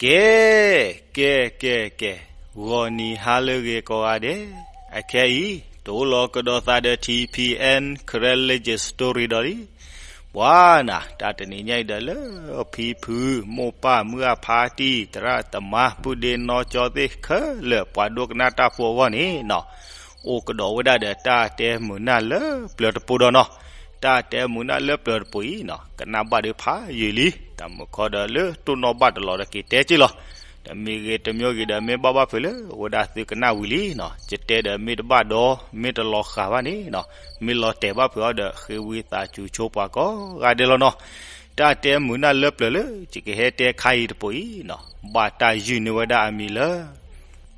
ကဲ, ကဲ, ကဲ, ကဲ, ဂီၤနံၤဟါလၢအဂ့ၤကိးဂၤဒဲး, အခဲအံၤ တအိၣ်လီၤကဒီးသးဒီး ထံၣ်ဖံၣ်အဲၣ် Karen Legend Story ဒီးလံ. ပှၤနၤ တၢ်တနံၤညါအံၤဒီးလၢ ဖံဖု မိၢ်ပၢ် မုၢ်အဖါတံၢ် သရၣ်သမါ ပုၢ်ဒ့နီၢ်ကၠီသ့ၣ်ခဲလၢာ် ပှၤဒိကနၣ်တၢ်ဖိအဂီၢ်န့ၣ်နီၤ, အိၣ်ကဒီးဝဲဒၣ်ဒီးတၢ်တဲမုာ်နၢ်လၢပျၢၤတပိၤဒီးနီၤ. တၢ်တဲမုာ်နၢ်လၢပျၢၤတပိၤအံၤနီၤ ကနၣ်ဘၣ်ဒီးဖးယံာ်လံ, တၢ်မုာ်ခီဒီးလၢတိၢ်နီၣ်ဘၣ်တလီၤတက့ၤတဲက့ၢ်လီၤ. တမံၤဂ့ၤတမံၤဂ့ၤဒီး မ့ၢ်ဘၣ်ဘၣ်ဖုးလၢဝဲဒၣ်သုကနၣ်ဝံၤလံနီၤ, ယတဲဒီးမ့ၢ်တဘၣ်ဒီး မ့ၢ်တလီၤဃာ်ဘၣ်န့ၣ်နီၤ, မ့ၢ်လီၤတဲာ်ဘၣ်ဖုးအီၤဒီး ဃ့ဝံသးစူၤဆိပှၤကိးဂၤဒဲးလီၤနီၤ. တၢ်တဲမုာ်နၢ်လၢပျၢၤလၢ ယကဟဲတဲခါအံၤတပိၤအံၤနီၤ ဘၣ်တၢ်ယုၢ်န့ၢ်ဝဲဒၣ်အမံၤလၢ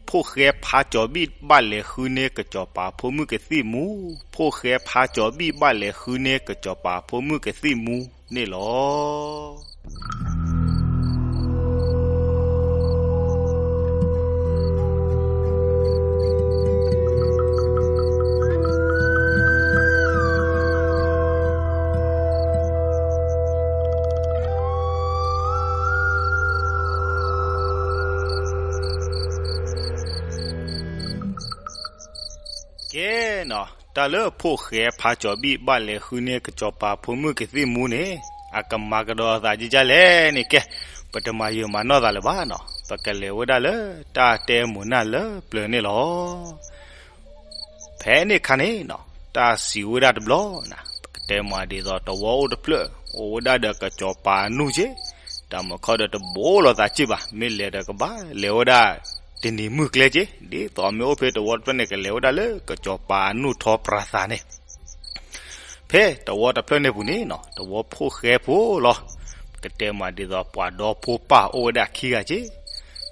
ဖိၣ်ဃဲဖးကၠီၤဘံၣ်ဘၣ်လဲၤဃုန့ၢ်ကစီၤပၤဖိမုၣ်ကသံၣ်မူ, ဖိၣ်ဃဲဖးကၠီၤဘံၣ်ဘၣ်လဲၤဃုန့ၢ်ကစီၤပၤဖိမုၣ်ကသံၣ်မူန့ၣ်လီၤ. ကဲနီၤ, တၢ်လၢဖိၣ်ဃဲဖးကၠီၤဘံၣ်ဘၣ်လဲၤဃုန့ၢ်ကစီၤပၤဖိမုၣ်ကသံၣ်မူန့ၣ် အကမၤကဒီးအသးဒ်လဲၣ်န့ၣ် ကဲ, ပတမၤယံာ်မၤနီၢ်သးလၢၤဘၣ်နီၤ, ပကလဲၤဝဲဒၣ်လၢတၢ်တဲမုာ်နၢ်လၢပျၢၤန့ၣ်လီၤ. ဖဲန့ၣ်ခါန့ၣ်နီၤ တၢ်စံးဝဲဒၣ်တဘျီနၤ, ပကတဲမးဒ်သိးတဝီအိၣ်တဖျၢၣ် အိၣ်ဝဲဒၣ်ဒီးကစီၤပၤအနူၢ်က့, တၢ်မုာ်ခီဒီးတဘိးလိာ်သးက့ၢ်ဘၣ်, မ့ၢ်လဲၤဒီးကဘၣ်လဲၤဝဲဒၣ်တနံၤမုၢ်ကျဲက့ၢ်, ဒ်သိးမ့ၢ်အိၣ်ဖဲတဝီတဖျၢၣ်န့ၣ် ကလဲၤဝဲဒၣ်လၢကစီၤပၤအနူၢ်ထီပြၤသးန့ၣ် ဖဲတဝီတဖျၢၣ်န့ၣ်ပူၤန့ၣ်နီၤ တဝီဖိၣ်ဃဲဖိလီၤ. ကတဲမးဒ်သိးပှၤဒီဖိပၢ်အိၣ်ဝဲဒၣ်ခံဂၤက့ၢ်,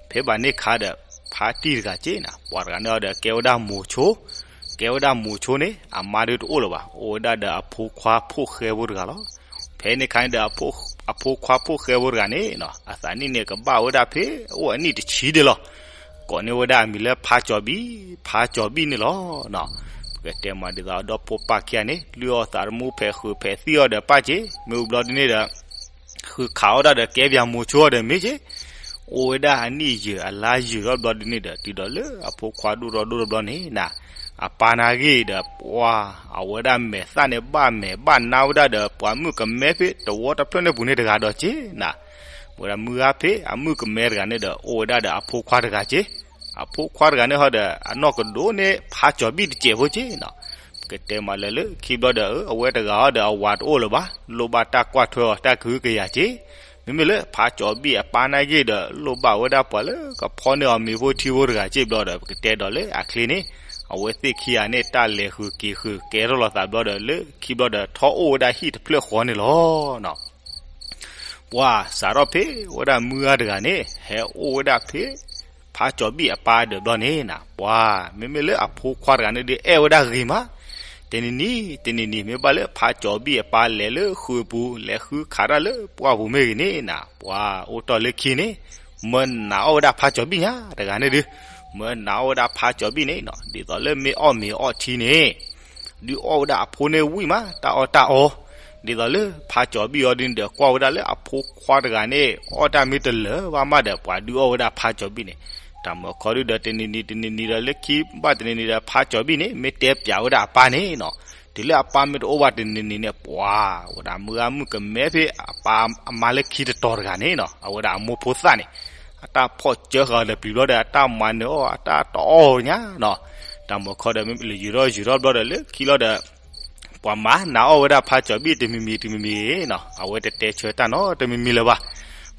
ဖဲဘၣ်န့ၣ်ခါဒီး ဖါတံၢ်တဂၤက့ၢ်နၤ, ပှၤတဂၤန့ၣ်အီၤဒီးကဲဝဲဒၣ်မိၤဆိ, ကဲဝဲဒၣ်မိၤဆိန့ၣ် အမါဒုးတအိၣ်လၢၤဘၣ်, အိၣ်ဝဲဒၣ်ဒီးအဖိခွါဖိၣ်ဃဲဖိတဂၤလီၤ. ဖဲန့ၣ်ခါန့ၣ်ဒီး အဖိခွါဖိၣ်ဃဲဖိတဂၤန့ၣ်နီၤ အသးနံၣ်န့ၣ်ကဘၣ်ဝဲဒၣ်ဖဲအိၣ်အနံၣ်တဆံဒဲးလီၤ. ကိးန့ၢ်ဝဲဒၣ်အမံၤလၢဖါကၠီၤဘံၣ်, ဖါကၠီၤဘံၣ်န့ၣ်လီၤ. ပကတဲမးဒ်သိးအဒီဖိပၢ်ခံဂၤန့ၣ် လုၢ်အီၣ်သးသမူဖဲးဃုာ်ဖဲးသံၣ်အီၤဒီးပၢ်က့ၢ်, မ့ၢ်ဝံၤဘျီဒ်န့ၣ်ဒီး ဃုခးအီၣ်ဒၣ်ဒီးကဲပၠးမိၤဆိအီၤဒီးမ့ၢ်က့ၢ်, အိၣ်ဝဲဒၣ်အနံၣ်ယဲၢ်အလါယဲၢ်ထီၣ်ဘျီဒ်န့ၣ်ဒီး တုၤဒီးလၢအဖိခွါဒိၣ်ထီၣ်ဒိၣ်ထီၣ်ဘျီန့ၣ်နၤ, အပၢ်နာ်ဂ့ၢ်ဒီး ပှၤ အဝဲဒၣ်မဲာ်သၣ်န့ၣ်ဘၣ်မဲာ်ဘၣ်နါဝဲဒၣ်ဒီး ပှၤမုၣ်ကမဲဖဲတဝီတဖျၢၣ်န့ၣ်ပူၤန့ၣ်တဂၤဒီးက့ၢ်နၤ, ဝဲဒၣ်မုၢ်ဂၤဖဲအမုၣ်ကမဲတဂၤန့ၣ်ဒီး အိၣ်ဝဲဒၣ်ဒီးအဖိခွါတဂၤက့ၢ်, အဖိခွါတဂၤန့ၣ်ဟီဒီး အနီၢ်ကဒိးန့ၢ်ဖါကၠီၤဘံၣ်တစဲးဖိက့ၢ်နီၤ. ပကတဲမးလၢလၢခံဘျီဒီး အဝဲတဂၤဟီဒီးအဝၤတအိၣ်လၢၤဘၣ်, လိၣ်ဘၣ်တၢ်ကွၢ်ထွဲအီၤတၢ်ကဟုကယာ်က့ၢ်, မ့မ့ၢ်လၢဖါကၠီၤဘံၣ်အပၢ်နာ်ဂ့ၢ်ဒီး လိၣ်ဘၣ်ဝဲဒၣ်ပှၤလၢကဖီၣ်န့ၢ်အီၤမ့ၤဖိထံဖိတဂၤက့ၢ်ဘျီဒီး ပကတဲဒီးလၢအချ့န့ၣ် အဝဲသ့ၣ်ခံဂၤန့ၣ် တၢ်လဲၤဃုာ်က့ၤဃုာ်ကဲထီၣ်လိာ်သးဘျီဒီး လၢခံဘျီဒီး ထီၣ်အိၣ်ဝဲဒၣ်ဟံၣ်တဖျၢၣ်ဃီန့ၣ်လီၤ. ပှၤစးထီၣ်ဖဲဝဲဒၣ်မုၢ်ဂၤတဂၤန့ၣ် ဟဲအိၣ်ဝဲဒၣ်ဖဲ ဖါကၠီၤဘံၣ်အပၢ်ဒီးဘျီန့ၣ်နၤ, ပှၤ မ့မ့ၢ်လၢအဖိခွါတဂၤန့ၣ်ဒီး အဲၣ်ဝဲဒၣ်ဂ့ၤမး, တနံၤနံၤ တနံၤနံၤ မ့ၢ်ဘၣ်လၢဖါကၠီၤဘံၣ်အပၢ်လဲၤလၢဃုာ်ပူၤ လဲၤဃုခးတၢ်လၢပှၢ်ပူၤမ့ၢ်ဂ့ၤန့ၣ်နၤ, ပှၤအိၣ်တီၢ်လၢခံန့ၣ် မၢနာ်အီၣ်ဝဲဒၣ်ဖါကၠီၤဘံၣ်ညါတဂၤန့ၣ်ဒုး, မၢနာ်အီၣ်ဝဲဒၣ်ဖါကၠီၤဘံၣ်န့ၣ်နီၤ, ဒ်သိးလၢမ့ၢ်အီၣ်မ့ၤအီထံန့ၣ် ဒုးအီၣ်ဝဲဒၣ်အဖိန့ၣ်ဝံၣ်မး တၢ်အီၣ်တၢ်အီ, ဒ်သိးလၢဖါကၠီၤဘံၣ်အီၤဒ်န့ၣ်ဒီး ကွၢ်ဝဲဒၣ်လၢအဖိခွါတဂၤန့ၣ် အီၣ်တၢ်မ့ၢ်တလၢာ်ဘၣ်မးဒီး ပှၤဒုးအီၣ်ဝဲဒၣ်ဖါကၠီၤဘံၣ်န့ၣ်, တၢ်မုာ်ခီဒုးဒီး တနံၤနံၤတနံၤနံၤဒီး လၢခံဘၣ်တနံၤနံၤဒီး ဖါကၠီၤဘံၣ်န့ၣ် မ့ၢ်တဲပၠးဝဲဒၣ်အပၢ်န့ၣ်နီၤ, တုၤလၢအပၢ်မ့ၢ်တအိၣ်ဘၣ်တနံၤနံၤန့ၣ် ပှၤ ဝဲဒၣ်မုၢ်ဂၤမုၣ်ကမဲဖဲအပၢ်အမါလၢခံတတီၤတဂၤန့ၣ်နီၤ, အဝဲဒၣ်အမိၢ်ဖိသၣ်န့ၣ် အတၢ်ဖီၣ်စၢဃာ်အီၤဒီးပျံၤဘျီဒီး အတၢ်မၤနၢၤအီၣ် အတၢ်တအီၣ်ညါနီၤ, တၢ်မုာ်ခီဒီး မ့ၢ်လၢယုာ်ထီၣ်ယုာ်ထီၣ်ဘျီဒီး လၢခံလီၤဒီး ပှၤမၤနာ်အီၣ်ဝဲဒၣ်ဖါကၠီၤဘံၣ်တမံၤမံၤတမံၤမံၤနီၤ, အဝဲတတဲဆၢတၢ်နီတမံၤမံၤလၢၤဘၣ်,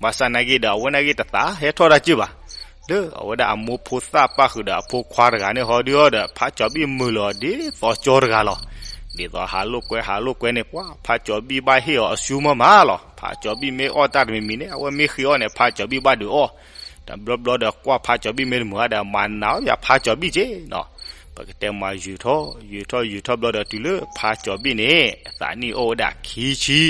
ဘၣ်ဆၣ်နာ်က့ဒီး အဝဲနာ်က့တသးဟဲထီၣ်တၢ်က့ၢ်ဘၣ်, လၢအဝဲဒၣ်အမိၢ်ဖိသၣ်ပၣ်ဃုာ်ဒီးအဖိခွါတဂၤန့ၣ် ဟီဒုးအီၤဒီး ဖါကၠီၤဘံၣ်မုာ်လီၤဒ်သိးကၠီတဂၤလီၤ, ဒ်သိးဟးလိာ်ကွဲဟးလိာ်ကွဲန့ၣ် ပှၤဖါကၠီၤဘံၣ်ဘၣ်ဟ့ၣ်အီၤအစုမးမးလီၤ, ဖါကၠီၤဘံၣ်မ့ၢ်အီၣ်တၢ်တမံၤမံၤန့ၣ် အဝဲမ့ၢ်ဃ့အီၣ်န့ၣ် ဖါကၠီၤဘံၣ်ဘၣ်ဒုးအီၣ်, တဘျီဘျီဒီးကွၢ်ဖါကၠီၤဘံၣ်မ့ၢ်တမုာ်ဒီး မၤနာ်အီၣ်ယၤဖါကၠီၤဘံၣ်က့ၢ်နီၤ, ပကတဲမးယုာ်ထီၣ် ယုာ်ထီၣ်ယုာ်ထီၣ်ဘျီဒီး တုၤလၢဖါကၠီၤဘံၣ်န့ၣ် အသးနံၣ်အိၣ်ဝဲဒၣ်ခံဆံ,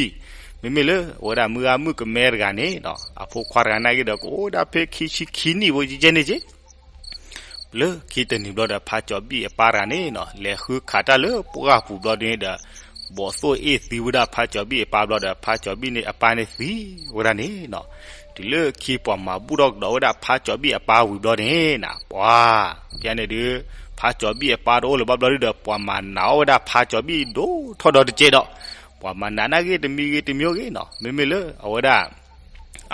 မ့မ့ၢ်လၢအဝဲဒၣ်မုၢ်ဂၤမုၣ်ကမဲတဂၤန့ၣ်နီၤ, အဖိခွါတဂၤနာ်က့ဒီး ကအိၣ်ဝဲဒၣ်ဖဲခံဆံခံနံၣ်ဖိယဲၢ်န့ၣ်က့ၢ် လၢခံတနံၤဘျီဒီး ဖါကၠီၤဘံၣ်အပၢ်တဂၤန့ၣ်နီၤ လဲၤဃုခးတၢ်လၢပှၢ်ပူၤဘျီဒ်န့ၣ်ဒီး ဘီၣ်သိၣ်အ့ၣ်သံဝဲဒၣ်ဖါကၠီၤဘံၣ်အပၢ်ဘျီဒီး ဖါကၠီၤဘံၣ်န့ၣ်အပၢ်န့ၣ်သံဝဲဒၣ်န့ၣ်နီၤ, တုၤလၢခံပှၤမၤဘူၣ်ထီၣ်ကဒီးဝဲဒၣ်ဖါကၠီၤဘံၣ်အပၢ်ဝံၤဘျီန့ၣ်နၤ, ပှၤဖဲန့ၣ်ဒုး ဖါကၠီၤဘံၣ်အပၢ်တအိၣ်လၢၤဘၣ်ဘျီဒုဒီး ပှၤမၤနာ်အီၣ်ဝဲဒၣ်ဖါကၠီၤဘံၣ်ဒိၣ်ထီၣ်ဒီတကဲဒီး, ပှၤမၤနာ်နာ်ဂ့ၤတမံၤဂ့ၤတမံၤဂ့ၤနီၤ, မ့မ့ၢ်လၢအဝဲဒၣ်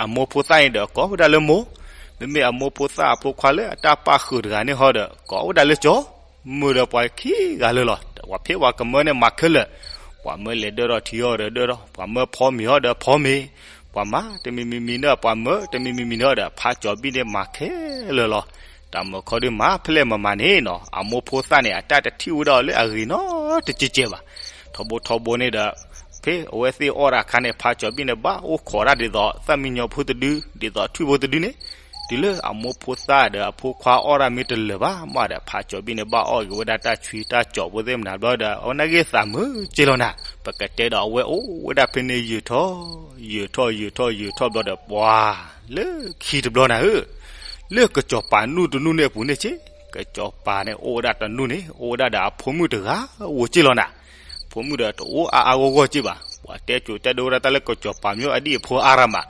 အမိၢ်ဖိသၣ်န့ၣ်ဒီး ကိးဝဲဒၣ်လၢမိၢ်, မ့မ့ၢ်အမိၢ်ဖိသၣ်အဖိခွါလၢအတၢ်ပာ်ဃုာ်တဂၤန့ၣ်ဟီဒီး ကိးဝဲဒၣ်လၢကၠီၤ, မုာ်ဒီးပှၤခံဂၤလၢာ်လီၤ. ပှၤဖံးပှၤကမၢန့ၣ်မၤခဲလၢာ်, ပှၤမၢလဲၤဒၢထီၣ်ထံဟီဒီးဒၢထီၣ်, ပှၤမၢဖီမ့ၤဟီဒီးဖီမ့ၤ, ပှၤမၤတမံၤမံၤမံၤန့ၣ် ပှၤမၢတမံၤမံၤမံၤန့ၣ်ဒီး ဖါကၠီၤဘံၣ်န့ၣ်မၤခဲလၢာ်လီၤ. တၢ်မုာ်ခီဒုးမၤဖဲလဲၣ်မၤမၤန့ၣ်နီၤ, အမိၢ်ဖိသၣ်န့ၣ် အတၢ်တထံၣ်ဝဲဒၣ်အီၤလၢအဂ့ၤနီတကဲကဲဘၣ်. ထီဘိထီဘိန့ၣ်ဒီး ဖဲအဝဲသ့ၣ်အီၣ်တၢ်အခါန့ၣ် ဖါကၠီၤဘံၣ်န့ၣ် ဘၣ်အိၣ်ခိးတၢ်ဒ်သိးသၣ်မံညီၤဖိတဒု, ဒ်သိးထွံၣ်ဖိတဒုန့ၣ်, တုၤလၢအမိၢ်ဖိသၣ်ဒီးအဖိခွါအီၣ်တၢ်မ့ၢ်တလၢာ်ဘၣ်မးဒီး ဖါကၠီၤဘံၣ်န့ၣ် ဘၣ်အီၣ်က့ၤဝဲဒၣ်တၢ်ဆွံတၢ်ကၠီၤဖိသ့ၣ်မနၤဘျီဒီး အဝဲနာ်ဂ့ၤသးမုာ်က့လီၤနၤ. ပကတဲဒီးအဝဲအိၣ်ဝဲဒၣ်ဖဲန့ၣ်ယံာ်ထီၣ် ယံာ်ထီၣ်ယံာ်ထီၣ်ယံာ်ထီၣ်ဘျီဒီး ပှၤလၢခံတဘျီနၤဧၢ, လၢကစီၤပၤနူၢ်တနူၢ်န့ၣ်အပူၤန့ၣ်က့, ကစီၤပၤန့ၣ်အိၣ်ဝဲဒၣ်တနူၢ်န့ၣ် အိၣ်ဝဲဒၣ်ဒီးအဖိမုၣ်တဂၤဧိၤက့လီၤနၤ. ဖိမုၣ်ဒီးတအိၣ်အါအါဂီၢ်ဂီၢ်က့ဘၣ်. ပှၤတဲကိးတဲဒိဝဲဒၣ်တၢ်လၢကစီၤပၤမ့ၢ်အဒံၣ်အဖိအါရၤမး,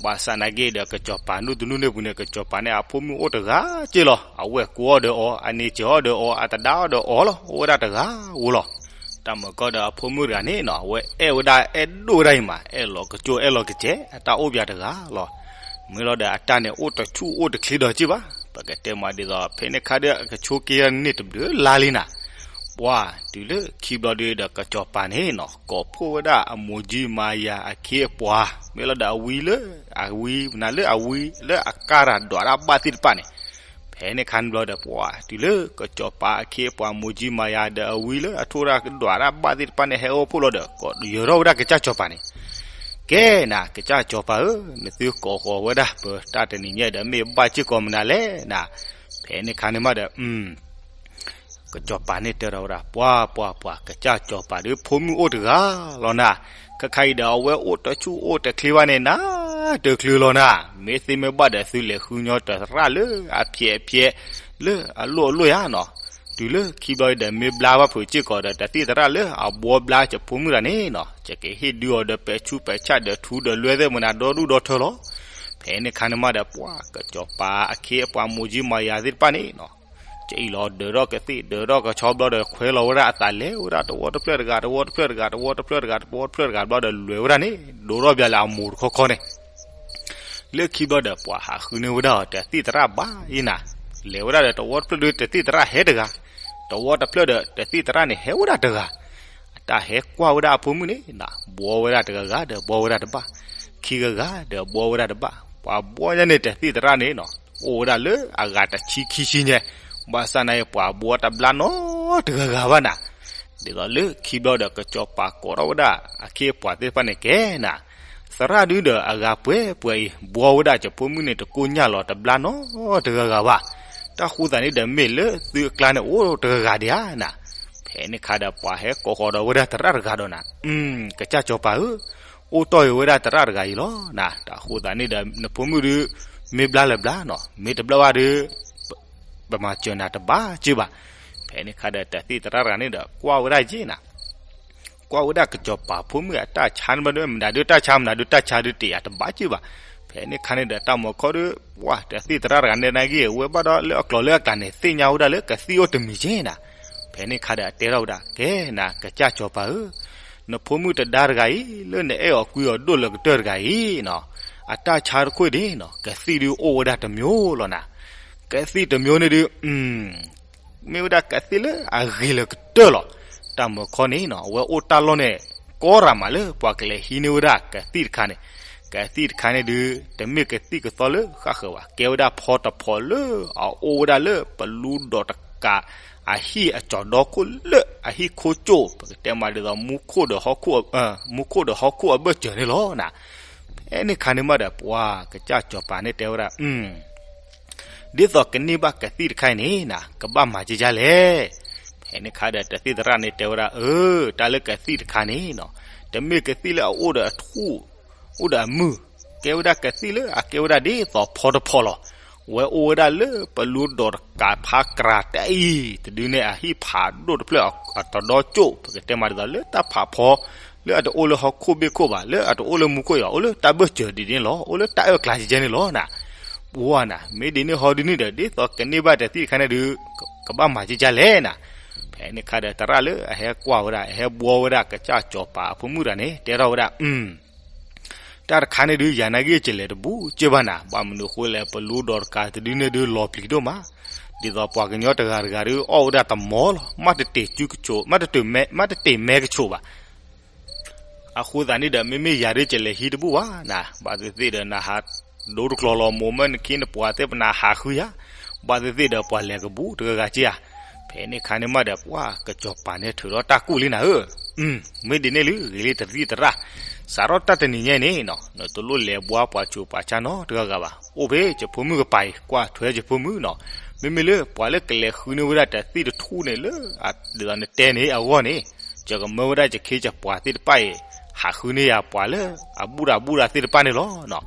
ဘၣ်ဆၣ်နာ်ဂ့ၤဒီး ကစီၤပၤနူၢ်တနူၢ်န့ၣ်ပူၤန့ၣ် ကစီၤပၤန့ၣ်အဖိမုၣ်အိၣ်တဂၤက့လီၤ. အဝဲၢ်ကိးအီၤဒီးအီၤ, အန့ၢ်စၢၤအီၤဒီးအီၤ, အတဒါအီၤဒီးအီၤလီၤ, အိၣ်ဝဲဒၣ်တဂၤဧိၤလီၤ. တၢ်မုာ်ခီဒီးအဖိမုၣ်တဂၤန့ၣ်နီၤ, အဝဲအဲၣ်ဝဲဒၣ်အဲၣ်ဒိၣ်ဝဲဒၣ်အံၤမး, အဲၣ်လီၤကကၠိၣ်အဲၣ်လီၤကစဲး အတၢ်အိၣ်ပၠးတဂၤလီၤ. မ့ၢ်လီၤဒီးအတၢ်န့ၣ်အိၣ်တဆူၣ်အိၣ်တချ့ဒီးက့ဘၣ်. ပကတဲမးဒ်သိး ဖဲန့ၣ်ခါဒီးအကဆိးက့န့ၣ်တဘျုးလါလံနၤ. ပှၤတုၤလၢခံဘျီဒုဒီးကစီၤပၤန့ၣ်နီၤ, ကိးဖှိၣ်ဝဲဒၣ်အမိၢ်ကၠံမၤယၤအခ့အပှၤ, မ့ၢ်လီၤဒီးအဝံလၢ အဝံမနုၤလၢအဝံလၢအကါတၢ်ဒွးတၢ်ဘၣ်သ့ၣ်တဖၣ်န့ၣ်, ဖဲန့ၣ်ခါန့ၣ်ဘျီဒီး ပှၤတုၤလၢကစီၤပၤအခ့အပှၤမိၢ်ကၠံမၤယၤဒီးအဝံလၢအထိၣ်တၢ်ဒွးတၢ်ဘၣ်သ့ၣ်တဖၣ်န့ၣ် ဟဲအိၣ်ဖှိၣ်လီၤဒီး ကိးယၢၤထီၣ်ဝဲဒၣ်ကစၢ်စီၤပၤန့ၣ်, ကဲနၤ ကစၢ်စီၤပၤဧၢ, နသုကိးဃီၤဝဲဒၣ်ပတၢ်တနံၤညါဒီး မ့ၢ်ဘၣ်စ့ၢ်ကီးမနုၤလဲၣ်နၤ. ဖဲန့ၣ်ခါန့ၣ်မးဒီး ကစီၤပၤန့ၣ်တဲထီၣ်ဝဲဒၣ်, ပှၤပှၤပှၤ ကစၢ်စီၤပၤဒီးဖိမုၣ်အိၣ်တဂၤလီၤနၤ. ခဲခါအံၤဒီးအဝဲအိၣ်တဆူၣ်အိၣ်တချ့ဘၣ်န့ၣ် နၤတချုးလီၤနၤ. မ့ၢ်သ့မ့ၢ်ဘၣ်ဒီး သုလဲၤဃုညီတရၣ်လၢအဖျဲးအဖျဲး လၢအလိၣ်အလိၣ်ဧါနီၤ. တုၤလၢခံဘျီအံၤဒီး မ့ၢ်ဘျါဘၣ်ဖုးစ့ၢ်ကီးဒီး တသံၣ်သရၣ်လၢအဘှီဘျါကဖိမုၣ်တဂၤန့ၣ်နီၤ, ယကဟ့ၣ်ဒုးအီၤဒီးပဲာ်ဆူးပဲာ်ဆၣ်ဒီးထူဒီးလွဲၢ်သ့ၣ်မနၤဒီဒူၣ်ဒီထၢလီၤ. ဖဲန့ၣ်ခါန့ၣ်မးဒီး ပှၤကစီၤပၤအခ့အပှၤမိၢ်ကၠံမၤယၤသ့ၣ်တဖၣ်န့ၣ်နီၤ, ကအံၤလီၤဒၢးထီၣ်ကသံၣ်ဒၢးထီၣ်ကဆီဘျီဒီး ခွဲလီၤဝဲဒၣ်အသးလဲၤဝဲဒၣ် တဝီတဖျၢၣ်တဂၤ တဝီတဖျၢၣ်တဂၤ တဝီတဖျၢၣ်တဂၤ တဝီတဖျၢၣ်တဂၤဘျီဒီး လဲၤဝဲဒၣ်န့ၣ် ဒိးထီၣ်ဘၣ်လၢအမိၢ်တခီခီန့ၣ် လၢခံဘျီဒီး ပှၤဟးဃုန့ၢ်ဝဲဒၣ်အီၤ တသံၣ်သရၣ်ဘၣ်အံၤနၤ, လဲၤဝဲဒၣ်ဒီးတဝီတဖျၢၣ်ဒီး တသံၣ်သရၣ်ဟဲတဂၤ, တဝီတဖျၢၣ်ဒီး တသံၣ်သရၣ်န့ၣ် ဟဲဝဲဒၣ်တဂၤ. အတၢ်ဟဲကွၢ်ဝဲဒၣ်အဖိမုၣ်န့ၣ်နၤ, ဘှီဝဲဒၣ်တဂၤဂၤဒီးဘှီဝဲဒၣ်တဘၣ်, ခံဂၤဂၤဒီးဘှီဝဲဒၣ်တဘၣ်. ပှၤဘှီညါန့ၣ် တသံၣ်သရၣ်န့ၣ်နီၤ, အိၣ်ဝဲဒၣ်လၢအဂၤတဆံခံဆံညါ, ဘၣ်ဆၣ်နာ်က့ ပှၤဘှီတဘျါနီတဂၤဂၤဘၣ်နၤ. ဒ်သိးလၢခံဘျီဒီး ကစီၤပၤကိးထီၣ်ဝဲဒၣ် အခ့အပှၤသ့ၣ်တဖၣ်န့ၣ် ကဲနၤ, သရၣ်ဒုဒီးအဂၤပှဲၤပှဲၤအံၤ ဘှီဝဲဒၣ်ကဖိမုၣ်န့ၣ် တကိညၢ်လီၤတဘျါနီတဂၤဂၤဘၣ်. တၢ်ဃိသးန့ၣ်ဒီး မ့ၢ်လၢသုအကျါန့ၣ် အိၣ်တဂၤဂၤဒံးဧါနၤ. ဖဲန့ၣ်ခါဒီး ပှၤဟဲကိးဃီၤဒီးဝဲဒၣ်သရၣ်တဂၤဒီးနၤ, ကစၢ်စီၤပၤဧၢ, အိၣ်တ့ၢ်အံၤဝဲဒၣ်သရၣ်တဂၤအံၤလီၤနၤ. တၢ်ဃိသးန့ၣ်ဒီး နဖိမုၣ်ဒု မ့ၢ်ဘျါလၢဘျါနီၤ, မ့ၢ်တဘျါဘၣ်ဒီး ပမၤစၢၤနၤတဘၣ်က့ဘၣ်. ဖဲန့ၣ်ခါဒီး တသံၣ်သရၣ်တဂၤန့ၣ်ဒီး ကွၢ်ဝဲဒၣ်ယဲနၤ, ကွၢ်ဝဲဒၣ်ကစီၤပၤဖိမုၣ်အတၢ်ဆါန့ၣ်ဘျီဒီး မနုၤဒုတၢ်ဆါ မနုၤဒုတၢ်ဆါဒုတ့ၢ်အတဘၣ်က့ဘၣ်. ဖဲန့ၣ်ခါန့ၣ်ဒီး တၢ်မုာ်ခီဒီး ပှၤတသံၣ်သရၣ်တဂၤန့ၣ် နာ်က့ အဝဲဘၣ်ဒီးလၢအကျိၤလၢအကျါန့ၣ် သ့ၣ်ညါဝဲဒၣ်လၢကသံၣ်အိၣ်တမံၤက့နၤ. ဖဲန့ၣ်ခါဒီး အတဲထီၣ်ဝဲဒၣ်, ကဲနၤ ကစၢ်စီၤပၤဧၢ, နဖိမုၣ်တဒါတဂၤအံၤ လၢနအဲၣ်အီၤကွံအီၤဒိၣ်လၢကတၢၢ်တဂၤအံၤနီၤ, အတၢ်ဆါတခိၣ်ဒ်နီၤ ကသံၣ်ဒုအိၣ်ဝဲဒၣ်တမျိုးလီၤနၤ. ကသံၣ်တမျိုးန့ၣ်ဒု မ့ၢ်ဝဲဒၣ်ကသံၣ်လၢအဂ့ၤလၢကတၢၢ်လီၤ. တၢ်မုာ်ခီန့ၣ်နီၤ အဝဲအိၣ်တၢ်လီၢ်န့ၣ် ကီရၤမးလၢပှၤကလဲၤဟံးန့ၢ်ဝဲဒၣ်ကသံၣ်တခါန့ၣ်, ကသံၣ်တခါန့ၣ်ဒု တမ့ၢ်ကသံၣ်ကသီလၢဃၣ်ဃၢၤဘၣ်, ကဲဝဲဒၣ်ဖီတဖီလၢအအိၣ်ဝဲဒၣ်လၢပလူဒီးတကး အဟံၣ်အကၠီၤဒီခိၣ်လၢအဟံၣ်ခိၣ်ကၠိၣ် ပကတဲမးဒ်သိး မူခိၣ်ဒီးဟီၣ်ခိၣ်အဘၢၣ်စၢၤန့ၣ်လီၤနၤ. ဖဲန့ၣ်ခါန့ၣ်မးဒီး ပှၤကစၢ်စီၤပၤန့ၣ်တဲဝဲဒၣ် ဒ်သိးကန့ၢ်ဘၣ်ကသံၣ်တခါအံၤန့ၣ်နၤ ကဘၣ်မၤကကလဲၣ်. ဖဲန့ၣ်ခါဒီး တသံၣ်သရၣ်န့ၣ်တဲဝဲဒၣ် အၢ တၢ်လၢကသံၣ်တခါန့ၣ်နီၤ တမ့ၢ်ကသံၣ်လၢအအိၣ်ဒီးအထူၣ် အိၣ်ဒီးအမုၢ်, ကဲဝဲဒၣ်ကသံၣ်လၢအကဲဝဲဒၣ်ဒ်သိးဖီတဖီလီၤ. ဝဲအိၣ်ဝဲဒၣ်လၢပလူဒီးတကးဖးကြၤတၢ်အံၤ တဒုန့ၣ် အဟံၣ်ဖးဒိၣ်တဖျၢၣ်အတဒီကၠိၣ် ပကတဲမးဒ်သိးလၢတၢ်ဖးဖီ လၢအတအိၣ်လၢဟီၣ်ခိၣ်ဘ့ၣ်ခိၣ်ဘၣ်, လၢအတအိၣ်လၢမူခိၣ်ယီၤ, အိၣ်လၢတၢ်ဘၢၣ်စၢၤဒ်န့ၣ်လီၤ, အိၣ်လၢတၢ်အၢၣ်ကျါကဲကဲန့ၣ်လီၤနၤ. ပှၤနၤ မ့ၢ်ဒ်န့ၣ်ဟီဒ်န့ၣ်ဒီး ဒ်သိးကန့ၢ်ဘၣ်တသံၣ်တခါန့ၣ်ဒုး ကဘၣ်မၤကဲကဲလဲၣ်နၤ. ဖဲန့ၣ်အခါဒီး သရၣ်လၢအဟဲကွၢ်ဝဲဒၣ် အဟဲဘှီဝဲဒၣ် ကစၢ်စီၤပၤအဖိမုၣ်တဂၤန့ၣ် တဲထီၣ်ဝဲဒၣ်, တၢ်တခါန့ၣ်ဒုး ယၤနာ်က့ ကလဲၤတဘူးကဲဘၣ်နၤ, ဘၣ်မနုၤအဃိလဲၣ်, ပလူဒီးတကးတဒုန့ၣ်ဒုး လီၤပျံၤဒိၣ်မး, ဒ်သိးပှၤကညီတဂၤတဂၤဒုး အီၣ်ဝဲဒၣ်တမီၤလီၤ, မ့ၢ်တတ့ၢ်စုကဆိး, မ့ၢ်တတ့ၢ်မဲကဆိးဘၣ်. အဃိသတးန့ၣ်ဒီး မ့မ့ၢ်ယၤဒုး ကလဲၤဟံးတဘူးဘၣ်နၤ, ဘၣ်သ့ၣ်သ့ၣ်ဒီး နဟးဒိတကျီၤလီၤမိၢ် မ့ၢ်နခ့နပှၤသ့ၣ် ပနဟးဃုယၤ, ဘၣ်သ့ၣ်သ့ၣ်ဒီး ပှၤလဲၤကဘူးတဂၤဂၤက့ဧါ. ဖဲန့ၣ်အခါန့ၣ်မးဒီး ပှၤကစီၤပၤန့ၣ်ထုးထီၣ်တၢ်ကူၣ်လံနၤဧၢ, မ့ၢ်ဒ်န့ၣ်လံ ဂ့ၤလံတသံၣ်သရၣ်, စးထီၣ်တၢ်တနံၤညါအံၤန့ၣ် နတလိၣ်လဲၤဘှီပှၤဆူးပှၤဆါနီတဂၤဂၤဘၣ်, အိၣ်ဖဲယဖိမုၣ်ကပၤအံၤ ကွၢ်ထွဲယဖိမုၣ်နီၤ, မ့မ့ၢ်လၢပှၤလၢကလဲၤဃုန့ၢ်ဝဲဒၣ်တသံၣ်တထူၣ်န့ၣ်လၢ ဒ်သိးနတဲန့ၣ်အဂီၢ်န့ၣ်, ယကမၢဝဲဒၣ်ယခ့ယပှၤသ့ၣ်တဖၣ်အံၤ ဟးဃုန့ၢ်ယၤပှၤလၢအဘူၣ်တၢ်ဘူၣ်တၢ်သ့ၣ်တဖၣ်န့ၣ်လီၤ.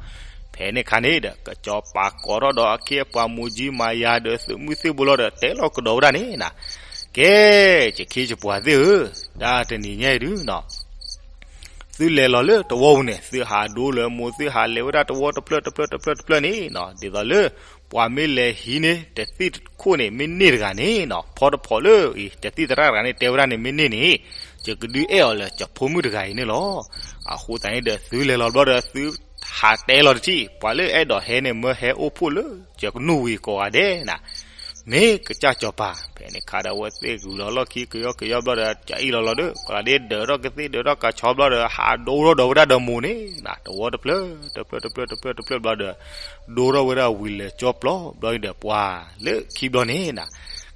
ဖဲန့ၣ်အခါန့ၣ်ဒီး ကစီၤပၤကိးထီၣ်ဒီးအခ့အပှၤ မိၢ်ကၠံမၤယၤဒီး သုးမုၢ်သံၣ်ဘိလီၤဒီး တဲလီၤကဒီးဝဲဒၣ်န့ၣ်နၤ, ကဲ, ယခ့ယပှၤသ့ၣ်ဧၢ, တၢ်တနံၤညါအံၤဒုး သုလဲၤလီၤလၢတဝီပူၤန့ၣ် သုဟးဒိလၢမိၢ် သုဟးလဲၤဝဲဒၣ်တဝီတဖျၢၣ်တဖျၢၣ်တဖျၢၣ်တဖျၢၣ်န့ၣ်, ဒ်သိးလၢ ပှၤမ့ၢ်လဲၤဟံးန့ၢ်တသံၣ်တထူၣ်န့ၣ် မ့ၢ်န့ၢ်တဂၤန့ၣ်နီၤ, ဖီတဖီၣ်လၢအံၤ တသံၣ်သရၣ်တဂၤန့ၣ် တဲဝဲဒၣ်န့ၣ် မ့ၢ်န့ၢ်န့ၣ်, ယကဒုးအဲၣ်အီၤလၢယဖိမုၣ်တဂၤအံၤန့ၣ်လီၤ. အဃိသတးန့ၣ်ဒီး သုလဲၤလီၤဘျီဒီး သုဟးတဲလီၤတထံၣ် ပှၤလၢအဲၣ်ဒိးဟဲန့ၣ် မၢဟဲအိၣ်ဖှိၣ်လၢယကနူၢ်ဝံၤကိးဂၤဒဲးနၤ, မ့ၢ်ကစၢ်စီၤပၤ. ဖဲန့ၣ်အခါဒီး အဝဲသ့ၣ်ဂုာ်လီၤလီၢ်ခံ ကယီကယီဘျီဒီး ကအံၣ်လီၤလီၤဒီး ကိးဂၤဒဲးဒၢးထီၣ်ကသ့ၣ် ဒၢးထီၣ်ကဆီဘျီဒီး ဟးဒိထီၣ်ဒီးဝဲဒၣ်ဒီးမိၢ်န့ၣ်နၤ, တဝီတဖျၢၣ် တဖျၢၣ် တဖျၢၣ် တဖျၢၣ် တဖျၢၣ်ဘျီဒီး ဒိထီၣ်ဝဲဒၣ်ဝံၤလဲၤကၠီပျီဘျီဒီး ပှၤလၢခံဘျီန့ၣ်နၤ,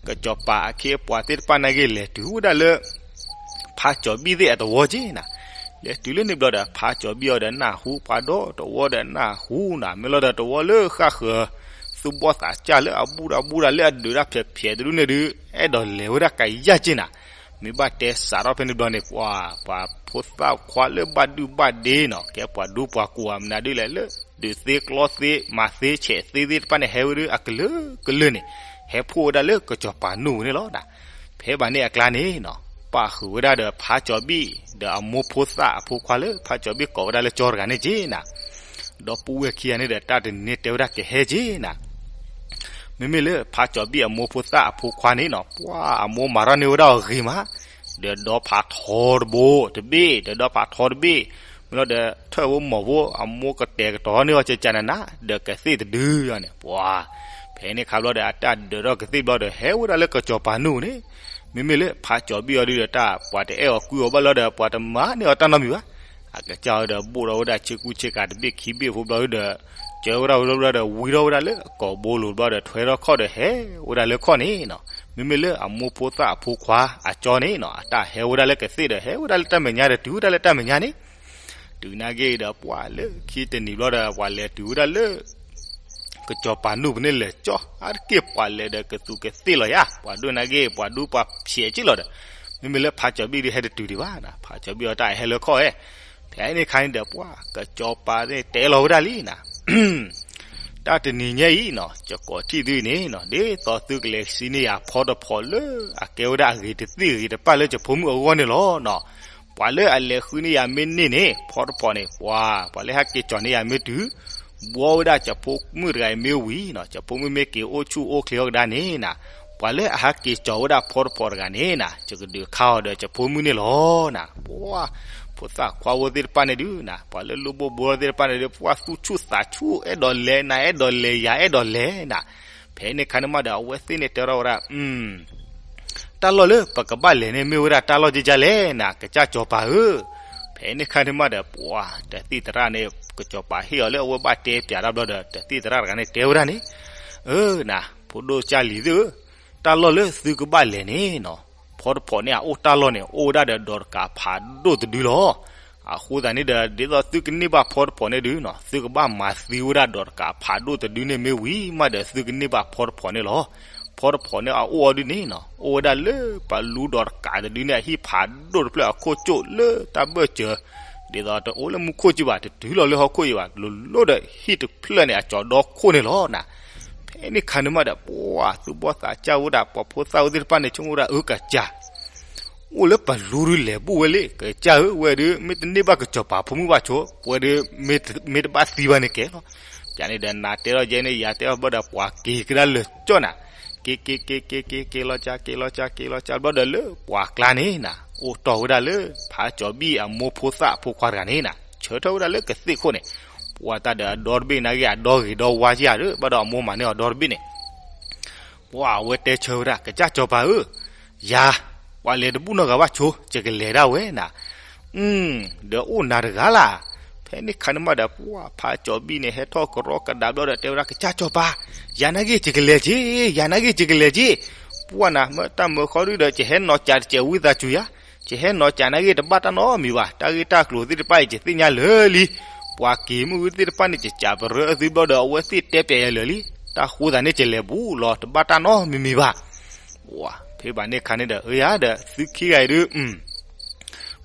ကစီၤပၤအခ့အပှၤသ့ၣ်တဖၣ်နာ်က့ လဲၤတုၤဝဲဒၣ်လၢ ဖးကၠီၤဘံၣ်သ့ၣ်အတဝီက့နၤ. လဲၤတုၤလၢန့ၣ်ဘျီဒီး ဖးကၠီၤဘံၣ်အီၤဒီးနၢ်ဟူ ပှၤဒီတဝီဒီးနၢ်ဟူနၤ, မ့ၢ်လီၤဒီးတဝီလၢဃၣ်ဃၢၤ သူၣ်ဘီၣ်သးစၢ်လၢအဘူၣ်တၢ်ဘူၣ်တၢ် လၢအဒုးတၢ်ဖျဲးဖျဲးတဒုန့ၣ်ဒုး အဲၣ်ဒိးလဲၤဝဲဒၣ်ကယၢ်က့နၤ. မ့ၢ်ဘၣ်တဲစးထီၣ်ဖဲန့ၣ်ဘျီန့ၣ် ပှၤ ပှၤဖိသၣ်ခွါလၢဘၣ်ဒုၣ်ဘၣ်ဒ့နီၤ, ကဲပှၤဒူပှၤကိးဂၤမနုၤဒုလဲၣ် လၢ ဒုးသ့ကျီသ့မၤသ့ဆဲးသ့သ့ၣ်တဖၣ်န့ၣ် ဟဲဝဲဒၣ်အကလုာ်ကလုာ်န့ၣ်, ဟဲဖှိၣ်ဝဲဒၣ်လၢကစီၤပၤနူၢ်ပူၤန့ၣ်လီၤနၤ. ဖဲဘၣ်န့ၣ်အကျါန့ၣ်နီၤ, ပၣ်ဃုာ်ဝဲဒၣ်ဒီးဖးကၠီၤဘံၣ် ဒီးအမိၢ်ဖိသၣ်အဖိခွါလၢ ဖးကၠီၤဘံၣ်ကိးဝဲဒၣ်လၢကၠီတဂၤန့ၣ်က့နၤ. ဒီပုၢ်ဝဲၢ်ခံဂၤန့ၣ်ဒီး တၢ်တနံၤန့ၣ်တဲဝဲဒၣ်ကဟဲက့နၤ. မ့မ့ၢ်လၢဖးကၠီၤဘံၣ်အမိၢ်ဖိသၣ်အဖိခွါန့ၣ်နီၤ, ပှၤအမိၢ်မၤထီၣ်န့ၢ်ဝဲဒၣ်အီၤဂ့ၤမး, ဒီးဒီဖးထီတဘိတဘ့ၣ်, ဒီးဒီဖးထီတဘ့ၣ်, မ့ၢ်လီၤဒီး ထၢၣ်ဖိမီၤဖိ အမိၢ်ကတဲာ်ကတီၤန့ၢ်အီၤကကနနၤ, ဒီးကသ့ၣ်တဒုအီၤန့ၣ် ပှၤ ဖဲန့ၣ်ခါဘျီဒီး အတၢ်ဒၢးထီၣ်ကသ့ၣ်ဘျီဒီး ဟဲဝဲဒၣ်လၢကစီၤပၤနူၢ်ပူၤန့ၣ်, မ့မ့ၢ်လၢဖးကၠီၤဘံၣ်အီၤဒုဒီး တၢ်ပှၤတအဲၣ်အီၤကွံအီၤဘၣ်လီၤဒီး ပှၤတမၤန့ၢ်အီၤတၢ်နီတမံၤဘၣ်. အကစၢ်အီၤဒီး ဘိၣ်ထီၣ်ဝဲဒၣ်ဆ့ကူဆ့ကၤတဘ့ၣ်ခံဘ့ၣ်ဖိဘျီဒီး ကၢဝဲဒၣ်ဝဲဘျီဒီး ဝံထီၣ်ဝဲဒၣ်လၢကိာ်ဘိလိၤဘျီဒီး ထွဲထီၣ်ခီၣ်ဒီးဟဲဝဲဒၣ်လၢခီၣ်န့ၣ်နီၤ. မ့မ့ၢ်လၢအမိၢ်ဖိသၣ်အဖိခွါအကၠီန့ၣ်နီၤ, အတၢ်ဟဲဝဲဒၣ်လၢကသ့ၣ်ဒီး ဟဲဝဲဒၣ်လၢတၢ်မဲာ်ညါဒီး တုၤဝဲဒၣ်လၢတၢ်မဲာ်ညါန့ၣ်, တုၤနာ်က့ဒီး ပှၤလၢခံတနံၤဘျီဒီး ပှၤလဲၤတုၤဝဲဒၣ်လၢ ကစီၤပၤနူၢ်ပူၤန့ၣ်လဲၤကၠီ, အါတက့ၢ်ပှၤလဲၤဒီးကသူးကသ့ၣ်လီၤယါ, ပှၤဒိၣ်နာ်က့ ပှၤဒူပှၤဆဲးက့လီၤဒီး, မ့မ့ၢ်လၢဖးကၠီၤဘံၣ်ဒုးဟဲတတုၤဒံးဘၣ်, ဖးကၠီၤဘံၣ်အီၤတၢ်ဟဲလၢခီၣ်ဝဲ. ဖဲန့ၣ်အခါန့ၣ်ဒီး ပှၤကစီၤပၤန့ၣ်တဲလီၤဝဲဒၣ်လံနၤ, တၢ်တနံၤညါအံၤနီၤ, ယကိးထံၣ်သုန့ၣ်နီၤ, ဒ်သိးသုကလဲၤစံးန့ၢ်ယၤဖီတဖီၣ်လၢ အကဲဝဲဒၣ်အဂ့ၤတသ့ၣ်ဂ့ၤတပၣ်လၢယဖိမုၣ်အဂီၢ်န့ၣ်လီၤနီၤ. ပှၤလၢအလဲၤဃုန့ၢ်ယၤမ့ၢ်န့ၢ်န့ၣ် ဖီတဖီၣ်န့ၣ် ပှၤ ပှၤလၢဟဲက့ၤကၠီၤန့ၢ်ယၤမ့ၢ်တုၤ ဘှီဝဲဒၣ်ယဖိမုၣ်တဂၤအံၤမ့ၢ်ဝံၤနီၤ, ယဖိမုၣ်မ့ၢ်က့ၤအိၣ်ဆူၣ်အိၣ်ချ့အီၤကဒါန့ၣ်နၤ, ပှၤလၢအဟဲက့ၤကၠီၤဝဲဒၣ်ဖီတဖီၣ်တဂၤန့ၣ်နၤ, ယကဒုးခါအီၤဒီးယဖိမုၣ်န့ၣ်လီၤနၤ. ပှၤ ဖိသၣ်ခွါဖိသ့ၣ်တဖၣ်န့ၣ်ဒုးနၤ, ပှၤလၢလိၣ်ဘိၣ်ဘိသ့ၣ်တဖၣ်န့ၣ်ဒုး ပှၤသူၣ်ဆူၣ်သးဆူၣ် အဲၣ်ဒိးလဲၤနၤ အဲၣ်ဒိးလဲၤယၤ အဲၣ်ဒိးလဲၤနၤ. ဖဲန့ၣ်အခါန့ၣ်မးဒီး အဝဲသ့ၣ်န့ၣ်တဲထီၣ်ဝဲဒၣ် တၢ်လီၢ်လၢပကဘၣ်လဲၤန့ၣ် မ့ၢ်ဝဲဒၣ်တၢ်လီၢ်ကကလဲၣ်နၤ ကစၢ်စီၤပၤဧၢ. ဖဲန့ၣ်အခါန့ၣ်မးဒီး ပှၤတသံၣ်သရၣ်န့ၣ် ကစီၤပၤဟ့ၣ်အီၤလၢအဝဲဘၣ်တဲပၠးတၢ်ဘျီဒီး တသံၣ်သရၣ်တဂၤန့ၣ်တဲဝဲဒၣ်န့ၣ်, အၢ နၤ ဖိဒိၣ်ကၢ်လံၤသ့ၣ်ဧၢ, တၢ်လီၢ်လၢသုကဘၣ်လဲၤန့ၣ်နီၤ, ဖီတဖီၣ်န့ၣ်အအိၣ်တၢ်လီၢ်န့ၣ် အိၣ်ဝဲဒၣ်ဒီးဒီးတကးဖးဒိၣ်တဒုလီၤ. အဃိသတးန့ၣ်ဒီး ဒ်သိးသုကန့ၢ်ဘၣ်ဖီတဖီၣ်န့ၣ်ဒုးနီၤ, သုကဘၣ်မၤသံဝဲဒၣ်ဒီးတကးဖးဒိၣ်တဒုန့ၣ်မ့ၢ်ဝံၤမးဒီး သုကန့ၢ်ဘၣ်ဖီတဖီၣ်န့ၣ်လီၤ. ဖီတဖီၣ်န့ၣ်အအိၣ်အီၤဒုန့ၣ်နီၤ, အိၣ်ဝဲဒၣ်လၢပလူဒီးတကးတဒုန့ၣ် အဟံၣ်ဖးဒိၣ်တဖျၢၣ်အခိၣ်ကၠိၣ်လၢတၢ်ဘၢၣ်စၢၤ, ဒ်သိးတအိၣ်လၢမူခိၣ်ကၠိဘၣ်, တတုၤလီၤလၢဟီၣ်ခိၣ်ယံၤဘၣ်, လိၤလိၤဒီးဟံၣ်တဖျၢၣ်န့ၣ် အကၠီၤဒီခိၣ်န့ၣ်လီၤနၤ. ဖဲန့ၣ်ခါန့ၣ်မးဒီး ပှၤသူၣ်ဘီၣ်သးစၢ်ဝဲဒၣ် ပှၤဖိသၣ်ဝဲသ့ၣ်တဖၣ်န့ၣ် ဆိကမိၣ်ဝဲဒၣ်အၢကစၢ် အိၣ်လၢပလူဒုးလဲၤဘူၣ်ဝဲလံ ကစၢ်ဧၢ ဝဲဒုး မ့ၢ်တန့ၢ်ဘၣ်ကစီၤပၤဖိမုၣ်ဘၣ်ဆိ ပဝဲဒုး မ့ၢ်တဘၣ်သံဘၣ်န့ၣ်ကဲလီၤ. ပျးန့ၣ်ဒီးနၤတဲထီၣ်ယဲန့ၣ် ယၤတဲထီၣ်ဘျီဒီး ပှၤက့ၤကဒါလၢာ်ကၠီၣ်နၤ, က့ၤက့ၤက့ၤက့ၤက့ၤက့ၤလီၤကၠါ က့ၤလီၤကၠါ က့ၤလီၤကၠါဘျီဒီးလၢပှၤကျါန့ၣ်နၤ အိၣ်တီၢ်ဝဲဒၣ်လၢ ဖးကၠီၤဘံၣ်အမိၢ်ဖိသၣ်ဖိခွါတဂၤန့ၣ်နၤ ဆၢထၢၣ်ဝဲဒၣ်လၢကသ့ၣ်ခိၣ်န့ၣ်, ပှၤတၢ်ဒီးအဒီတဘ့ၣ်နာ်က့ အဒီဂ့ၤဒီဝါယၤဒီး ဘၣ်ဒီးအမိၢ်မၤန့ၢ်အီၤဒီတဘ့ၣ်န့ၣ် ပှၤအဝဲတဲဆၢဝဲဒၣ် ကစၢ်စီၤပၤဧၢ, ယၤ, ပှၤလဲၤတဘူၣ်နီတဂၤဘၣ်ဆိ ယကလဲၤဒၣ်ဝဲနၤ, ဒီးအိၣ်နၤတဂၤလၢ်, ဖဲန့ၣ်ခါန့ၣ်မးဒီး ပှၤဖးကၠီၤဘံၣ်န့ၣ် ဟဲထီၣ်ကရီကဒါဘျီဒီးတဲဝဲဒၣ် ကစၢ်စီၤပၤ, ယၤနာ်က့ ယကလဲၤက့ၤ, ယၤနာ်က့ ယကလဲၤက့ၤ, ပှၤနၤ မ့ၢ်တၢ်မၢဃီဒုဒီး ယဟဲနီၤကးတစဲးဝံသးစူၤယၤ ယဟဲနီၤကးနာ်က့ တဘၣ်တၢ်နီတမံၤဘၣ်, တၢ်ဂ့ၢ်တၢ်ကျိၤသ့ၣ်တဖၣ်အံၤ ယသ့ၣ်ညါလၢာ်လံ, ပှၤက့ၤမုၢ်ဂုၢ်သ့ၣ်တဖၣ်န့ၣ် ယကးပရၢအသုဘျီဒီး အဝဲသ့ၣ်တဲပျးယၤလၢာ်လံ, တၢ်ဃိသးန့ၣ် ယလဲၤဘူးလီၤ တဘၣ်တၢ်နီတမံၤဘၣ်. ဖဲဘၣ်န့ၣ်ခါန့ၣ်ဒီး အၢယၤဒီး သုခံဂၤအံၤဒုး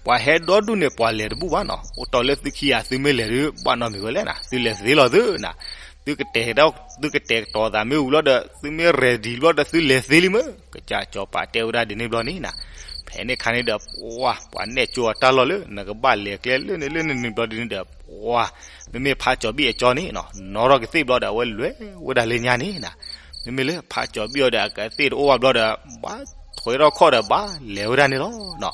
ပှၤဟဲဒီဒူၣ်န့ၣ် ပှၤလဲၤတဘူၣ်ဘၣ်နီၤ, အိၣ်တီၢ်လၢသုခံဂၤ သုမ့ၢ်လဲၤဒုး ဘၣ်နီတမံၤဝဲလဲၣ်နၤ, သုလဲၤသ့လီၤသုနၤ, သုကတဲာ်ကတီၤ, သုကတဲာ်ကတီၤသးမ့ၢ်ဝံၤဘျီဒီး သုမ့ၢ် ready ဘျီဒီး သုလဲၤသ့လံမ့ၢ်, ကစၢ်စီၤပၤတဲဝဲဒၣ်ဒ်န့ၣ်ဘျီန့ၣ်နၤ, ဖဲန့ၣ်ခါန့ၣ်ဒီး ပှၤ ပှၤနဲၣ်ကၠိအတၢ်လီၢ်လၢ နကဘၣ်လဲၤကျဲလၢန့ၣ်လၢန့ၣ်န့ၣ်ဘျီဒ်န့ၣ်ဒီး ပှၤ မ့မ့ၢ်ဖးကၠီၤဘံၣ်အကၠီန့ၣ်နီၤ နီၣ်ထီၣ်ကသ့ၣ်ဘျီဒီး အဝဲလဲၤဝဲဒၣ်လၢညါန့ၣ်နၤ, မ့မ့ၢ်လၢဖးကၠီၤဘံၣ်အီၤဒီး အကသ့ၣ်တအိၣ်ဘၣ်ဘျီဒီး ဘၣ်ထွဲထီၣ်ခီၣ်ဒီးဘၣ်လဲၤဝဲဒၣ်န့ၣ်လီၤ.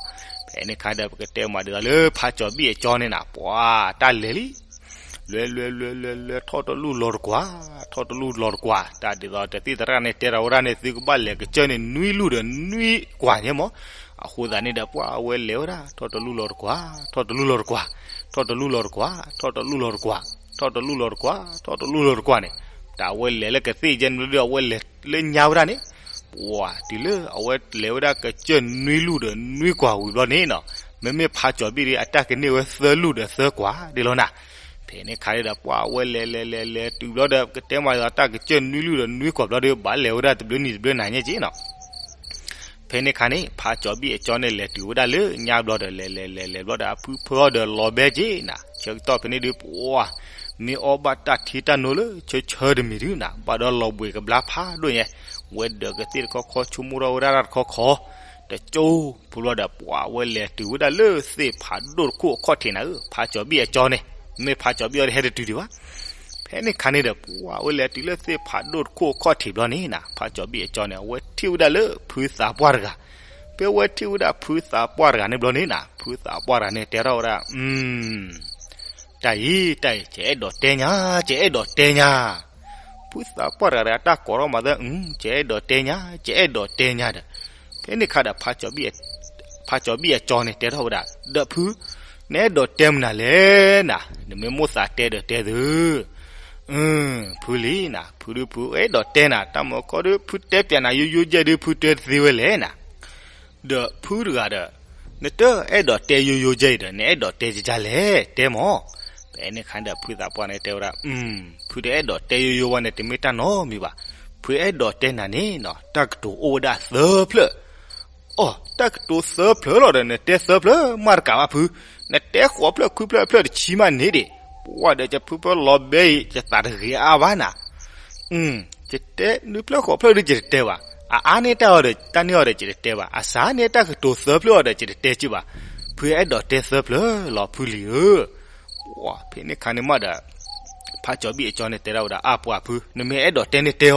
ဖဲန့ၣ်ခါဒီး ပကတဲမးဒ်သိးလၢဖးကၠီၤဘံၣ်အကၠီန့ၣ်နၤ ပှၤတၢ်လဲၤလံ လဲၤလဲၤလဲၤလဲၤလဲၤ ထီၣ်တလူၢ်လီၤတကွၢ်, ထီၣ်တလူၢ်လီၤတကွၢ်, တၢ်ဒ်သိးတသ့ၣ်သရၣ်န့ၣ် တဲထီၣ်ဝဲဒၣ်န့ၣ် သုကဘၣ်လဲၤကစၢၢ်န့ၣ် နွံလူၢ်ဒီးနွံကွၢ်ညါမး, အဃိသတးန့ၣ်ဒီး ပှၤအဝဲလဲၤဝဲဒၣ် ထီၣ်တလူၢ်လီၤတကွၢ်, ထီၣ်တလူၢ်လီၤတကွၢ်, ထီၣ်တလူၢ်လီၤတကွၢ်, ထီၣ်တလူၢ်လီၤတကွၢ်, ထီၣ်တလူၢ်လီၤတကွၢ်, ထီၣ်တလူၢ်လီၤတကွၢ်န့ၣ်, တၢ်အဝဲလဲၤလၢကသ့ၣ်ယဲန့ၣ်ဒီး အဝဲလဲၤလၢညါဝဲဒၣ်န့ၣ် ပှၤတုၤလၢအဝဲလဲၤဝဲဒၣ်ကစၢၢ် နွံလူၢ်ဒီးနွံကွၢ်ဝံၤဘျီန့ၣ်နီၤ, မ့မ့ၢ်ဖးကၠီၤဘံၣ်ဒီး အတၢ်ကန့ၢ်ဝဲသၢလူၢ်ဒီးသၢကွၢ်ဒ်လီၤနၤ. ဖဲန့ၣ်ခါန့ၣ်ဒီး ပှၤအဝဲလဲၤလဲၤလဲၤလဲၤတုၤဘျီဒီး ကတဲမးဒီး တၢ်ကစၢၢ်နွံလူၢ်ဒီးနွံကွၢ်ဘျီဒီး ဘၣ်လဲၤဝဲဒၣ်တဘျုးနံၤတဘျုးနၤညါက့နီၤ. ဖဲန့ၣ်ခါန့ၣ် ဖးကၠီၤဘံၣ်အကၠီန့ၣ် လဲၤတုၤဝဲဒၣ်လၢညါဘျီဒီး လဲၤလဲၤလဲၤလဲၤဘျီဒီး အဖုဖၢအီၤဒီးလီၤဘဲက့နၤ, ဆၢကတီၢ်ဖဲန့ၣ်ဒုး ပှၤ မ့ၢ်အီၣ်ဘၣ်တၢ်ထံတၢ်နိလၢဆၢဆၢတမံၤဒုးနၤ, ဘၣ်ဒီးလီၤဘှံးကဘျါဖးဒိၣ်ညါ, ဝဲဒၢးကသ့ၣ်တခီခီ ဆိကမိၣ်ထီၣ်ဝဲဒၣ်တၢ်တခီခီ, တကၠိဖိဘျီဒီး ပှၤဝဲလဲၤတုၤဝဲဒၣ်လၢသ့ၣ်ဖးဒိၣ်တခိၣ်အခီၣ်ထံးနၤဧၢ, ဖးကၠီၤဘံၣ်အကၠီန့ၣ်, မ့ၢ်ဖးကၠီၤဘံၣ်အီၤဒီး ဟဲတတုၤဒံးဘၣ်. ဖဲန့ၣ်ခါန့ၣ်ဒီး ပှၤဝဲလဲၤတုၤလၢသ့ၣ်ဖးဒိၣ်တခိၣ်အခီၣ်ထံးဘျီန့ၣ်နၤ, ဖးကၠီၤဘံၣ်အကၠီန့ၣ် အဝဲထံၣ်ဝဲဒၣ်လၢဖုသးပှၢ်တဂၤ, ဖဲအဝဲထံၣ်ဝဲဒၣ်ဖုသးပှၢ်တဂၤန့ၣ်ဘျီန့ၣ်နၤ, ဖုသးပှၢ်တဂၤန့ၣ် တဲထီၣ်ဝဲဒၣ် တၢ်အံၤ တၢ်အံၤ ယအဲၣ်ဒိးတဲညါ, ယအဲၣ်ဒိးတဲညါ. ဖုသးပှၢ်တဂၤဒီး အတၢ်ကိးထီၣ်မၤသၢ ယအဲၣ်ဒိးတဲညါ, ယအဲၣ်ဒိးတဲညါဒီး, ဖဲန့ၣ်ခါဒီး ဖးကၠီၤဘံၣ်အကၠီန့ၣ် တဲထီၣ်ဝဲဒၣ်, ဒီးဖု, နအဲၣ်ဒိးတဲမနုၤလဲၣ်နၤ, နမ့ၢ်မိၣ်သးတဲဒီးတဲသု, ဖုလံနၤ, ဖုဒုးဖု အဲၣ်ဒိးတဲနၤ, တၢ်မၢကီဒုး ဖုတဲပျးနၤယိယိယဲၢ်ဒုး ဖုတဲတသ့ဝဲလဲၣ်နၤ ဒီးဖုတဂၤဒီး, နတအဲၣ်ဒိးတဲယိယိယဲၢ်အံၤဒီး နအဲၣ်ဒိးတဲကကလဲၣ်, တဲမၢ်. ဖဲန့ၣ်ခါဒီး ဖုသးပှၢ်န့ၣ်တဲဝဲဒၣ်, ဖုတအဲၣ်ဒိးတဲယိယိဝဲန့ၣ် တမ့ၢ်တၢ်နီတမံၤဘၣ်. ဖုအဲၣ်ဒိးတဲနၤန့ၣ်နီၤ, တၢ်ကတိၤအိၣ်ဝဲဒၣ်သၢဖျၢၣ်. အိ, တၢ်ကတိၤသၢဖျၢၣ်လီၤဒီး နတဲသၢဖျၢၣ်မးတကးဘၣ်ဖု, နတဲဃိးဖျၢၣ်ခွံဖျၢၣ် ဖျၢၣ်တဆံမးန့ၣ်ဒံး, ပှၤဒီးယဖုဖၢလီၤဘဲအံၤ ယသးတဂ့ၤအါအါဘၣ်နၤ ယတဲနွံဖျၢၣ်ဃိးဖျၢၣ်ဒီး ယတတဲဘၣ်. အအါန့ၢ်တၢ်အီၤဒီး တၢ်န့ၢ်အီၤဒီး ယတတဲဘၣ်. အစှၤန့ၢ်တၢ်ကတိၤသၢဖျၢၣ်အီၤဒီး ယတတဲက့ဘၣ်. ဖုအဲၣ်ဒိးတဲသၢဖျၢၣ်လီၤ ဖုလံၤဧၢ. ဖဲန့ၣ်ခါန့ၣ်မးဒီး ဖးကၠီၤဘံၣ်အကၠီန့ၣ်တဲထီၣ်ဝဲဒၣ် အါပှၤဖု, နမ့ၢ်အဲၣ်ဒိးတဲန့ၣ်တဲအီ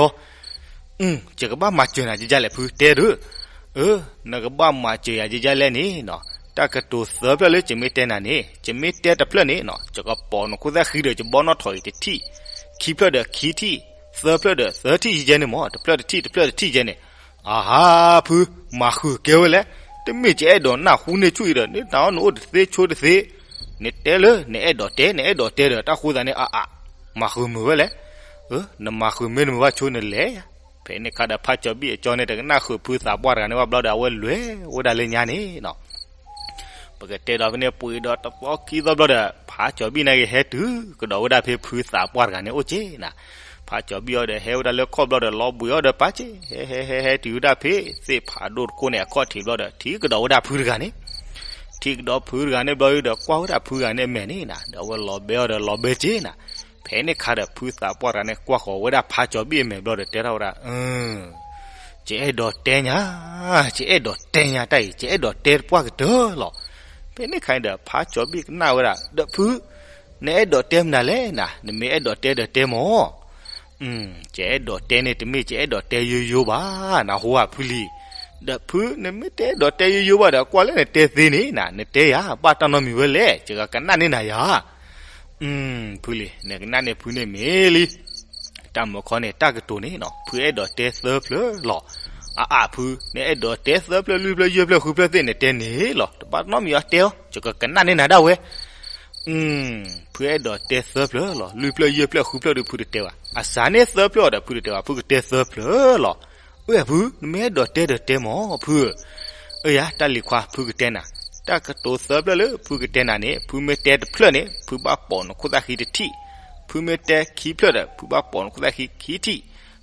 ၤ. ယကဘၣ်မၤစၢၤနၤကကလဲၣ်ဖု, တဲဒုး. အၢ, နကဘၣ်မၤစၢၤယၤကကလဲၣ်န့ၣ်နီၤ, တၢ်ကတိၤသၢဖျၢၣ်လၢယမ့ၢ်တဲနၤန့ၣ်, ယမ့ၢ်တဲတဖျၢၣ်န့ၣ်နီၤ, ယကပိာ်နခိၣ်သၣ်ဃံဒီး ယဘီနီၣ်ထိးအံၤတထံၣ်, ခံဖျၢၣ်ဒီးခံထံၣ်, သၢဖျၢၣ်ဒီးသၢထံၣ်ယဲန့ၣ်မး, တဖျၢၣ်တထံၣ် တဖျၢၣ်တထံၣ်ယဲန့ၣ်. အဟါ, ဖု, မၤဃုာ်ကဲဝဲလဲၣ်. တမ့ၢ်ယအဲၣ်ဒိးနၢ်ဟူန့ၢ်ဆူၣ်အံၤဒီး နတၢ်အီၣ်နအိၣ်တသ့ဆိတသ့. နတဲလၢ နအဲၣ်ဒိးတဲ နအဲၣ်ဒိးတဲဒီး တၢ်ဃိသးန့ၣ် အါအါ, မၤဃုာ်မုာ်ဝဲလဲၣ်. နမၤဃုာ်မ့ၢ်တမုာ်ဘၣ်ဆိ နလဲၤယၤ. ဖဲန့ၣ်ခါဒီး ဖးကၠီၤဘံၣ်အကၠီန့ၣ် တကနၣ်ဃုာ်ဖုသးပှၢ်တဂၤန့ၣ်ဘၣ်ဘျီဒီး အဝဲလဲၤဝဲဒၣ်လၢညါန့ၣ်နီၤ. ပကတဲဒီးဖဲန့ၣ် ပှ့ၤဒီးတသီခံသီဘျီဒီး ဖးကၠီၤဘံၣ်နာ်က့ ဟဲတုၤကဒီးဝဲဒၣ်ဖဲဖုသးပှၢ်တဂၤန့ၣ်အိၣ်က့နၤ. ဖးကၠီၤဘံၣ်အီၤဒီးဟဲဝဲဒၣ်လၢခီၣ်ဘျီဒီး လီၤဘှံးအီၤဒီးပာ်က့, ဟဲဟဲဟဲဟဲတုၤဝဲဒၣ်ဖဲ သ့ၣ်ဖးဒိၣ်တခိၣ်န့ၣ် အခီၣ်ထံးဘျီဒီး ထံၣ်ကဒီးဝဲဒၣ်ဖုတဂၤန့ၣ်. ထံၣ်ကဒီးဖုတဂၤန့ၣ်ဘျီဒီး ကွၢ်ဝဲဒၣ်ဖုတဂၤန့ၣ်အမဲာ်န့ၣ်နၤ, ဒီးအဝဲလီၤဘှံးအီၤဒီးလီၤဘှံးက့နၤ. ဖဲန့ၣ်ခါဒီး ဖုသးပှၢ်တဂၤန့ၣ် ကွၢ်ဃီၤဝဲဒၣ်ဖးကၠီၤဘံၣ်အမဲာ်ဘျီဒီး တဲထီၣ်ဝဲဒၣ်, ယအဲၣ်ဒိးတဲညါ, ယအဲၣ်ဒိးတဲညါတၢ်အံၤ, ယအဲၣ်ဒိးတဲတပှၢ်ကတၢၢ်လီၤ. ဖဲန့ၣ်ခါန့ၣ်ဒီး ဖါကၠီၤဘံၣ်ကနၣ်ဝဲဒၣ်, ဒီးဖု, နအဲၣ်ဒိးတဲမနုၤလဲၣ်နၤ, နမ့ၢ်အဲၣ်ဒိးတဲဒီးတဲမၢ်. ယအဲၣ်ဒိးတဲန့ၣ် တမ့ၢ်ယအဲၣ်ဒိးတဲယိယိဘၣ်, နၢ်ဟူဧါဖုလံ. ဒီးဖု နမ့ၢ်တအဲၣ်ဒိးတဲယိယိဘၣ်ဒီး ကွၢ်လၢနတဲသ့န့ၣ်နၤ, နတဲယၤ ဘၣ်တၢ်နီတမံၤဝဲလဲၣ်, ယကကနၣ်န့ၢ်နၤယၤ. ဖုလံ, နကနၣ်န့ၢ်ဖုန့ၣ်မ့ၢ်လံ. တၢ်မုၢ်ခီန့ၣ် တၢ်ကတိၤန့ၣ်နီၤ ဖုအဲၣ်ဒိးတဲသၢဖျၢၣ်လီၤ. အအၣ်ဖု, နအဲၣ်ဒိးတဲသၢဖျၢၣ်လွံၢ်ဖျၢၣ်ယဲၢ်ဖျၢၣ်ဃုဖျၢၣ်သ့ၣ်န့ၣ် တဲန့ၣ်လီၤ. တဘၣ်နီတမံၤအီၤတဲအီၤ, ယကကနၣ်န့ၢ်နၤဒၣ်ဝဲ. ဖုအဲၣ်ဒိးတဲသၢဖျၢၣ်လီၤ. လွံၢ်ဖျၢၣ်ယဲၢ်ဖျၢၣ်ဃုဖျၢၣ်ဒီးဖုတတဲဘၣ်. အစးန့ၢ်သၢဖျၢၣ်အီၤဒီးဖုတတဲဘၣ်, ဖုကတဲသၢဖျၢၣ်လီၤ. အၢ ဖု, နမ့ၢ်အဲၣ်ဒိးတဲဒီးတဲမၢ်ဖု. အၢ ယၤ တၢ်လံၤခွါ ဖုကတဲနၤ, တၢ်ကတိၤသၢဖျၢၣ်လၢဖုကတဲနၤန့ၣ် ဖုမ့ၢ်တဲတဖျၢၣ်န့ၣ် ဖုဘၣ်ပိာ်နခိၣ်သၣ်ဃံတထံၣ်, ဖုမ့ၢ်တဲခံဖျၢၣ်ဒီး ဖုဘၣ်ပိာ်နခိၣ်သၣ်ဃံခံထံၣ်,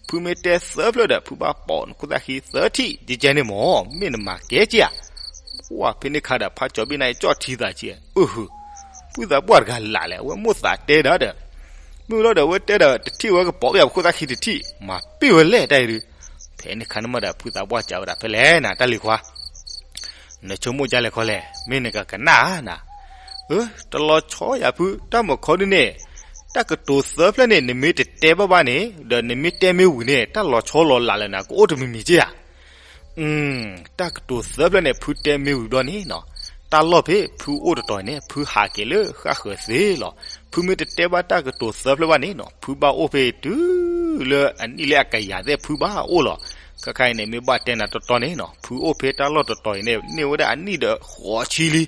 ဖုမ့ၢ်တဲသၢဖျၢၣ်ဒီး ဖုဘၣ်ပိာ်နခိၣ်သၣ်ဃံသၢထံၣ်, ယကဲန့ၣ်မၢ်, မ့ၢ်နမၤကဲက့ဧါ. ပှၢ် ဖဲန့ၣ်ခါဒီး ဖါကၠီၤဘံၣ်န့ၣ် ကၠီၣ်ထံသးဆံး, အၢ ဖုသးပှၢ်တဂၤလၢ်လဲၣ်, အဝဲမိၣ်သးတဲဒၣ်ဒီး မုၢ်လီၤဒီး အဝဲတဲဒီးတထံၣ်ဝဲကပိာ်ဝဲအခိၣ်သၣ်ဃံတထံၣ်, မၤပ့ၢ်ဝဲလဲၣ်တၢ်အံၤဒုး. ဖဲန့ၣ်ခါန့ၣ်မးဒီး ဖုသးပှၢ်စံးဝဲဒၣ် ဖဲလဲၣ်နၤ တၢ်လံၤခွါ, နဆိကမိၣ်ဒ်လဲၣ်ခီလဲၣ်, မ့ၢ်နကကနၣ်ဧါနၤ. အၢ တလီၤဆီယၤဖု, တၢ်မုၢ်ခီဒုးန့ၣ် တၢ်ကတိၤသၢဖျၢၣ်န့ၣ် နမ့ၢ်တတဲဘၣ်ဘၣ်န့ၣ် ဒီးနမ့ၢ်တဲမ့ၢ်ဝံၤန့ၣ် တၢ်လီၤဆီလီၤလးလၢနၤ ကအိၣ်တမံၤမံၤက့ဧါ. တၢ်ကတိၤသၢဖျၢၣ်န့ၣ် ဖုတဲမ့ၢ်ဝံၤဘျီန့ၣ်နီၤ, တၢ်လီၢ်ဖဲဖုအိၣ်တတီၤန့ၣ် ဖုဟးက့ၤလၢဃၣ်ဃၢၤသ့လီၤ. ဖုမ့ၢ်တတဲဘၣ်တၢ်ကတိၤသၢဖျၢၣ်ဘၣ်န့ၣ်နီၤ, ဖုဘၣ်အိၣ်ဖဲတုၤလၢအနံၣ်လၢအကယၤသ့ၣ် ဖုဘၣ်အိၣ်လီၤ. ခဲခါအံၤန့ၣ် မ့ၢ်ဘၣ်တဲနၤတီတီန့ၣ်နီၤ, ဖုအိၣ်ဖဲတၢ်လီၢ်တတီၤအံၤန့ၣ် န့ၢ်ဝဲဒၣ်အနံၣ်ဒီးဃိးဆံလံ.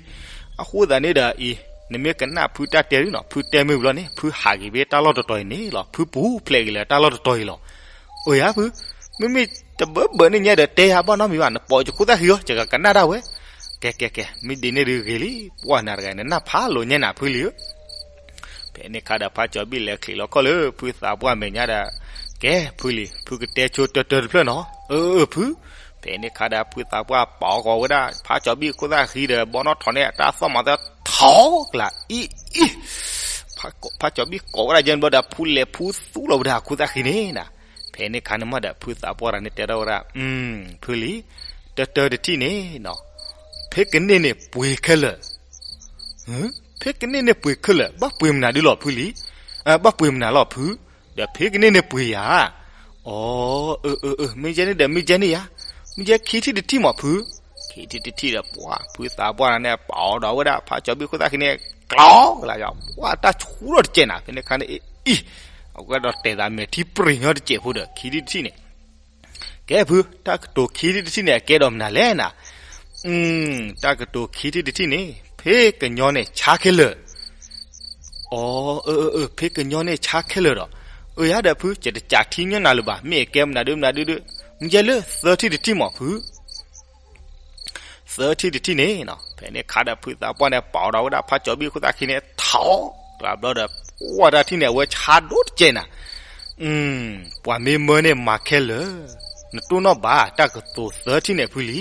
အဃိသတးန့ၣ်ဒီးအံၤ နမ့ၢ်ကနၣ်ဖုတၢ်တဲဒုးနီၤ, ဖုတဲမ့ၢ်ဝံၤလီၤန့ၣ် ဖုဟးက့ၤဖဲတၢ်လီၢ်တတီၤအံၤန့ၣ်လီၤ. ဖုပူၤဖျဲးက့ၤလၢတၢ်လီၢ်တတီၤအံၤလီၤ. အိၣ်ယၤဖု, မ့မ့ၢ်တဘၢဘၢန့ၣ်ညါဒီး တဲယၤဘၣ်နီတမံၤဘၣ်, နပိာ်ယခိၣ်သၣ်ဃံအီၤ ယကကနၣ်ဒၣ်ဝဲ. ကဲကဲကဲ, မ့ၢ်ဒ်န့ၣ်ဒုးဂ့ၤလံ, ပှၢ်နၤတဂၤန့ၣ် နနၢ်ဖးလိာ်ညါနၤဖုလံဧၢ. ဖဲန့ၣ်ခါဒီးဖါကၠီၤဘံၣ်လဲၤချံးလီၤခီၣ်လၢဖုသးပှၢ်မဲာ်ညါဒီး, ကဲဖုလံ, ဖုကတဲဆိတၢတၢတဖျၢၣ်နီၤ. အၢ အၢ ဖု. ဖဲန့ၣ်ခါဒီးဖုသးပှၢ်ပိာ်ဃီၤဝဲဒၣ် ဖါကၠီၤဘံၣ်ခိၣ်သၣ်ဃံဒီး ဘီနီၣ်ထိးန့ၣ် တၢ်သီၣ်မၤသၢထီကလးအံၤအံၤ ဖါကၠီၤဘံၣ်ကိးဝဲဒၣ်ယဲၢ်ဘျီဒီး ဖုလဲၤဖုသူလီၤဝဲဒၣ်အခိၣ်သၣ်ဃံန့ၣ်နၤ. ဖဲန့ၣ်ခါန့ၣ်မးဒီး ဖုသးပှၢ်တဂၤန့ၣ်တဲထီၣ်ဝဲဒၣ်, ဖုလံ, တၢတၢတထံၣ်န့ၣ်နီၤ, ဖဲကန့ၢ်န့ၣ်ပှ့ၤခဲလၢာ် ဖဲကန့ၢ်န့ၣ်ပှ့ၤခဲလၢာ်, ဘၣ်ပှ့ၤမနုၤဒုလီၤဖုလံ, ဘၣ်ပှ့ၤမနုၤလီၤဖု, ဒီးဖဲကန့ၢ်န့ၣ်ပှ့ၤယၤ. အၢ အၢ အၢ မ့ၢ်ယဲန့ၣ်ဒီး မ့ၢ်ယဲန့ၣ်ယၤ, မ့ၢ်ယဲခံထံၣ်တထံၣ်မးဖု. ခံထံၣ်တထံၣ်ဒီး ပှၢ် ဖုသးပှၢ်တဂၤန့ၣ် ပိာ်ဒီးဝဲဒၣ် ဖါကၠီၤဘံၣ်ခိၣ်သၣ်ဃံန့ၣ် ကျီကလးယၤ, ပှၢ် တၢ်ဆူၣ်ထီၣ်တစဲးနၤ ဖဲန့ၣ်ခါန့ၣ်အံၤ, အဝဲဒီးတဲသးမဲာ်ထံပြံၤညီတစဲးဖိဒီး ခံထံၣ်တထံၣ်န့ၣ် ကဲဖု, တၢ်ကတိၤခံထံၣ်တထံၣ်န့ၣ် အကဲဒီးမနုၤလဲၣ်နၤ. တၢ်ကတိၤခံထံၣ်တထံၣ်န့ၣ် ဖဲကညီန့ၣ်ဆါခဲလၢာ်. အၢ အၢ အၢ ဖဲကညီန့ၣ်ဆါခဲလၢာ်ဒီး, အၢ ယၤဒီးဖု ယတကးထံညီနၤလၢၤဘၣ်, မ့ၢ်အကဲမနုၤဒုမနုၤဒုဒု, မ့ၢ်ယဲလၢသၢထံၣ်တထံၣ်မးဖု. သၢထံၣ်တထံၣ်န့ၣ်နီၤ, ဖဲန့ၣ်ခါဒီးဖုသးပှၢ်န့ၣ် ပိာ်ဒီးဝဲဒၣ်ဖါကၠီၤဘံၣ်ခိၣ်သၣ်ဃံန့ၣ် ထီၣ်ကျးဘျီဒီး ပှၢ် တၢ်ထံၣ်န့ၣ် အဝဲဆါဒိၣ်တစဲးနၤ. ပှၤမ့ၢ်မၢန့ၣ်မၤခဲလၢာ်, နတိၢ်နီၣ်ဘၣ် တၢ်ကတိၤသၢထံၣ်န့ၣ်ဖုလံ.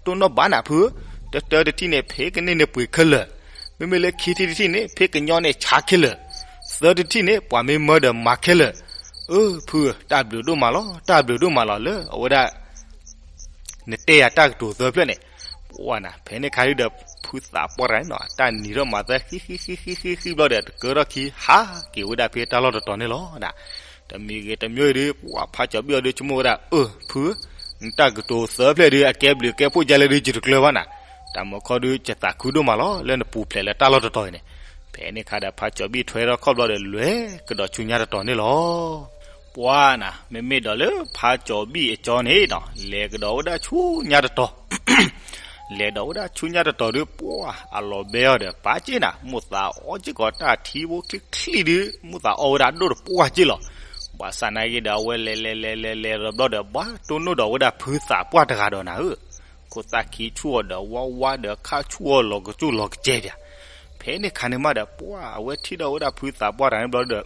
တိၢ်နီၣ်ဘၣ်နၤဖု, တၢတၢတထံၣ်န့ၣ် ဖဲကန့ၢ်န့ၣ်ပှ့ၤခဲလၢာ်, မ့မ့ၢ်လၢခံထံၣ်တထံၣ်န့ၣ် ဖဲကညီန့ၣ်ဆါခဲလၢာ်, သၢထံၣ်တထံၣ်န့ၣ် ပှၤမ့ၢ်မၢဒီးမၤခဲလၢာ်. အၢ ဖု, တၢ်ဘျုးဒိၣ်မးလီၤ, တၢ်ဘျုးဒိၣ်မးလီၤလၢအဝဲဒၣ် နတဲယၤတၢ်ကတိၤသၢဖျၢၣ်န့ၣ်, ပှၢ်နၤ, ဖဲန့ၣ်ခါဒုဒီး ဖုသးပှၢ်တဂၤန့ၣ်နီၤ တၢ်နံၤထီၣ်မၤသၢဃံဃံဃံဃံဃံဃံဘျီဒီး တကၢထီၣ်ခံ ဟးက့ၤဝဲဒၣ်ဖဲတၢ်လီၢ်တတီၤန့ၣ်လီၤနၤ. တမံၤဂ့ၤတမံၤဒု ပှၢ် ဖါကၠီၤဘံၣ်အီၤဒု ဆိကမိၣ်ဝဲဒၣ် အၢ ဖု, နတၢ်ကတိၤသၢဖျၢၣ်ဒု အကဲဘျုးကဲဖှိၣ်ဒ်လဲၣ်ဒု ယတကျၢၤဘၣ်နၤ. တၢ်မုၢ်ခီဒု ယသးခုဒိၣ်မးလီၤ လၢနပူၤဖျဲးလၢတၢ်လီၢ်တတီၤအံၤန့ၣ်. ဖဲန့ၣ်ခါဒီး ဖါကၠီၤဘံၣ်ထွဲထီၣ်ခီၣ်ဘျီဒီး လဲၤကဒီးဆူညါတတီၤန့ၣ်လီၤ. ပှၢ်နၤ, မ့မ့ၢ်ဒီးလၢဖါကၠီၤဘံၣ်အကၠီန့ၣ်နီၤ လဲၤကဒီးဝဲဒၣ်ဆူညါတတီၤ, လဲၤဒီးဝဲဒၣ်ဆူညါတတီၤဒု ပှၢ် အလီၤဘဲအီၤဒီး ပာ်က့နၤ မိၢ်သးအီက့ၢ်ကီးတၢ်ထံဖိချံချံဒု မိၢ်သးအီဝဲဒၣ်ဒိၣ်တပှၢ်က့လီၤ. ဘၣ်ဆၣ်နာ်က့ဒီး အဝဲလဲၤလဲၤလဲၤလဲၤလဲၤဒီးဘျီဒီး ဘၣ်တိၢ်နီၣ်ဒီးဝဲဒၣ်ဖုသးပှၢ်တဂၤဒီးနၤဧၢ, ခိၣ်သၣ်ခံဆူၣ်အီၤဒီးဝါဝါဒီးခါဆူၣ်အီၤလီၤကစူၣ်လီၤကစဲဒၣ်. ဖဲန့ၣ်ခါန့ၣ်မးဒီး ပှၢ် အဝဲထံၣ်ဒီးဝဲဒၣ်ဖုသးပှၢ်တဂၤန့ၣ်ဘျီဒီး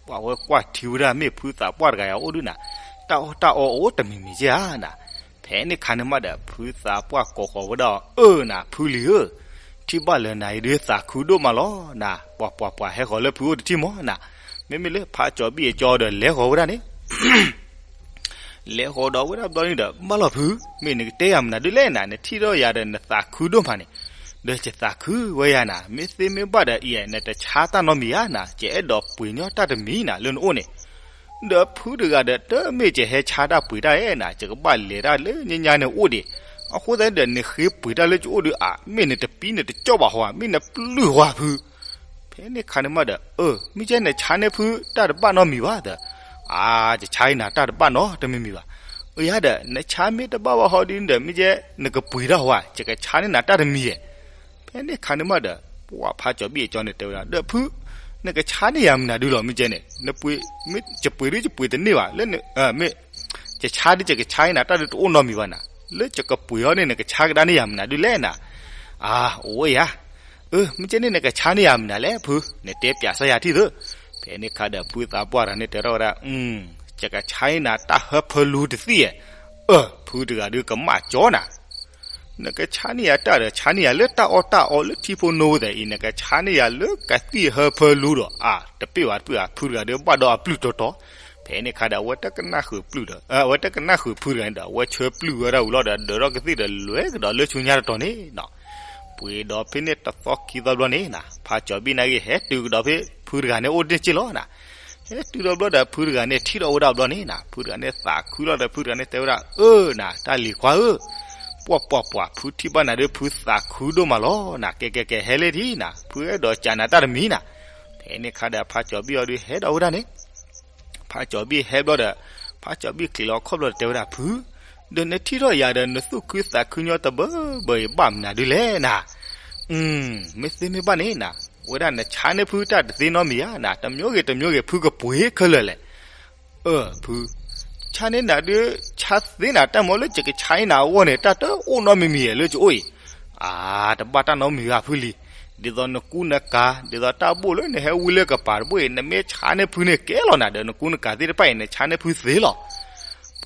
ပှၢ် အဝဲကွၢ်ထံဝဲဒၣ်မ့ၢ်ဖုသးပှၢ်တဂၤအံၤအိၣ်ဒုနၤ, တၢ်အီၣ်တၢ်အီအိၣ်တမံၤမံၤက့ဧါနၤ. ဖဲန့ၣ်ခါန့ၣ်မးဒီး ဖုသးပှၢ်ကိးဃီၤဝဲဒၣ် အၢနၤ ဖုလံဧၢ, ထံၣ်ဘၣ်လၢနၤအံၤဒုးသးခုဒိၣ်မးလီၤနၤ, ပှၤပှၤပှၤဟဲဃီၤလၢဖုအိၣ်တထံၣ်မးနၤ. မ့မ့ၢ်လၢဖါကၠီၤဘံၣ်အကၠီဒီးလဲၤဃီၤဝဲဒၣ်န့ၣ် လဲၤဃီၤဒီးဝဲဒၣ်ဘျီန့ၣ်ဒီး ဘၣ်လီၤဖု, မ့ၢ်နကတဲယၤမနုၤဒုလဲၣ်နၤ, နထံၣ်ထီၣ်ယၤဒီးနသးခုဒိၣ်မးန့ၣ်, ဒီးယသးခုဝဲယၤနၤ, မ့ၢ်သ့မ့ၢ်ဘၣ်ဒီးအံၤ နတဆါတၢ်နီတမံၤဧါနၤ, ယအဲၣ်ဒိးပှ့ၤညီတၢ်တမံၤနၤလၢနအိၣ်န့ၣ်. ဒီးဖုတဂၤဒီး တမ့ၢ်ယဟဲဆါတၢ်ပှ့ၤတၢ်ဧါနၤ, ယကဘၣ်လဲၤတၢ်လၢညါညါန့ၣ်အိၣ်ဒံး, အဃိသတးဒီး နဃ့ပှ့ၤတၢ်လၢယအိၣ်ဒုးဧါ, မ့ၢ်နတပံနတကၠီၣ်ဘၣ်ဟီဧါ, မ့ၢ်နပျုၢ်ဟီဧါဖု. ဖဲန့ၣ်ခါန့ၣ်မးဒီး အၢ မ့ၢ်ကဲနဆါန့ၢ်ဖုတၢ်တဘၣ်နီတမံၤဘၣ်ဒီး, အါ ယဆါန့ၢ်နၤတၢ်တဘၣ်နီတမံၤမံၤဘၣ်. အၢ ယၤဒီး နဆါမ့ၢ်တဘၣ်ဘၣ်ဟီဒ်န့ၣ်ဒီး မ့ၢ်ကဲ နကပှ့ၤတၢ်ဟီဧါ, ယကဆါန့ၢ်နၤတၢ်တမံၤဧါ. ဖဲန့ၣ်ခါန့ၣ်မးဒီး ပှၤဖးကၠီၤဘံၣ်အကၠီန့ၣ်တဲဝဲဒၣ် ဒီးဖု, နကဆါန့ၢ်ယၤမနုၤဒုလီၤ, မ့ၢ်ကဲန့ၣ် နပှ့ၤ, မ့ၢ်ယပှ့ၤဒုယပှ့ၤတန့ၢ်ဘၣ်, လၢန, မ့ၢ်, ယဆါဒုယကဆါန့ၢ်နၤတၢ်ဒုတအိၣ်နီတမံၤဘၣ်နၤ, လၢယကပှ့ၤအီၤန့ၣ် နကဆါကဒါန့ၢ်ယၤမနုၤဒုလဲၣ်နၤ. အါ အိၣ်ဝဲယၤ အၢ မ့ၢ်ကဲန့ၣ်နကဆါန့ၢ်ယၤမနုၤလဲၣ်ဖု, နတဲပျးစၢ်ယၤထံၣ်သၢ. ဖဲန့ၣ်ခါဒီးဖုသးပှၢ်တဂၤန့ၣ်တဲထီၣ်ဝဲဒၣ်, ယကဆါန့ၢ်နၤတၢ်ဟၢဖၢလူတသ့ၣ်ဧါ. အၢ ဖုတဂၤဒုကမၣ်ကၠီနၤ, နကဆါန့ၢ်ယၤတၢ်ဒီး ဆါန့ၢ်ယၤလၢတၢ်အီၣ်တၢ်အီလၢထံဖိနိဝဲသ့ၣ်အံၤ, နကဆါန့ၢ်ယၤလၢကသံၣ်ဟၢဖၢလူဒီး အါ တပ့ၢ်ဘၣ်တပ့ၢ်ဘၣ်, ဖုတဂၤဒုဘၣ်ဒီးအပျုၢ်တီတီ. ဖဲန့ၣ်ခါဒီး အဝဲတကနၣ်ဃုာ်ပျုၢ်ဒီး, အဝဲတကနၣ်ဃုာ်ဖုတဂၤန့ၣ်ဒီး အဝဲဆၢပျုၢ်ဝဲဒၣ်ဝံၤလီၤဒီး ဒၢးထီၣ်ကသံၣ်ဒီးလွဲကဒီးလၢဆူညါတတီၤန့ၣ်နၤ. ပှ့ၤဒီးဖဲန့ၣ်တသီခံသီဘျီန့ၣ်နၤ, ဖးကၠီၤဘံၣ်န့ၣ်က့ၤဟဲတုၤကဒီးဖဲဖုတဂၤန့ၣ်အိၣ်တ့ၢ်က့ၢ်လီၤနၤ. ဟဲတုၤဒီးဘျီဒီး ဖုတဂၤန့ၣ်ထံၣ်ထီၣ်ဝဲဒၣ်ဘျီန့ၣ်နၤ, ဖုတဂၤန့ၣ်သးခုလီၤဒီး ဖုတဂၤန့ၣ်တဲဝဲဒၣ်, အၢ နၤ တၢ်လံၤခွါဧၢ, ပှၢ်ပှၢ်ပှၢ် ဖုထံၣ်ဘၣ်နၤဒီး ဖုသးခုဒိၣ်မးလီၤနၤ, ကဲကဲကဲ ဟဲလံဒံးနၤ, ဖုအဲၣ်ဒိးစံးနၤတၢ်တမံၤနၤ. ဖဲန့ၣ်ခါဒီး ဖးကၠီၤဘံၣ်အီၤဒုးဟဲဒီးဝဲဒၣ်န့ၣ် ဖးကၠီၤဘံၣ်ဟဲဘျီဒီး, ဖးကၠီၤဘံၣ်ချံးလီၤခီၣ်ဘျီဒီးတဲဝဲဒၣ် ဖု, ဒီးနထံၣ်ထီၣ်ယၤဒီး နသူၣ်ခုသးခုညီတဘၢဘၢအံၤ ဘၣ်မနုၤဒုလဲၣ်နၤ. မ့ၢ်သ့မ့ၢ်ဘၣ်န့ၣ်နၤ, ဝဲဒၣ်နဆါန့ၢ်ဖုတၢ်တသ့နီတမံၤဧါနၤ, တမျိုးဂ့ၤတမျိုးဂ့ၤ ဖုကပှ့ၤခဲလၢာ်လဲၣ်. အၢ ဖု, ဆါန့ၢ်နၤဒုး ဆါသ့နၤ, တၢ်မ့ၢ်လၢယကဆါန့ၢ်နၤအဂီၢ်န့ၣ် တၢ်တအိၣ်နီတမံၤမံၤလၢယအိၣ်အံၤ. အါ တဘၣ်တၢ်နီတမံၤဧါဖုလံ. ဒ်သိးနကူနကၤ, ဒ်သိးတၢ်ဘိၣ်လၢနဟဲဝံလၢကပၤတဘိအံၤ နမ့ၢ်ဆါန့ၢ်ဖုန့ၣ်ကဲလီၤနၤ, ဒီးနကူနကၤသ့ၣ်တဖၣ်အံၤ နဆါန့ၢ်ဖုသ့လီၤ.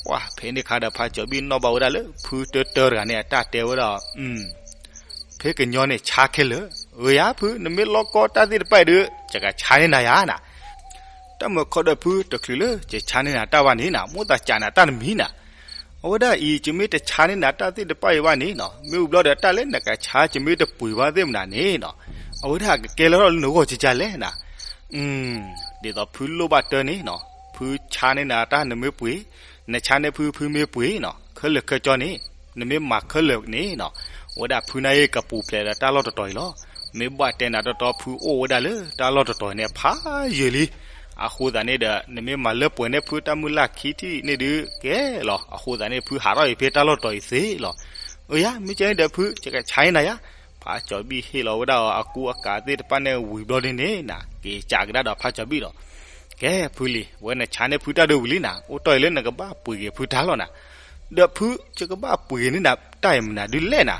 ပှၢ် ဖဲန့ၣ်ခါဒီး ဖးကၠီၤဘံၣ်နီၣ်ဘၣ်ဝဲဒၣ်လၢ ဖုတၢတၢတဂၤန့ၣ် အတၢ်တဲဝဲဒၣ် ဖဲကညီန့ၣ်ဆါခဲလၢာ်, အၢ ယၤဖု နမ့ၢ်လီၢ်ကီတၢ်သ့ၣ်တဖၣ်အံၤဒီး ယကဆါန့ၢ်နၤယၤနၤ. တၢ်မုၢ်ခီဒီးဖု တချုးလၢယဆါန့ၢ်နၤတၢ်ဘၣ်န့ၣ်နၤ, မိၣ်သးစံးနၤတၢ်တမံၤနၤ. အဝဲဒၣ်အံၤ ယမ့ၢ်တဆါန့ၢ်နၤတၢ်သ့ၣ်တဖၣ်အံၤဘၣ်န့ၣ်နၤ, မ့ၢ်ဝံၤဘျီဒီး တၢ်လၢနကဆါ ယမ့ၢ်တပှ့ၤဘၣ်သ့ၣ်မနၤန့ၣ်နၤ, အဝဲဒၣ်ကကဲလၢထီၣ်လၢနဂီၢ်ကကလဲၣ်နၤ. ဒ်သိးဖုလိၣ်ဘၣ်တၢ်န့ၣ်နၤ, ဖုဆါန့ၢ်နၤတၢ်နမ့ၢ်ပှ့ၤ, နဆါန့ၢ်ဖု ဖုမ့ၢ်ပှ့ၤနၤ, ခဲလၢာ်ခဲကၠီန့ၣ် နမ့ၢ်မၤခဲလၢာ်န့ၣ်နၤ, အဝဲဒၣ်ဖုန့ၣ်ကပူၤဖျဲးဒီးတၢ်လီၢ်တတီၤအံၤလီၤ. မ့ၢ်ဘၣ်တဲနၤတီတီ ဖုအိၣ်ဝဲဒၣ်လၢတၢ်လီၢ်တတီၤအံၤန့ၣ် ဖးယံာ်လံ. အဃိသတးန့ၣ်ဒီး နမ့ၢ်မၤလၢပှဲၤန့ၢ်ဖုတၢ်မုၢ်လၢ်ခံထံၣ်န့ၣ်ဒုး ကဲလီၤ. အဃိသတးန့ၣ် ဖုဟးထီၣ်အံၤဖဲတၢ်လီၢ်တတီၤအံၤသ့လီၤ. အၢ ယၤ မ့ၢ်ကဲန့ၣ်ဒီးဖု ယကဆါန့ၢ်နၤယၤ. ဖးကၠီၤဘံၣ်ဟ့ၣ်လီၤဝဲဒၣ်အီၤအကူအကၤသ့ၣ်တဖၣ်န့ၣ်ဝံၤဘျီဒ်န့ၣ်နၤ, က့ၤစံးကဒါဒီးဖးကၠီၤဘံၣ်ဒီး ကဲဖုလံ, ဝဲနဆါန့ၢ်ဖုတၢ်ဒုးဝံၤလံနၤ, အိၣ်တီၢ်အံၤလၢနကဘၣ်ပှ့ၤက့ၤဖုတၢ်လီၤနၤ. ဒီးဖု ယကဘၣ်ပှ့ၤန့ၢ်နၤတၢ်အံၤမနုၤဒုလဲၣ်နၤ.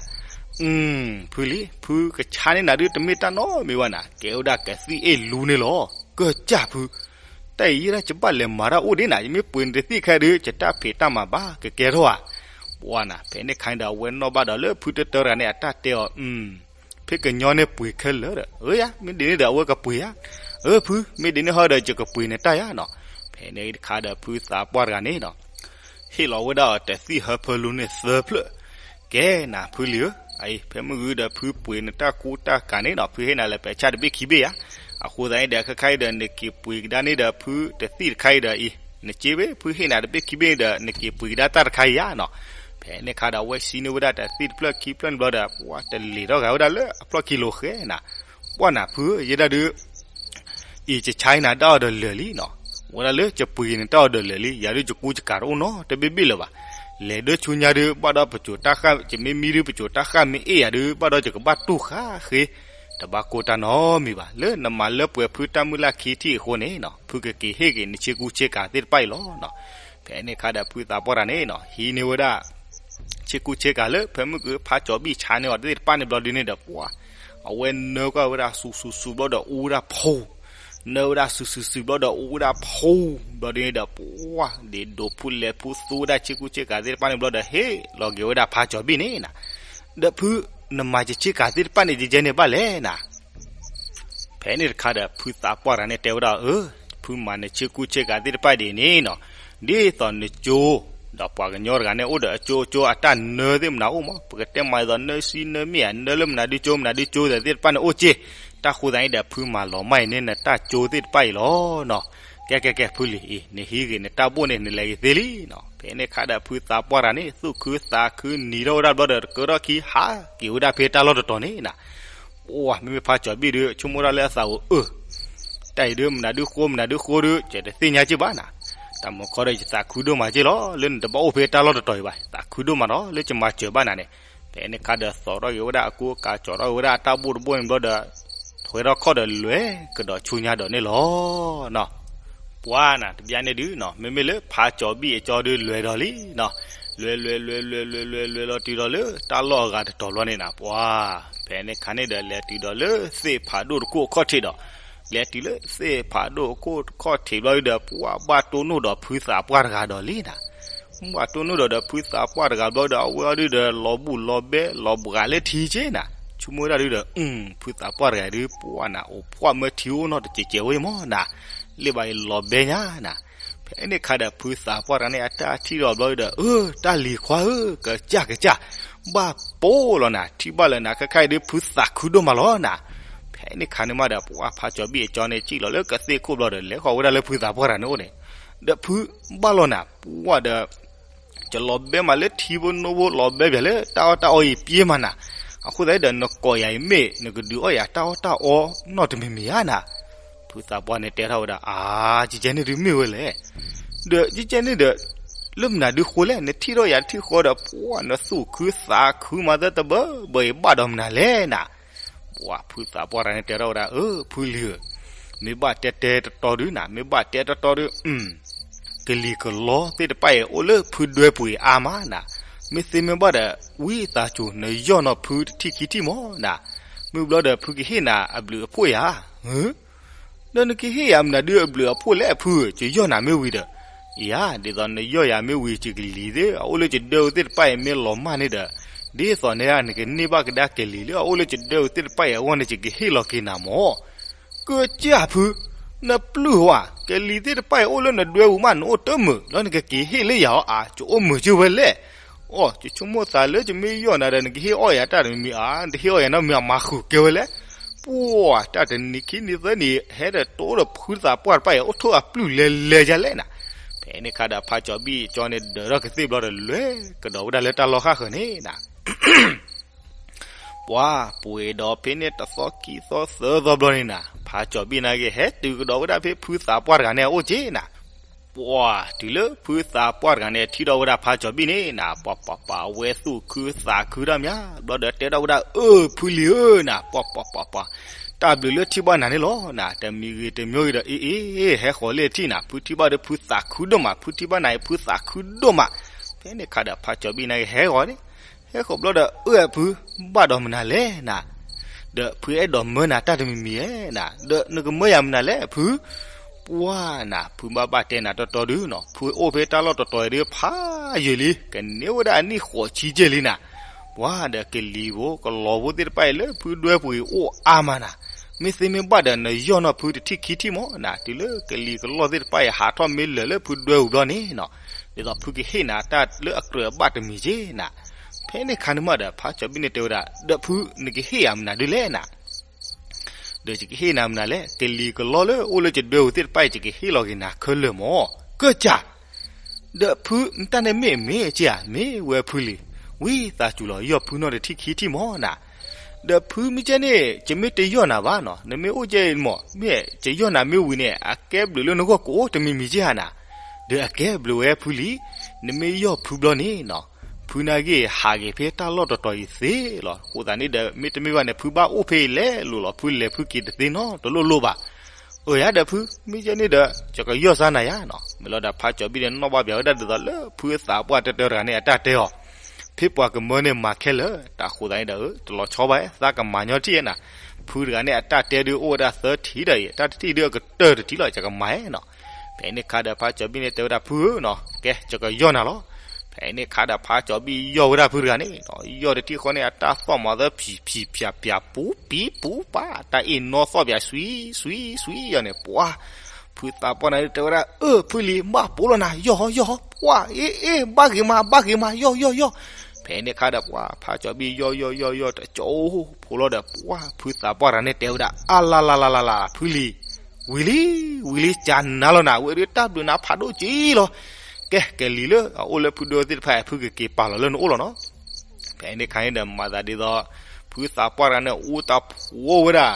ဖုလံ, ဖုကဆါန့ၢ်နၤဒုး တမ့ၢ်တၢ်နီတမံၤဘၣ်နၤ, ကဲဝဲဒၣ်ကသံၣ်အ့ၣ်လူန့ၣ်လီၤ. ကစၢ်ဖု, တၢ်အံၤယဲဒၣ်ယဘၣ်လဲၤမၤတၢ်အိၣ်ဒံးနၤ, ယမ့ၢ်ပှ့ၤနတသံၣ်ခဲဒုး ယတၢ်ဖံးတၢ်မၤဘၣ်ကကဲထီၣ်ဧါ. ပှၤနၤ, ဖဲန့ၣ်ခါန့ၣ်ဒီး အဝဲနီၣ်ဘၣ်ဒီးလၢဖုတၢတၢတဂၤန့ၣ် အတၢ်တဲအီၤ ဖဲကညီန့ၣ်ပှ့ၤခဲလၢာ်ဒီး အၢ ယၤ မ့ၢ်ဒ်န့ၣ်ဒီးအဝဲကပှ့ၤဧါ. အၢ ဖု မ့ၢ်ဒ်န့ၣ်ဟီဒီး ယကပှ့ၤနတၢ်ယၤနီၤ. ဖဲန့ၣ်တခါဒီး ဖုသးပှၢ်တဂၤန့ၣ်နီၤ ဟ့ၣ်လီၤဝဲဒၣ်အီၤတသံၣ်ဟၢဖၢလူန့ၣ်သၢဖျၢၣ်. ကဲနၤဖုလံဧၢ, အအံၤ ဖဲမုၢ်ဂုၤဒီး ဖုပှ့ၤနတၢ်ကူတၢ်ကၤန့ၣ်နီၤ ဖုဟ့ၣ်နၤလၢပဲာ်ဆၣ်တဘ့ၣ်ခံဘ့ၣ်ယၤ. အဃိသတးန့ၣ်ဒီး ခဲခါအံၤဒီး နက့ၤပှ့ၤကဒါန့ၣ်ဒီး ဖုတသံၣ်တခါအံၤဒီးအံၤ နစ့ဘ့ၣ် ဖုဟ့ၣ်နၤတဘ့ၣ်ခံဘ့ၣ်န့ၣ်ဒီး နက့ၤပှ့ၤကဒါတၢ်တခါအံၤယၤနီၤ. ဖဲန့ၣ်ခါဒီး အဝဲစံးန့ၢ်ဝဲဒၣ်တသံၣ်တဖျၢၣ်ခံဖျၢၣ်န့ၣ်ဘျီဒီး ပှၤတလ့ၤထီၣ်ဂၤဝဲဒၣ်လၢအဖျီၣ်ခံလိၤဃဲနၤ. ပှၢ်နၤဖုဧၢ, ယဲဒၣ်ဒုး အံၤ ယဆါနၤတၢ်အီၤဒီးလၢာ်လံနီၤ. ဝဲဒၣ်လၢယပှ့ၤက့ၤနတၢ်အီၤဒီးလၢာ်လံ, ယၤဒုးယကူယကၤတအိၣ်နီတဘ့ၣ်ဘ့ၣ်လၢၤဘၣ်. လဲၤဒၢဆူညါဒုး ဘၣ်ဒီးပစိာ်တၢ်ဃၣ်, ယမ့ၢ်မံဒုး ပစိာ်တၢ်ဃၣ်မ့ၢ်အ့ၣ်ယၤဒုး ဘၣ်ဒီးယကဘၣ်တူၢ်ဃာ်ဃ့, တဘၣ်ကိၢ်တၢ်နီတမံၤဘၣ်. လၢနမၤလၢပှဲၤဖုတၢ်မုၢ်လၢ်ခံထံၣ်အဃိန့ၣ်နီၤ ဖုကက့ၤဟ့ၣ်က့ၤနဆ့ကူဆ့ကၤသ့ၣ်တဖၣ်အံၤလီၤနီၤ. ဖဲန့ၣ်ခါဒီး ဖုသးပှၢ်တဂၤန့ၣ်နီၤ ဟံးန့ၢ်ဝဲဒၣ် ဆ့ကူဆ့ကၤလၢ ဖဲမုၢ်ဂုၤဖးကၠီၤဘံၣ်ဆါန့ၢ်အီၤသ့ၣ်တဖၣ်န့ၣ်ဘျီဒုးန့ၣ်ဒီး ပှၤ အဝဲနၢကွၢ်ဝဲဒၣ်ဆူၣ်ဆူၣ်ဆူၣ်ဘျီဒီးအူဝဲဒၣ်ဖီ, နၢဝဲဒၣ်ဆူၣ်ဆူၣ်ဆူၣ်ဘျီဒီးအူဝဲဒၣ်ဖီ, ဘျီဒုးန့ၣ်ဒီး ပှၤ ဒ်ဒိးဖုလဲၤဖုသူဝဲဒၣ်ဆ့ကူဆ့ကၤသ့ၣ်တဖၣ်န့ၣ်ဘျီဒီး ဟ့ၣ်လီၤက့ၤဝဲဒၣ်ဖးကၠီၤဘံၣ်န့ၣ်နီၤ. ဒီးဖု နမၤယဆ့ကၤသ့ၣ်တဖၣ်န့ၣ် ယကဲန့ၣ်ဘၣ်လဲၣ်နၤ. ဖဲန့ၣ်တခါဒီး ဖုသးပှၢ်တဂၤန့ၣ်တဲဝဲဒၣ် အၢ ဖုမၤနဆ့ကူဆ့ကၤသ့ၣ်တဖၣ်ဒ်န့ၣ်နီၤ, ဒ်သိးနကၠိ ဒီးပှၤကညီတဂၤန့ၣ် အိၣ်ဒီးအကၠိကၠိအတၢ်နၢသ့ၣ်မနုၤအိၣ်မး, ပကတဲမၤအသိးနၢဆံနၢမ့ၣ်ဧါ, နၢလၢမနုၤဒုကၠိမနုၤဒုကၠိသ့ၣ်တဖၣ်န့ၣ်အိၣ်က့ၢ်. တၢ်ဃိသတးန့ၣ်ဒီး ဖုမၤလီၤမၢ်အံၤန့ၣ် နတၢ်ကၠိသ့ၣ်တဖၣ်အံၤလီၤနီၤ. ကဲကဲကဲ ဖုလံၤအံၤ နဟံးဂ့ၤနတၢ်ဘိၣ်န့ၣ် နလဲၤဂ့ၤသ့လံနီၤ. ဖဲန့ၣ်ခါဒီး ဖုသးပှၢ်တဂၤန့ၣ် သူၣ်ခုသးခုနံၤထီၣ်ဝဲဒၣ်ဘျီဒီး တကၢထီၣ်ခံဟးက့ၤဝဲဒၣ်ဖဲတၢ်လီၢ်တတီၤန့ၣ်နီၤ. ပှၤမ့မ့ၢ်ဖါကၠီၤဘံၣ်ဒုး ဆိကမိၣ်ဒၣ်လၢအသးအိၣ်အၢ တၢ်အံၤဒုး မနုၤဒုဃိ မနုၤဒုဃိဒုး ယတသ့ၣ်ညါက့ၢ်ဘၣ်နီၤ. တၢ်မုၢ်ခီဒီး ယသးခုဒိၣ်မးက့ၢ်လီၤ လၢနတဘၣ်အိၣ်ဖဲတၢ်လီၢ်တတီၤအံၤဘၣ်. သးခုဒိၣ်မးနီၤ လၢယမၤစၢၤဘၣ်နၤန့ၣ်. ဖဲန့ၣ်ခါဒီး သိးထီၣ်က့ၤဝဲဒၣ်အကူအကၤ ကၠီၤထီၣ်က့ၤဝဲဒၣ်အတၢ်ဘိၣ်တဘိၣ်န့ၣ်ဘျီဒီး ထွဲထီၣ်ခီၣ်ဒီးလဲၤကဒီးဆူညါဒီးန့ၣ်လီၤနီၤ. ပှၤနီၤ တဘျီန့ၣ်ဒုးနီၤ မ့မ့ၢ်လၢဖါကၠီၤဘံၣ်အကၠီဒုး လဲၤဒီးလံနီၤ. လဲၤလဲၤလဲၤလဲၤလဲၤလဲၤလဲၤလီၤတုၤဒီးလၢတၢ်လီၢ်အဂၤတတီၤဘျီန့ၣ်နီၤ. ပှၤ ဖဲန့ၣ်ခါန့ၣ်ဒီး လဲၤတုၤဒီးလၢသ့ၣ်ဖးဒိၣ်တခိၣ်အခီၣ်ထံးဒီး လဲၤတုၤလၢသ့ၣ်ဖးဒိၣ်တခိၣ်အခီၣ်ထံးဘျီဒီး ပှၤဘၣ်တိၢ်နီၣ်ဒီးဖုသးပှၢ်တဂၤဒီးလံနီၤ. ဘၣ်တိၢ်နီၣ်ဒီးဒီးဖုသးပှၢ်တဂၤဘျီဒီး အဝဲအီၤဒုးဒီး လီၤဘူၣ်လီၤဘဲ လီၤဘှးလၢထံက့ၢ်နီၤ. ဆိကမိၣ်ဝဲဒၣ်ဒုးဒီး ဖုသးပှၢ်တဂၤဒုး ပှၤနီၤ အိၣ်ဖှီၣ်မၢထံအိၣ်နီတစဲးစဲးဝဲမးနီၤ. လၢဘၣ်အံၤလီၤဘဲညါနီၤ. ဖဲန့ၣ်ခါဒီး ဖုသးပှၢ်တဂၤန့ၣ် အတၢ်ထံၣ်ထီၣ်ဘျီဒီး အၢ တၢ်လံၤခွါဧၢ ကစၢ်ကစၢ် ဘၣ်ပိာ်လီၤနၤ ထံၣ်ဘၣ်လၢနၤခဲခါအံၤဒုး ဖုသးခုဒိၣ်မးလီၤနၤ. ဖဲန့ၣ်ခါန့ၣ်မးဒီး ပှၤဖါကၠီၤဘံၣ်အကၠီန့ၣ် စံၣ်လီၤလၢကသ့ၣ်ခိၣ်ဘျီဒီး လဲၤဃီၤဝဲဒၣ်လၢဖုသးပှၢ်တဂၤန့ၣ်အိၣ်န့ၣ် ဒီးဖုဘၣ်လီၤနၤ ပှၤဒီး ယလီၤဘဲမးလၢထံဖိနိဖိ လီၤဘဲပၠးလၢတၢ်အီၣ်တၢ်အီအံၤပျဲမးနၤ. အဃိသတးဒီး နကိးယၤအံၤမ့ၢ် နကဒုးအီၣ်ယၤတၢ်အီၣ်တၢ်အီနီတမံၤမံၤဧါနၤ. ဖုသးပှၢ်န့ၣ်တဲထီၣ်ဝဲဒၣ် အါ ကကဲန့ၣ်ဒုးမ့ၢ်ဝဲလဲၣ်. ဒီးကကဲန့ၣ်ဒီး လၢမနုၤဒုဃိလဲၣ် နထံၣ်ထီၣ်ယၤတထံၣ်ဃီဒီး ပှၤနသူၣ်ခုသးခုမးသၢတဘၢဘၢအံၤ ဘၣ်ဒီးမနုၤလဲၣ်နၤ. ပှၤဖုသးပှၢ်တဂၤန့ၣ်တဲထီၣ်ဝဲဒၣ် အၢ ဖုလံၤဧၢ, မ့ၢ်ဘၣ်တဲတဲတတီဒုနၤ, မ့ၢ်ဘၣ်တဲတတီဒု ကလံၤကလီသ့ၣ်တဖၣ်အံၤ အိၣ်လၢဖုဒွဲပူၤအံၤအါမးနၤ. မ့ၢ်သ့မ့ၢ်ဘၣ်ဒီး ဝံသးစူၤ နယီၢ်နီၢ်ဖုတထံၣ်ခံထံၣ်မးနၤ. မ့ၢ်ဘျီဒီး ဖုကဟ့ၣ်နၤအဘျုးအဖှိၣ်ယၤ ဒီးနကဟ့ၣ်ယၤမနုၤဒုအဘျုးအဖှိၣ်လဲၣ်ဖုဧၢ, ယယီၢ်နၤမ့ၢ်ဝံၤဒီး, ယၤ ဒ်သိးနယီၢ်ယၤမ့ၢ်ဝံၤ ယကလံၤသ့ၣ် အအိၣ်လၢယဒွဲပူၤသ့ၣ်တဖၣ်အံၤမ့ၢ်လီၤမၢ်န့ၣ်ဒီး, ဒ်သိးန့ၣ် နကန့ၢ်ဘၣ်ကဒါကလံၤလၢအအိၣ်လၢယဒွဲပူၤသ့ၣ်တဖၣ်အံၤအဂီၢ်န့ၣ် ယကဟ့ၣ်လီၤက့ၤနၤမး. ကစၢ်ဖု, နပျုၢ်ဝဲ, ကလံၤသ့ၣ်တဖၣ်အံၤအိၣ်လၢနဒွဲပူၤမး နအိၣ်တမုာ် လီၤနကက့ၤဟ့ၣ်လၢယၤအီၤဧါ, ယအိၣ်မုာ်က့ၤဝဲလဲၣ်. အိ, ယဆိကမိၣ်သးလၢယမ့ၢ်ယီၢ်နၤဒီး နကဟ့ၣ်အီၣ်ယၤတၢ်တမံၤမံၤဧါ, နတဟ့ၣ်အီၣ်ယၤနီတမံၤ မၤဃုာ်ကဲဝဲလဲၣ်. ပှၤ တၢ်တနံၤခံနံၤသၢနံၤ ဟဲဒီးတိဒီးဖုသးပှၢ်တဖၣ်အံၤ အိၣ်ထိၣ်အပျုၢ်လဲၤလဲၤယၤလဲၣ်နၤ. ဖဲန့ၣ်ခါဒီး ဖါကၠီၤဘံၣ်ကၠီန့ၣ် ဒၢးထီၣ်ကသ့ၣ်ဘျီဒီး လဲၤကဒီးဝဲဒၣ်လၢတၢ်လီၢ်ဃၣ်ဃၢၤန့ၣ်နၤ. ပှၤ ပှ့ၤဒီးဖဲန့ၣ်တသီခံသီသၢသီဘျီန့ၣ်နၤ, ဖါကၠီၤဘံၣ်နာ်က့ ဟဲတုၤကဒီးဝဲဒၣ်ဖဲဖုသးပှၢ်တဂၤန့ၣ်အအိၣ်က့နၤ. ပှၤ တုၤလၢဖုသးပှၢ်တဂၤန့ၣ် ထံၣ်ထီၣ်ဝဲဒၣ်ဖါကၠီၤဘံၣ်န့ၣ်နၤ, ပှၤပှၤပှၤ အဝဲသူၣ်ခုသးခုတၢ်မး, ဘျီဒီးတဲထီၣ်ဝဲဒၣ် အၢ ဖုလံၤဧၢနၤ, ပှၤပှၤပှၤပှၤ, တၢ်ဘျုးလၢထံၣ်ဘၣ်နၤန့ၣ်လီၤနၤ, တမံၤဂ့ၤတမံၤဂ့ၤဒီး အ့ အ့ ဟဲဃီၤလၢထံၣ်နၤ, ဖုထံၣ်ဘၣ်ဒီးဖုသးခုဒိၣ်မး, ဖုထံၣ်ဘၣ်နၤအံၤ ဖုသးခုဒိၣ်မး. ဖဲန့ၣ်ခါဒီးဖါကၠီၤဘံၣ်နာ်က့ ဟဲဃီၤန့ၣ် ဟဲဃီၤဘျီဒီး အၢ ဖု ဘၣ်ဒီးမနုၤလဲၣ်နၤ, ဒီးဖုအဲၣ်ဒိးမၢနၤတၢ်တမံၤမံၤဧါနၤ, ဒီးနကမၢယၤမနုၤလဲၣ်ဖု. ပှၤနၤ ဖုဘၣ်ဘၣ်တဲနၤတီတီဒုနီၤ, ဖုအိၣ်ဖဲတၢ်လီၢ်တတီၤအံၤဒုး ဖးယံာ်လံ, ကန့ၢ်ဝဲဒၣ်အနံၣ်ဃိးဆံကဲလံနၤ. ပှၤဒီးကလံၤဖိကလီဖိသ့ၣ်တဖၣ်အံၤလၢဖုဒွဲပူၤအံၤအိၣ်အါမးနၤ, မ့ၢ်သ့မ့ၢ်ဘၣ်ဒီး နယီၢ်နီၢ်ဖုတထံၣ်ခံထံၣ်မးနၤ, တုၤလၢကလံၤကလီသ့ၣ်တဖၣ်အံၤ ဟးထီၣ်မ့ၢ်လၢာ်လၢဖုဒွဲပူၤဘျီန့ၣ်နီၤ, ဒ်သိးဖုကဟ့ၣ်နၤတၢ်လၢအကြၢးအဘၣ်တမံၤကဲနၤ. ဖဲန့ၣ်ခါန့ၣ်မးဒီး ဖါကၠီၤဘံၣ်န့ၣ်တဲဝဲဒၣ် ဒီးဖုနကဟ့ၣ်ယၤမနုၤဒုလဲၣ်နၤ. ဒီးယကဟ့ၣ်နၤမနုၤလဲၣ်, ကလံၤကလီလၢအိၣ်လၢယဒွဲပူၤသ့ၣ်တဖၣ်အံၤ ယကဟ့ၣ်လီၤက့ၤနၤခဲလၢာ်မး. ကစၢ်, ဒီးဖုနတၢ်န့ၣ်မ့ၢ်မ့ၢ်ကဲဧါ, မ့ၢ်ဝဲဖုလံၤ, ဝံသးစူၤလီၤ ယီၢ်ဖုနီၢ်တထံၣ်ခံထံၣ်မးနၤ. ဒီးဖုမ့ၢ်ကဲန့ၣ် ယမ့ၢ်တယီၢ်နၤဘၣ်နီၤ, နမ့ၢ်အိၣ်ကဲအံၤမး မ့ၢ်ယီၢ်နၤမ့ၢ်ဝံၤန့ၣ် အကဲဘျုးလၢနဂီၢ်ကအိၣ်တမံၤမံၤကဲဧါနၤ. ဒီးအကဲဘျုးဝဲဖုလံၤ, နမ့ၢ်ယီၢ်ဖုဘျီန့ၣ်နီၤ, ဖုနာ်က့ဟးက့ၤဖဲတၢ်လီၢ်တတီၤအံၤသ့လီၤ. အဃိသတးန့ၣ်ဒီး မ့တမ့ၢ်ဘၣ်န့ၣ် ဖုဘၣ်အိၣ်ဖဲအံၤလဲၤလိၤလီၤ, ဖုလဲၤဖုက့ၤတသ့နီတလိၣ်လိၣ်ဘၣ်. အၢ ယၤဒီးဖု, မ့ၢ်ကဲန့ၣ်ဒီး ယကယီၢ်စၢ်နၤယၤနီၤ. မ့ၢ်လီၤဒီးဖါကၠီၤဘံၣ်န့ၣ် နီၣ်ဘၣ်ပၠးဝဲဒၣ်ဒ်သိးလၢဖုသးပှၢ်တၢတၢတဂၤန့ၣ် အတၢ်တဲအီၤ, ဖဲပှၤကမၢန့ၣ်မၤခဲလၢာ်, တၢ်ဃိသတးန့ၣ်ဒီး တလီၤဆီဘၣ်, သးကမၤညီထံၣ်နၤ. ဖုတဂၤန့ၣ် အတၢ်တဲဒုးအိၣ်ဝဲဒၣ်သၢထံၣ်ဒီးအံၤ, တၢ်တထံၣ်ဒုးအကတၢၢ်တထံၣ်လီၤ, ယကမၤနီၤ. ဖဲန့ၣ်ခါဒီးဖါကၠီၤဘံၣ်န့ၣ်တဲဝဲဒၣ်ဖုဧၢနီၤ, ကဲ ယကယီၢ်နၤလီၤ. ဖဲန့ၣ်ခါဒီးဖါကၠီၤဘံၣ်ယီၢ်ဝဲဒၣ်ဖုတဂၤန့ၣ်နီၤ, ယီၢ်တထံၣ်ဃီန့ၣ် အတၢ်သီၣ်မၤသၢဖံးဖံးဖျးဖျး ပူၤပံၤပူၤပာ်, တၢ်အ့ၣ်နီသီၣ်ပၠး စွံစွံစွံယီၤန့ၣ်, ပှၤ ဖုသးပှၢ်န့ၣ်တဲဝဲဒၣ် အၢ ဖုလံၤ ဘၣ်ပိာ်လီၤနၤ, ယီၢ်ဟီယီၢ်ဟီ. ကွၢ် အ့ အ့ ဘၣ်ဂ့ၤမး ဘၣ်ဂ့ၤမး ယီၢ် ယီၢ် ယီၢ်. ဖဲန့ၣ်အခါဒီး ပှၤဖးကၠီၤဘံၣ် ယီၢ် ယီၢ် ယီၢ် ယီၢ် တကၠိဖိလီၤဒီး ပှၤဖုသးပှၢ်တဂၤန့ၣ်တဲဝဲဒၣ် အလၤလၤလၤလၤလၤ ဖုလံၤ ဝံၤလံ ဝံၤလံ ကၢနၤလီၤနၤ ဝဲဒၣ်တၢ်ဘျုးနၤဖးဒိၣ်က့လီၤ. ကဲ ကလံၤလၢအအိၣ်လၢဖုဒိသ့ၣ်တဖၣ် ဖုကက့ၤပာ်လီၤလၢနအိၣ်လီၤနီၤ. ဖဲန့ၣ်အခါန့ၣ်ဒီး မၤသးဒ်သိး ဖုသးပှၢ်တဂၤန့ၣ် အူတၢ်ဖိဝဲဒၣ်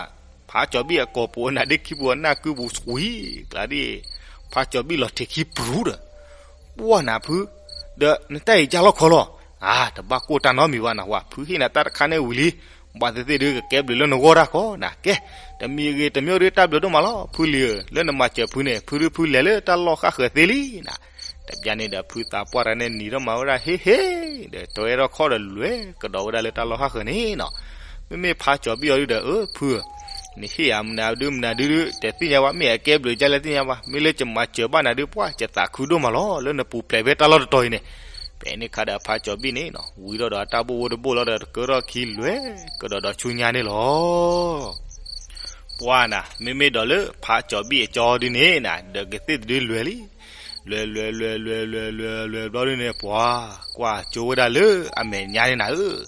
ဖးကၠီၤဘံၣ်အကိာ်ပူၤ နါဒ့ခံပူၤ နၢ်ကုပူၤ ဆှံကျါဒ် ဖးကၠီၤဘံၣ်လီၤထံးခံပရူၤဒီး ပှၢ်နၤဖု, ဒီးနတၢ်အံၤကၢ်လီၢ်ခီလီၤ. အါ တဘၣ်ကိၢ်တၢ်နီတမံၤဘၣ်နၤဝဲ, ဖုဟ့ၣ်နၤတၢ်တခါန့ၣ်ဝံၤလံ, ဘၣ်သ့ၣ်သ့ၣ်ဒုးကကဲဘျုးလၢနဂီၢ်တၢ်ကီနၤ. ကဲ, တမံၤဂ့ၤတမံၤဒုးတၢ်ဘျုးဒိၣ်မးလီၤ, ဖုလံၤဧၢ, လၢနမၤစၢၤဖုန့ၣ် ဖုဒုးဖုလဲၤလၢတၢ်လီၢ်ဃၣ်ဃၢၤသ့လံနၤ. တဘျီန့ၣ်ဒီးဖုသးပှၢ်တဂၤန့ၣ်နံၤထီၣ်မၤဝဲဒၣ်ဟ့ၣ်ဟ့ၣ်, ဒီးတဝဲထီၣ်ခီၣ်ဒီးလွဲၤကဒီးဝဲဒၣ်လၢတၢ်လီၢ်ဃၣ်ဃၢၤန့ၣ်နီၤ. မ့မ့ၢ်ဖးကၠီၤဘံၣ်အီၤဒုးဒီး အၢ ဖုဧၢ, နဟ့ၣ်ယၤမနုၤဒုးမနုၤဒုးဒုး တသ့ၣ်ညါဘၣ်, မ့ၢ်အကဲဘျုးကၢ်လဲၣ်သ့ၣ်ညါဘၣ်, မ့ၢ်လၢယမၤစၢၤဘၣ်နၤဒုး ပှၢ်ယသးခုဒိၣ်မးလီၤ, လၢနပူၤဖျဲးဖဲတၢ်လီၢ်တတီၤအံၤန့ၣ်. ဖဲန့ၣ်အခါဒီးဖးကၠီၤဘံၣ်န့ၣ်နီၤ ဝံၤထီၣ်ဒီးအတၢ်ဘိၣ်ဘိတဘိၣ်လီၤဒီးတကၢထီၣ်ခံလွဲၤကဒီးဒီးဆူညါန့ၣ်လီၤ. ပှၢ်နၤ မ့မ့ၢ်ဒီးလၢဖးကၠီၤဘံၣ်အကၠီဒုးန့ၣ်နၤ ဒီးကသ့ၣ်တဒုလွဲၤလံ. လွဲၤလွဲၤလွဲၤလွဲၤလွဲၤလွဲၤလွဲၤဘျီဒုးန့ၣ် ပှၢ်ကွၢ်ကၠိဝဲဒၣ်လၢအမဲာ်ညါန့ၣ်နၤဧၢ,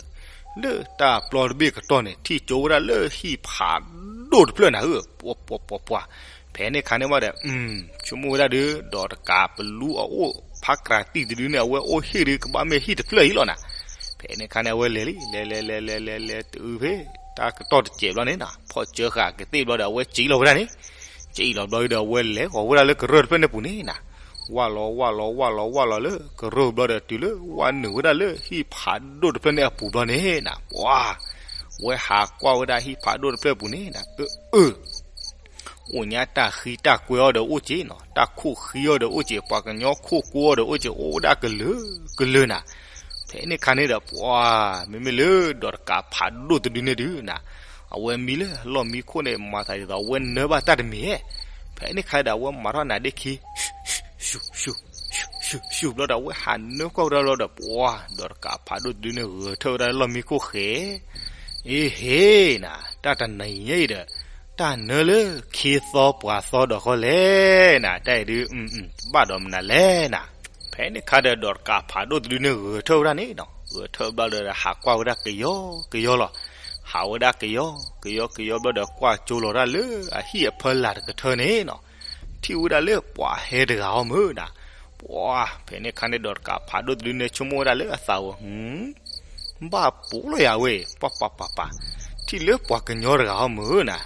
လၢတၢ်ပျီတဘ့ၣ်ကတီၢ်န့ၣ် ထံၣ်ကၠိဝဲဒၣ်လၢဟံၣ်ဖးဒိၣ်တဖျၢၣ်နၤဧၢ, ပှၢ်ပှၢ်ပှၢ်ပှၢ်. ဖဲန့ၣ်အခါန့ၣ်ဝဲဒီး ဆိကမိၣ်ဝဲဒၣ်ဒီး ဒီးတကးပလူအအိၣ်ဖးကြၢးတံၢ်တဒုန့ၣ် အဝဲအိၣ်ဟ့ၣ်ဒုးကဘၣ်မ့ၢ်ဟံၣ်တဖျၢၣ်အံၤလီၤနၤ. ဖဲန့ၣ်အခါန့ၣ် အဝဲလဲၤလံ လဲၤလဲၤလဲၤလဲၤလဲၤလဲၤတုၤဖဲ တၢ်ကတီၢ်တစဲးဘျီန့ၣ်နၤ ဖီၣ်စၢဃာ်ကသ့ၣ်ဘျီဒီး အဝဲစံၣ်လီၤဝဲဒၣ်န့ၣ်, စံၣ်လီၤဘျီဒီး အဝဲလဲၤဃီၤဝဲဒၣ်လၢကရၢၢ်တဖျၢၣ်န့ၣ်ပူၤန့ၣ်နၤ, ဝၢ်လီၤဝၢ်လီၤဝၢ်လီၤဝၢ်လီၤလၢကရၢၢ်ဘျီဒီး တုၤလၢဝၢ်နုာ်ဝဲဒၣ်လၢဟံၣ်ဖးဒိၣ်တဖျၢၣ်န့ၣ်အပူၤဘျီန့ၣ်နၤ, ပှၢ် ဝဲဟးကွၢ်ဝဲဒၣ်ဟံၣ်ဖးဒိၣ်တဖျၢၣ်ပူၤန့ၣ်နၤ, အၢ အၢ အိၣ်ညါတၢ်ဃံတၢ်ကွဲအီၤဒီးအိၣ်က့နီၤ, တၢ်ခိၣ်ဃံအီၤဒီးအိၣ်က့, ပှၤကညီခိၣ်ကွဲအီၤဒီးအိၣ်က့, အိၣ်ဝဲဒၣ်ကလုာ်ကလုာ်နၤ. ဖဲန့ၣ်အခါန့ၣ်ဒီး ပှၢ် မ့မ့ၢ်လၢဒီးတကးဖးဒိၣ်တဒုန့ၣ်ဒုးနၤ, အဝဲမံလၢလီၢ်မံခိၣ်န့ၣ် မၤသးဒ်သိး အဝဲနၢဘၣ်တၢ်တမံၤဧဲ. ဖဲန့ၣ်အခါဒီး အဝဲမၤထီၣ်နါဒ့ခံ ရှု ရှု ရှု ရှု ရှု ဘျီဒီး အဝဲဟးနၢကွၢ်ဝဲဒၣ်လီၤဒီး ပှၢ် ဒီးတကးဖးဒိၣ်တဒုန့ၣ် ဂဲၤထၢၣ်ဝဲဒၣ်လၢလီၢ်မံခိၣ်ဃဲ, အ့ဟ့နၤ, တၢ်တနံၤညါအံၤဒီး တၢ်နၢလၢခ့သီပှၤသီဒီးဃီလဲၣ်နၤ, တၢ်အံၤဒုး ဘၣ်ဒီးမနုၤလဲၣ်နၤ. ဖဲန့ၣ်အခါဒီး ဒီးတကးဖးဒိၣ်တဒုန့ၣ် ဂဲၤထၢၣ်ဝဲဒၣ်န့ၣ်နီၤ, ဂဲၤထၢၣ်ဘျီဒီး ဟးကွၢ်ဝဲဒၣ်ကယီကယီလီၤ. ဟးဝဲဒၣ်ကယီကယီကယီဘျီဒီး ကွၢ်ကၠိလီၤဒၣ်လၢအဟံၣ်အဖၢလာ်တကထၢန့ၣ်နီၤ, ထံၣ်ဝဲဒၣ်လၢပှၤဟဲတဂၤအီၤမုၢ်နၤ. ပှၢ် ဖဲန့ၣ်အခါန့ၣ် ဒီးတကးဖးဒိၣ်တဒုန့ၣ် ဆိကမိၣ်ဝဲဒၣ်လၢအသးဧိၤ ဘၣ်ပိာ်လီၤယၤဝဲ, ပှၢ်ပှၢ်ပှၢ်ပှၢ်, ထံၣ်လၢပှၤကညီတဂၤအီၤမုၢ်နၤ,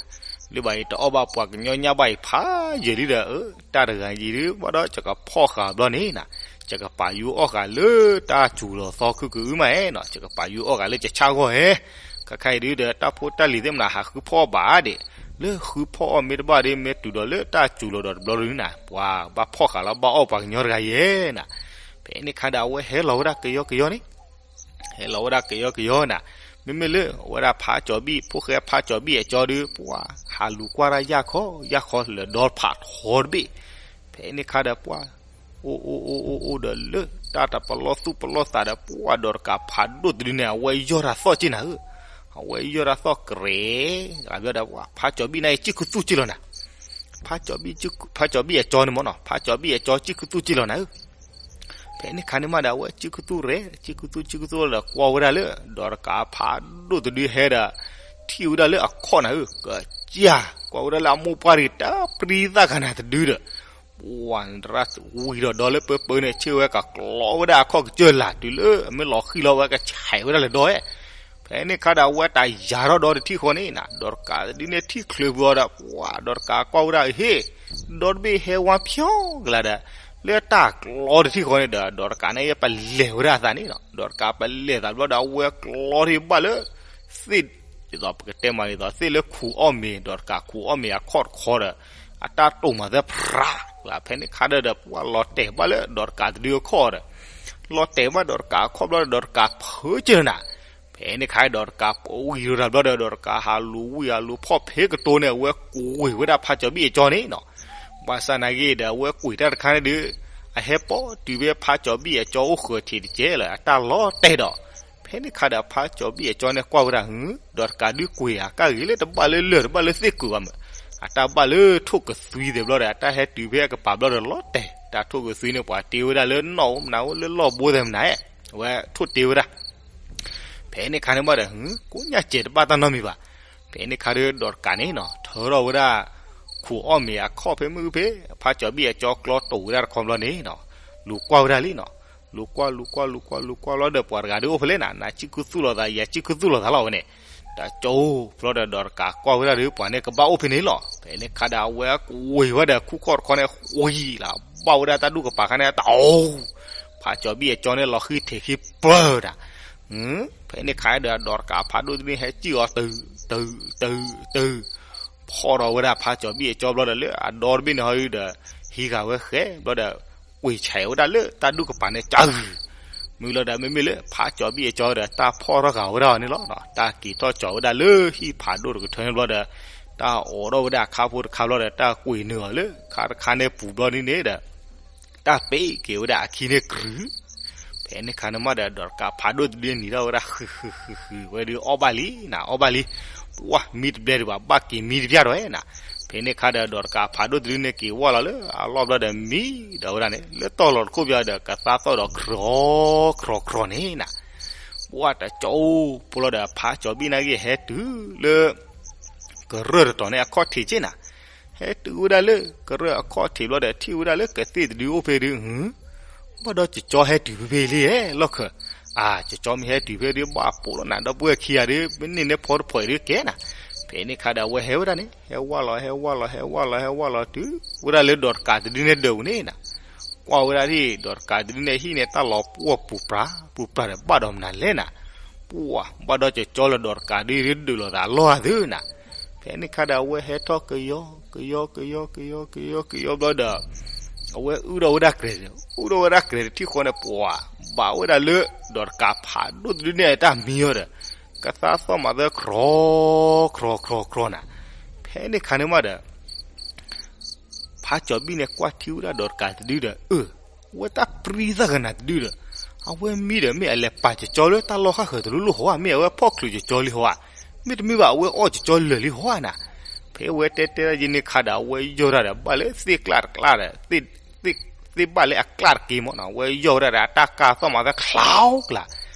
လၢဘၣ်အံၤတအီၣ်ဘၣ်ပှၤကညီညၣ်ဘၣ်အံၤဖးယံာ်လံဒီး အၢ တၢ်တဂၤယံာ်ဒုး ဘၣ်ဒီးယကဖီၣ်ဃာ်ဘျီန့ၣ်နၤ, ယကပာ်ယူၤအီၣ်ဃာ်လၢတၢ်စူၤလီၤသီခုကအုမးနီၤ, ယကပာ်ယူၤအီၣ်ဃာ်လၢယဆၣ်ဂီၢ်ဧဲ. ခဲခါအံၤဒုးဒီး တၢ်ဖိတၢ်လံၤသ့ၣ်မနၤ ဟးဃုဖီၣ်အီၣ်ဘၣ်ဒံး, လၢဃုဖီၣ်အီၣ်မ့ၢ်တဘၣ်ဒီး မ့ၢ်တုၤဒီးလၢတၢ်စူၤလီၤဒီးတဘျီဒုးနၤ, ပှၤဘၣ်ဖီၣ်ဃာ်လီၤ ဘၣ်အီၣ်ပှၤကညီတဂၤယဲနၤ. ဖဲန့ၣ်အခါဒီး အဝဲဟဲလီၤဝဲဒၣ်ကယီကယီန့ၣ် ဟဲလီၤဝဲဒၣ်ကယီကယီနၤ, မ့မ့ၢ်လၢအဝဲဒၣ်ဖးကၠီၤဘံၣ် ဖိၣ်ဃဲဖးကၠီၤဘံၣ်အကၠီဒုး ပှၢ် ဟးလူၤကွၢ်တၢ်ယၢ်ခီယၢ်ခီလၢဒီဖးထီတဘ့ၣ်. ဖဲန့ၣ်အခါဒီးပှၢ် အိၣ်အိၣ်အိၣ်အိၣ်အိၣ်ဒီးလၢတၢ်တပလီၢ်သူၣ်ပလီၢ်သးဒီး ပှၢ် ဒီးတကးဖးဒိၣ်တဒုန့ၣ် အဝဲယီၢ်တၢ်သီၣ်က့နၤဧၢ, အဝဲယီၢ်တၢ်သီၣ်ကရဲး, ဂၤဘျီဒီး ပှၢ် ဖးကၠီၤဘံၣ်န့ၣ် စံၣ်ခူသူၣ်က့လီၤနၤ, ဖးကၠီၤဘံၣ် ဖးကၠီၤဘံၣ်အကၠီန့ၣ်မ့ၢ်နီၤ, ဖးကၠီၤဘံၣ်အကၠီ စံၣ်ခူသူၣ်က့လီၤနၤဧၢ. ဖဲန့ၣ်အခါန့ၣ်မးဒီး အဝဲစံၣ်ခူသူၣ်ရဲၣ် စံၣ်ခူသူၣ် စံၣ်ခူသူၣ်လီၤဒီး ကွၢ်ဝဲဒၣ်လၢ ဒီးတကးဖးဒိၣ်တဒုဟဲဒီး ထံၣ်ဝဲဒၣ်လၢအခီၣ်နၤဧၢ, ကစၢ် ကွၢ်ဝဲဒၣ်လၢအမိၢ်ပှၢ်တဂၤ တၢ်ပြံသၣ်ခါနၤတဒုဒီး ပှၢ် နရၣ်ဝံၤဒီးဒီလၢပၢပၢန့ၣ် ဆ့ၣ်ဝဲကကျီဝဲဒၣ်အခီၣ်ကစၢၢ်လၢ် တုၤလၢအမ့ၢ်လီၤဃံၤလီၤဝဲ ကဆဲးဝဲဒၣ်လၢဒီဧဲ. ဖဲန့ၣ်အခါဒီး အဝဲတၢ်ယၤထီၣ်ဒီတထံၣ်ဃီန့ၣ်နၤ, ဒီးတကးတဒုန့ၣ် ထံၣ်ချုးပူၤအီၤဒီး ပှၢ် ဒီးတကးကွၢ်ဝဲဒၣ်အဟ့ၣ် ဒီတဘ့ၣ်ဟဲဝါဖျီကလာ်ဒီး လၢတၢ်ကျီတထံၣ်ဃီန့ၣ်ဒီး ဒီးတကးန့ၣ် ပလဲၤဝဲဒၣ်အသးန့ၣ်နီၤ, ဒီးတကးပလဲၤသးဘျီဒီး အဝဲကျီထံၣ်ဘၣ်လၢ သ့ၣ် ဒ်သိးပကတဲမးဒ်သိး သ့ၣ်လၢခူၣ်အီၣ်မ့ၤ ဒီးတကးခူၣ်အီၣ်မ့ၤအခီၣ်တခီဒီး အတၢ်တိာ်မၤသဲဖရးလၢ ဖဲန့ၣ်ခါဒီး ပှၢ်လီၤတဲာ်ဘၣ်လၢ ဒီးတကးတဒုအခီၣ်ဒီး လီၤတဲာ်ဘၣ်ဒီးတကးအခီၣ်ဘျီဒီး ဒီးတကးဖုးက့ၤနၤ. ဖဲန့ၣ်ခါဒီးတကးပဝံၤဒီးတၢ်ဘျီဒီး ဒီးတကးဟးလူၤဝံၤဟးလူၤဖီၣ်ဖဲကတိၤန့ၣ် အဝဲကွံာ်ဝဲဒၣ်ဖးကၠီၤဘံၣ်အကၠီန့ၣ်နီၤ. ဘၣ်ဆၣ်နာ်က့ဒီး အဝဲကွံာ်တၢ်တခါန့ၣ်ဒီး အဟဲပိာ်တုၤဖဲဖးကၠီၤဘံၣ်အကၠီအိၣ်ဃၢၤထံးတကဲလၢာ် အတၢ်လီၤတဲာ်ဒီး ဖဲန့ၣ်ခါဒီး ဖးကၠီၤဘံၣ်အကၠီန့ၣ်ကွၢ်ဝဲဒၣ် ဒီးတကးဒုးကွံာ်ဧါ ကၢ်ဂ့ၤလၢတဘၣ်လၢလၢၢ်တဘၣ်လၢသ့ၣ်ကုာ်ဘၣ်မး, အတၢ်ဘၣ်လၢထိၣ်ကသွံသ့ၣ်ဘျီဒီး အတၢ်ဟဲတုၤဖဲအကပၤဘျီဒီးလီၤတဲာ် တၢ်ထိၣ်ကသွံန့ၣ် ပှၤတ့ဝဲဒၣ်လၢနီၣ်အိၣ်မနုၤအိၣ် လၢလီၢ်ဘိသဲးမနုၤဧါ, အဝဲထိၣ်တ့ဝဲဒၣ်. ဖဲန့ၣ်ခါန့ၣ်မးဒီး ကိညၣ်စဲးတဘၣ်တၢ်နီတမံၤဘၣ်. ဖဲန့ၣ်ခါဒီး ဒီးတကးန့ၣ်နီၤ ထၢထီၣ်ဝဲဒၣ် ခိၣ်အီၣ်မ့ၤအခီၣ်ဖဲမုၢ်ဖဲ ဖးကၠီၤဘံၣ်အကၠီကျီတိာ်ဝဲဒၣ်တခီဘျီန့ၣ်နီၤ, လူၤကွၢ်ဝဲဒၣ်လံနီၤ. လူၤကွၢ် လူၤကွၢ် လူၤကွၢ် လူၤကွၢ်ဘျီဒီး ပှၤတဂၤဒုးအိၣ်ဖဲလဲၣ်နၤ, နၤစံၣ်ခူသူၣ်လိာ်သး ယၤစံၣ်ခူသူၣ်လိာ်သးလီၤဝဲန့ၣ်. တကၠီၤဘျီဒီး ဒီးတကးကွၢ်ဝဲဒၣ်ဒီး ပှၤန့ၣ်ကဘၣ်အိၣ်ဖဲန့ၣ်လီၤ. ဖဲန့ၣ်ခါဒီး အဝဲကွံာ်ဝဲဒီး ခူၣ်ခီၣ်တခီန့ၣ် ဃီလီၤ ဘၣ်ဝဲဒၣ်တၢ်ဒူၣ်ကပၤခါန့ၣ် တအိၣ်, ဖးကၠီၤဘံၣ်အကၠီန့ၣ် လီၤဃံထံးဃံပၢၢ်တၢ်. ဖဲန့ၣ်ခါဒီး ဒီးတကးဖးဒိၣ်တဒုန့ၣ် ဟဲစံၣ်အီၤတုၤ တုၤ တုၤ တုၤ, ဖီၣ်ထီၣ်ဝဲဒၣ်ဖးကၠီၤဘံၣ်အကၠီဘျီဒီး လၢအဒီတဘ့ၣ်န့ၣ်ဟီဒီး ဟံးဃာ်ဝဲဃဲဘျီဒီး ကွံာ်ဆဲးဝဲဒၣ်လၢတၢ်ဒူၣ်ကပၤန့ၣ် ကၢ်ဂုၤ, မုၢ်လီၤဒီး မ့မ့ၢ်လၢဖးကၠီၤဘံၣ်အကၠီဒီး တၢ်ဖီၣ်ထီၣ်ဃာ်ဝဲဒၣ်အီၤန့ၣ်လီၤ. တၢ်က့ၤထီၣ်ကၠီၤဝဲဒၣ်လၢဟံၣ်ဖးဒိၣ်တကထၢန့ၣ်ဘျီဒီး တၢ်အိးထီၣ်ဝဲဒၣ်အခါဖိတခါဘျီဒီး တၢ်ကွံာ်နုာ်အီၤလၢခါတခါန့ၣ်ပူၤဘျီန့ၣ်န့ၣ်ဒီး တၢ်ပ့ၤက့ၤဝဲဒၣ်အခံန့ၣ်ကြုး. ဖဲန့ၣ်ခါန့ၣ်မးဒီး ဒီးတကးဖးဒိၣ်တဒုန့ၣ် နံၤထီၣ်ဝဲဒၣ်ဃုဃုဃုဃုဝဲဒီး အီၣ်ဘၣ်လံနၤ အီၣ်ဘၣ်လံ. ပှၢ်မံတဘျဲၣ်ဒံးဘၣ် ဘၣ်က့ၤမံတပျၢ်ဒီးနၤ. ဖဲန့ၣ်ခါဒီး ဒီးတကးဖးဒိၣ်တဒုန့ၣ် က့ၤဝၢ်လီၤလၢအလီၢ်ဘျီဒီး မံဒီးဝဲဒၣ်န့ၣ် လၢတီၢ်လီၤတခိၣ်ဘျီဒီး ကသါသီၣ်ဒီး ခြီခြီခြီန့ၣ်နၤ. ပှၢ်တကၠီၤအိၣ်ဖိလီၤဒီး ဖးကၠီၤဘံၣ်န့ၣ်က့ၤဟဲတုၤလၢ ကရၢၢ်တတီၤန့ၣ် အခီၣ်ထံးက့နၤ. ဟဲတုၤဝဲဒၣ်လၢ ကရၢၢ်အခီၣ်ထံးဘျီဒီး ထံၣ်ဝဲဒၣ်လၢကသ့ၣ်တဒုအိၣ်ဖဲဒုး ဘၣ်ဒီးကၠီၤဟဲတုၤဖဲဖဲလံလီၢ်ခၢၣ်. အါ ကၠီၤမ့ၢ်ဟဲတုၤဖဲဒုး ဘၣ်ပိာ်လီၤနၤ ဒီပုၢ်ဝဲၢ်ခံဂၤဒီး မ့ၢ်န့ၢ်န့ၢ်ဖီတဖီအံၤဒုးကဲနၤ. ဖဲန့ၣ်ခါဒီး အဝဲဟဲဝဲဒၣ်န့ၣ် ဟဲဝၢ်လီၤ ဟဲဝၢ်လီၤ ဟဲဝၢ်လီၤ ဟဲဝၢ်လီၤတုၤ ဝဲဒၣ်လၢဒီးတကးတဒုန့ၣ်ဒၢးပူၤန့ၣ်နၤ. ကွၢ်ဝဲဒၣ်ဒ် ဒီးတကးတဒုန့ၣ် ဟံၣ်န့ၣ် တၢ်လီၤပှီၢ်ပူၤပြး ပူၤပြးဒီး ဘၣ်ဒီးမနုၤလဲၣ်နၤ. ပှၢ် ဘၣ်ဒီးကၠီၤလၢဒီးတကးဒုး ဒုးဒုးလိာ်သးလီၢ်အသုနၤ. ဖဲန့ၣ်ခါဒီး အဝဲဟဲထီၣ်ကယီ ကယီ ကယီ ကယီ ကယီ ကယီဘျီဒီး အဝဲအုၣ်ထီၣ်ဝဲဒၣ်ကြဲး အုၣ်ထီၣ်ဝဲဒၣ်ကြဲးတထံၣ်ဃီန့ၣ် ပှၢ် ဘၣ်ဝဲဒၣ်လၢ ဒီးတကးဖးဒိၣ်တဒုန့ၣ် တၢ်မံအီၤဒီး ကသါသီၣ်မၤသၢ ခြီ ခြီ ခြီ ခြီနၤ. ဖဲန့ၣ်ခါန့ၣ်မးဒီး ဖးကၠီၤဘံၣ်န့ၣ် ကွၢ်ထံဝဲဒၣ်ဒီးတကးတဒုဒီး အၢ အဝဲတၢ်ပြံသၣ်ကနၤတဒုဒီး အဝဲမံဒီး မ့ၢ်အလဲၤပာ်ကၠီၤလၢတၢ်လီၢ်ဃၣ်ဃၢၤတလိၣ်လိၣ်ဟီဧါ, မ့ၢ်အဝဲဖီၣ်ချုးကၠီၤလံဟီဧါ, မ့တမ့ၢ်ဘၣ် အဝဲအီၣ်ကၠီၤလၢာ်လံဟီဧါနၤ. ဖဲအဝဲတဲတဲဒၣ်ယဲန့ၣ်ခါဒီး အဝဲယီၢ်ဒၣ်ဒီး ဘၣ်လၢသ့ၣ်ကျၣ်တကျၣ်ဒီး သ့ၣ်ဘၣ်လၢအကျၣ်တက့ၢ်မးနီၤ, အဝဲယီၢ်ဝဲဒၣ်ဒီး အတၢ်ကၢ်သီၣ်မၤသၢ ခြီကျါ.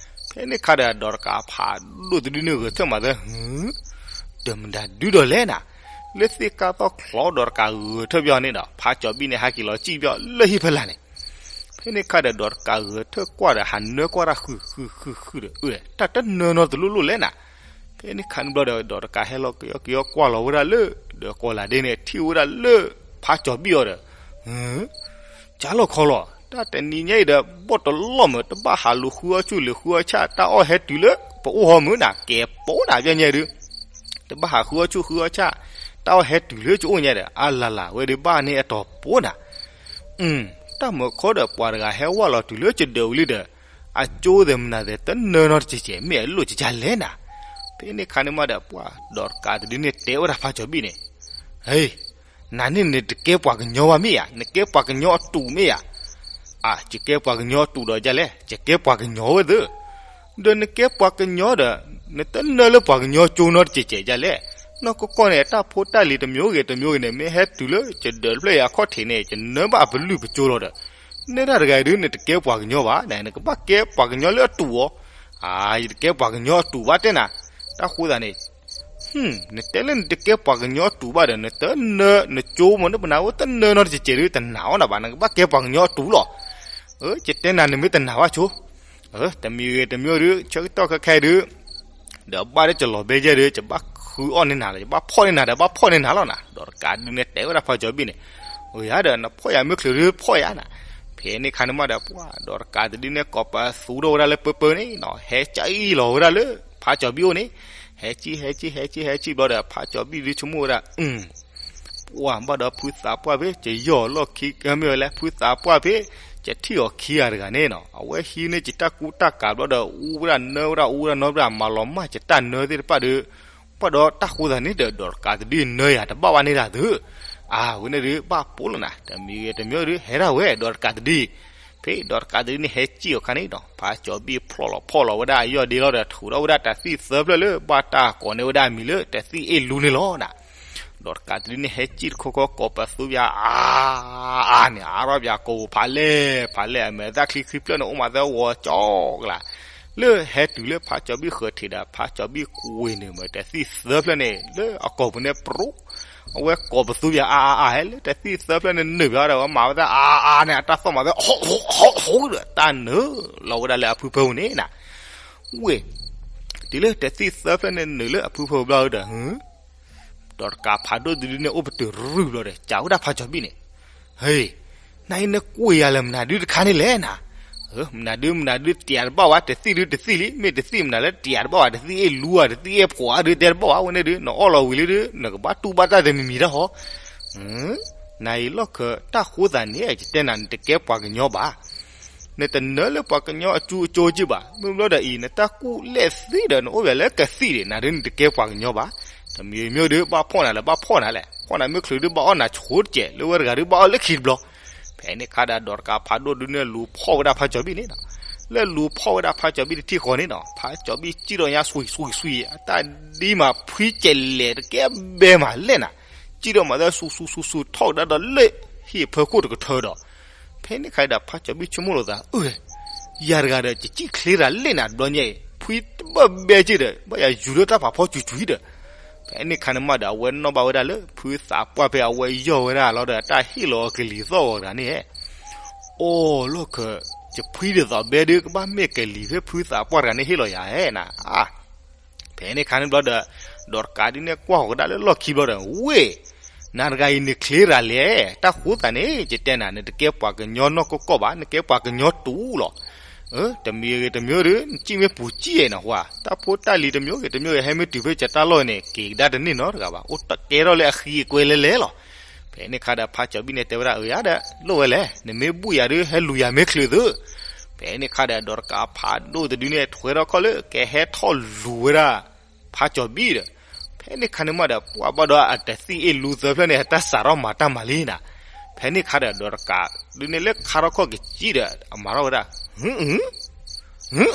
ဖဲန့ၣ်ခါဒီး ဒီးတကးဖးဒိၣ်တဒုန့ၣ် ဂဲၤထၢၣ်မၤသၢ ဟု တမတၤဒုဒီးလဲၣ်နၤ. လၢသ့ၣ်ကၢ်သီၣ်ခြီ ဒီးတကးဂဲၤထၢၣ်ဘၣ်န့ၣ်ဒီး ဖးကၠီၤဘံၣ်န့ၣ် ဟဲက့ၤလီၤစံၣ်ဘၣ်လၢဟံၣ်ဖီလာ်န့ၣ်. ဖဲန့ၣ်ခါဒီး ဒီးတကးဂဲၤထၢၣ်ကွၢ်ဒီး ဟးနၢကွၢ်တၢ်ဃုာ်ဃုာ်ဃုာ်ဃုာ်ဒီး အၢ တၢ်တနၢနီတလိၣ်လိၣ်လဲၣ်နၤ. ဖဲန့ၣ်ခါန့ၣ်ဘျီဒီး ဒီးတကးဟဲလီၤကယီကယီကွၢ်လီၤဝဲဒၣ်လၢ ဒီးကိးလးဒ့န့ၣ် ထံၣ်ဝဲဒၣ်လၢ ဖးကၠီၤဘံၣ်အီၤဒီး ဟု ကၢ်လီၤခီလီၤ တၢ်တနံၤညါအံၤဒီး ဘီၣ်တလီၢ်မုာ် တဘၣ်ဟးလူၤဃုအီၣ်ဆူၣ် လူၤဃုအီၣ်ဆၣ် တၢ်အီၣ်ဟဲတုၤလၢပအိၣ်ဟီမုာ်နၤ ကဲပိနၤ ပျဲညါဒုး တဘၣ်ဟးဃုအီၣ်ဆူၣ်ဃုအီၣ်ဆၣ် တၢ်အီၣ်ဟဲတုၤလၢကအိၣ်ညါဒီး အလၢ်လၢ်ဝဲဒုး ဘၣ်န့ၢ်အတီၤပိနၤ. တၢ်မုာ်ခီဒီး ပှၤတဂၤဟဲဝၢ်လီၤတုၤလၢကဒၢးဝံၤလံဒီး အကၠိသဲးမနုၤသဲး တနၢနီတစဲးစဲး မ့ၢ်အလိၣ်ကကၢ်လဲၣ်နၤ. ဖဲန့ၣ်ခါန့ၣ်မးဒီး ပှၤဒီးတကးတဒုန့ၣ် တဲဝဲဒၣ်ဖးကၠီၤဘံၣ်န့ၣ် ဟဲ နၤန့ၣ်နတကဲပှၤကညီဘၣ်မ့ၢ်ဧါ, နကဲပှၤကညီအတူးမ့ၢ်ဧါ. အၢ ယကဲပှၤကညီအတူးဒီးဒ်လဲၣ်, ယကဲပှၤကညီဝဲသ့ၣ်. ဒီးနကဲပှၤကညီဒီး နတနၢလၢပှၤကညီကၠိနီတစဲးစဲးဒ်လဲၣ်. နီၢ်ကီၢ်ကီၢ်န့ၣ် တၢ်ဖိတၢ်လံၤတမံၤဂ့ၤတမံၤဂ့ၤန့ၣ် မ့ၢ်ဟဲတုၤလၢကဒၢးတဖျၢၣ်အံၤအခီၣ်ထံးန့ၣ် ယနၢဘၣ်အပလုၢ်ပကၠိလီၤဒီး နဲဒၣ်တဂၤအံၤဒုး နတကဲပှၤကညီဘၣ်, နကဘၣ်ကဲပှၤကညီလၢအတူးအီၤ. အၢ ယတကဲပှၤကညီအတူးဘၣ်တဲနၤ. တၢ်ဃိသးန့ၣ် နတဲလၢနတကဲပှၤကညီတူးဘၣ်ဒီး နတနၢ နကၠိမ့ၢ်နပနၢ်အိၣ်တနၢနီတစဲးစဲးဒုး တနာ်အီၣ်နၤဘၣ်, နကဘၣ်ကဲပှၤကညီတူးလီၤ. အၢ ယတဲနၤ နမ့ၢ်တနာ်ဘၣ်ဆိ အၢ တမံၤဂ့ၤတမံၤဒုး ဆၢကတီၢ်ခဲခဲဒုး ဒီးဘၣ်လၢကလီၤဘဲယဲၢ်ဒုး ယဘၣ်ဃုအီၣ်န့ၢ်နၤလီၤ, ယဘၣ်ဖီၣ်န့ၢ်နၤဒီး ဘၣ်ဖီၣ်န့ၢ်နၤလီၤနၤ. ဒီးတကးဒုးန့ၣ် တဲဝဲဒၣ်ဖးကၠီၤဘံၣ်န့ၣ် အၢ ယၤဒီး နဖီၣ်ယၤမ့ၢ်ချုးဒုး ဖီၣ်ယၤနၤ. ဖဲန့ၣ်ခါန့ၣ်မးဒီး ပှၤဒီးတကးတဒုးန့ၣ် ကိးပသူထီၣ်ဝဲဒၣ်လၢပၢပၢန့ၣ်နီၤ ဟဲကၠံၣ်လီၤဝဲဒၣ်လၢ ဖးကၠီၤဘံၣ်အိၣ်န့ၣ် ဟဲကၠံၣ် ဟဲကၠံၣ် ဟဲကၠံၣ် ဟဲကၠံၣ်ဘျီဒီး ဖးကၠီၤဘံၣ်ဒုးဆိကမိၣ်ဝဲဒၣ် အၢ ပှၤဘၣ်ဒီးဖုသးပှၢ်ဖဲ ကယီၢ်လီၢ်ခံ မ့ၢ်ဝဲလဲၣ် ဖုသးပှၢ်ဖဲ ကထံၣ်အီၤခံဂၤတဂၤန့ၣ်နီၤ အဝဲဟံးန့ၢ်က့ၤတၢ်ကူတၢ်ကၤဘျီဒီး အူဝဲဒၣ်နၢဝဲဒၣ် အူဝဲဒၣ်နီၢ်ဝဲဒၣ် မၤလီၤမၢ်က့ၤတၢ်နၢသ့ၣ်တဖၣ်ဒီး ပှၤဒီးတၢ်ဃိသးန့ၣ်ဒီး ဒီးတကးတဒုနၢယၤတဘၣ်ဘၣ်န့ၣ်ဒၣ်သု အဝဲန့ၣ်ဒုး ဘၣ်ပိာ်လီၤနၤ တမံၤဂ့ၤတမံၤဒုး ဟဲဒၣ်ဝဲ ဒီးတကးတဒု ဖဲဒီးတကးတဒုန့ၣ် ဟဲကၠံၣ်အီၤခါန့ၣ်နီၤ ဖးကၠီၤဘံၣ်ဖျီၣ်လီၤဖီၣ်လီၤ ဝဲဒၣ်အယီၢ်ဒ့လီၤဒီး ထုးထီၣ်ဝဲဒၣ်တၢ်သံၣ်သၢဖျၢၣ်လၢ ဘၣ်တၢ်ကိးန့ၢ်ဝဲဒၣ်အမံၤလၢ တၢ်သံၣ်အ့ၣ်လူန့ၣ်လီၤနၤ. ဒီးတကးတဒုန့ၣ် ဟဲစံၣ်တခီခီ ကိးပသူပၠးအါအါန့ၣ် အါထီၣ်ပၠးကိးဖးလဲၢ်ဖးလဲၢ် အမဲာ်သၣ်ချံခံဖျၢၣ်န့ၣ် အိၣ်မးသၢဝီကၠီကလး, လၢဟဲတုၤလၢဖးကၠီၤဘံၣ်ဃၢၤထံးဒီး ဖးကၠီၤဘံၣ်ကွံာ်နုာ်မးတသံၣ်သၢဖျၢၣ်န့ၣ် လၢအကိာ်ပူၤန့ၣ် ပြူး, အဝဲကိးပသူပၠးအါအါအါ ဟဲလၢတသံၣ်သၢဖျၢၣ်န့ၣ် နုာ်ပၠးဒီး အဝဲမၤဝဲဒၣ်အါအါန့ၣ် အတၢ်သီၣ်မးသၢ ဟီၣ်ဟီၣ်ဒီး တၢ်နုာ်လီၤဝဲဒၣ်လၢအဖုဖၢပူၤန့ၣ်နၤ, ဝ့ၢ် တုၤလၢတသံၣ်သၢဖျၢၣ်န့ၣ် နုာ်လၢအဖုဖၢပူၤဘျီဒီး ဒီးတကးဖးဒိၣ်တဒုန့ၣ် အိၣ်ပတုာ်ရုၢ်ဘျီဒီး စံးဝဲဒၣ်ဖးကၠီၤဘံၣ်န့ၣ်, ဟ့, နၤအံၤနကွံာ်ယၤလၢမနုၤဒုတခါန့ၣ်လဲၣ်နၤ, မနုၤဒုမနုၤဒုတယးတဘၣ်ဝဲ တသံၣ်ဒုတသံၣ်လံ မ့ၢ်တသံၣ်မနုၤလၢတယးတဘၣ်ဝဲ တသံၣ်အ့ၣ်လူဧါ တသံၣ်အ့ၣ်ဖှီၣ်ဧါဒုတဲတဘၣ်ဝဲ ဝဲန့ၣ်ဒု နအီၣ်လီၤဝံၤလံဒု နကဘၣ်တူၢ်ဘၣ်တၢ်တမံၤမံၤတၢ်ဟီ, နၤအံၤလီၢ်ခၢးတၢ်ဃိသးန့ၣ် ယတဲနၤ နတကဲပှၤကညီဘၣ် နတနၢလၢပှၤကညီအကၠူအကၠိက့ၢ်ဘၣ်. မ့ၢ်ဘျီဒီးအံၤ နတၢ်ကူၣ်လဲၣ်သ့ဒီး နအိၣ်ပၠးလၢကသံၣ်ဒံး နၤဒုးနတကဲပှၤကညီဘၣ်. တမံၤမံၤဒုး ဘၣ်ဖီၣ်နၤလၢဘၣ်ဖီၣ်နၤလဲၣ်. ဖီၣ်နၤမ့ၢ်ချုးဒုး ဘၣ်အီၣ်နၤဆိတကဲး လၢဝဲတဂၤဒုး ဘၣ်အီၣ်လၢခံတဘျီ. ဖဲန့ၣ်ခါဒီး ဒီးတကးဖးဒိၣ်ဒုးန့ၣ် လူၤဖီၣ်ဝဲဒၣ်ဖးကၠီၤဘံၣ်န့ၣ်ဒီး လၢလူၤဖီၣ်ဝဲဒၣ်ဖးကၠီၤဘံၣ်တထံၣ်ဃီန့ၣ်ဒီး ဖးကၠီၤဘံၣ်စံၣ်ဒီးညါ ဆွံဆွံဆွံ အတၢ်ဒ်မး ဖှံကဲးလဲၣ်တကဲဘဲမးလဲၣ်နၤ. စံၣ်ဒီးမၤသၢ ဆူဆူဆူဆူ ထီၣ်ကဒါဒီးလၢဟံၣ်အဖၢခိၣ်တကထၢဒီး ဖဲန့ၣ်ခါဒီး ဖးကၠီၤဘံၣ်ဆိကမိၣ်လိာ်သး အၢ ယၤတဂၤဒီး ယစံၣ်ချ့တၢ်လဲၣ်နၤ တဘျီညါအံၤ ဖှံတဘၣ်ဘဲက့ၢ်ဒီး ဘၣ်ယၤယူၤလၢတၢ်ဖးဖီစူၤစူၤဒီး ဖဲန့ၣ်ခါန့ၣ်မးဒီး အဝဲနီၣ်ဘၣ်ဝဲဒၣ်လၢ ဖုသးပှၢ်ဖဲအဝဲယီၢ်ဝဲဒၣ်လီၤဒီး တၢ်ဟ့ၣ်လီၤအကလံၤသီၣ်ဂီၤတဂၤန့ၣ် အိၣ်လီၢ်ခၢး ယဖှံဒ်သိးဘဲဒုး ကဘၣ်မ့ၢ်ကလံၤဖဲ ဖုသးပှၢ်တဂၤန့ၣ်ဟ့ၣ်လီၤယၤဧါနၤ ဖဲန့ၣ်ခါန့ၣ်ဘျီဒီး ဒီးတကးဒုးန့ၣ် ကွၢ်ဃီၤကဒါလၢလီၢ်ခံဘျီဒီး ဝ့ၢ် နၤတဂၤအံၤန့ၣ်ချ့တၢ်လဲၣ်. တၢ်ဃိသးန့ၣ် ယတဲနၤ နတကဲပှၤကညီနီၢ်ကီၢ်ကီၢ်ဘၣ် နကဲပှၤကညီတူာ်လီၤ. တမံၤဂ့ၤတမံၤဒီး နစံၣ်မ့ၢ်ပူၤစံၣ်အဲၣ်နၤဟူဧါ တၢ်ဖိတၢ်လံၤတမံၤဂ့ၤတမံၤဂ့ၤ ဟဲမ့ၢ်တုၤဖဲကတၢ်လီၢ်န့ၣ် က့ၤကဒါတန့ၢ်နီတဂၤဘၣ် အိၣ်တကဲထီၣ်လၢအဃံအကွဲလဲၤလဲၤလီၤ. ဖဲန့ၣ်ခါဒီး ဖးကၠီၤဘံၣ်န့ၣ်တဲဝဲဒၣ် အၢ ယၤဒီး လိၣ်ဝဲလဲၣ် နမ့ၢ်ဘူၣ်ယၤဒုး ဟဲလူၤယၤမ့ၢ်ချုးသု ဖဲန့ၣ်ခါဒီး ဒီးတကးဖးဒိၣ်တဒုန့ၣ် ထွဲထီၣ်ခီၣ်လၢ ကဟဲထီၣ်လူၤဝဲဒၣ် ဖးကၠီၤဘံၣ်ဒီး ဖဲန့ၣ်ခါန့ၣ်မးဒီး ပှၤဘၣ်ဒီးအတသံၣ်အ့ၣ်လူသၢဖျၢၣ်န့ၣ် အတၢ်စးထီၣ်မၤတၢ်မၤလံနၤ. ဖဲန့ၣ်ခါဒီး ဒီးတကးဒုးန့ၣ်လၢခါထီၣ်ခီၣ်ကစံၣ်ဒီး အမၤထီၣ်ဝဲဒၣ် ဟု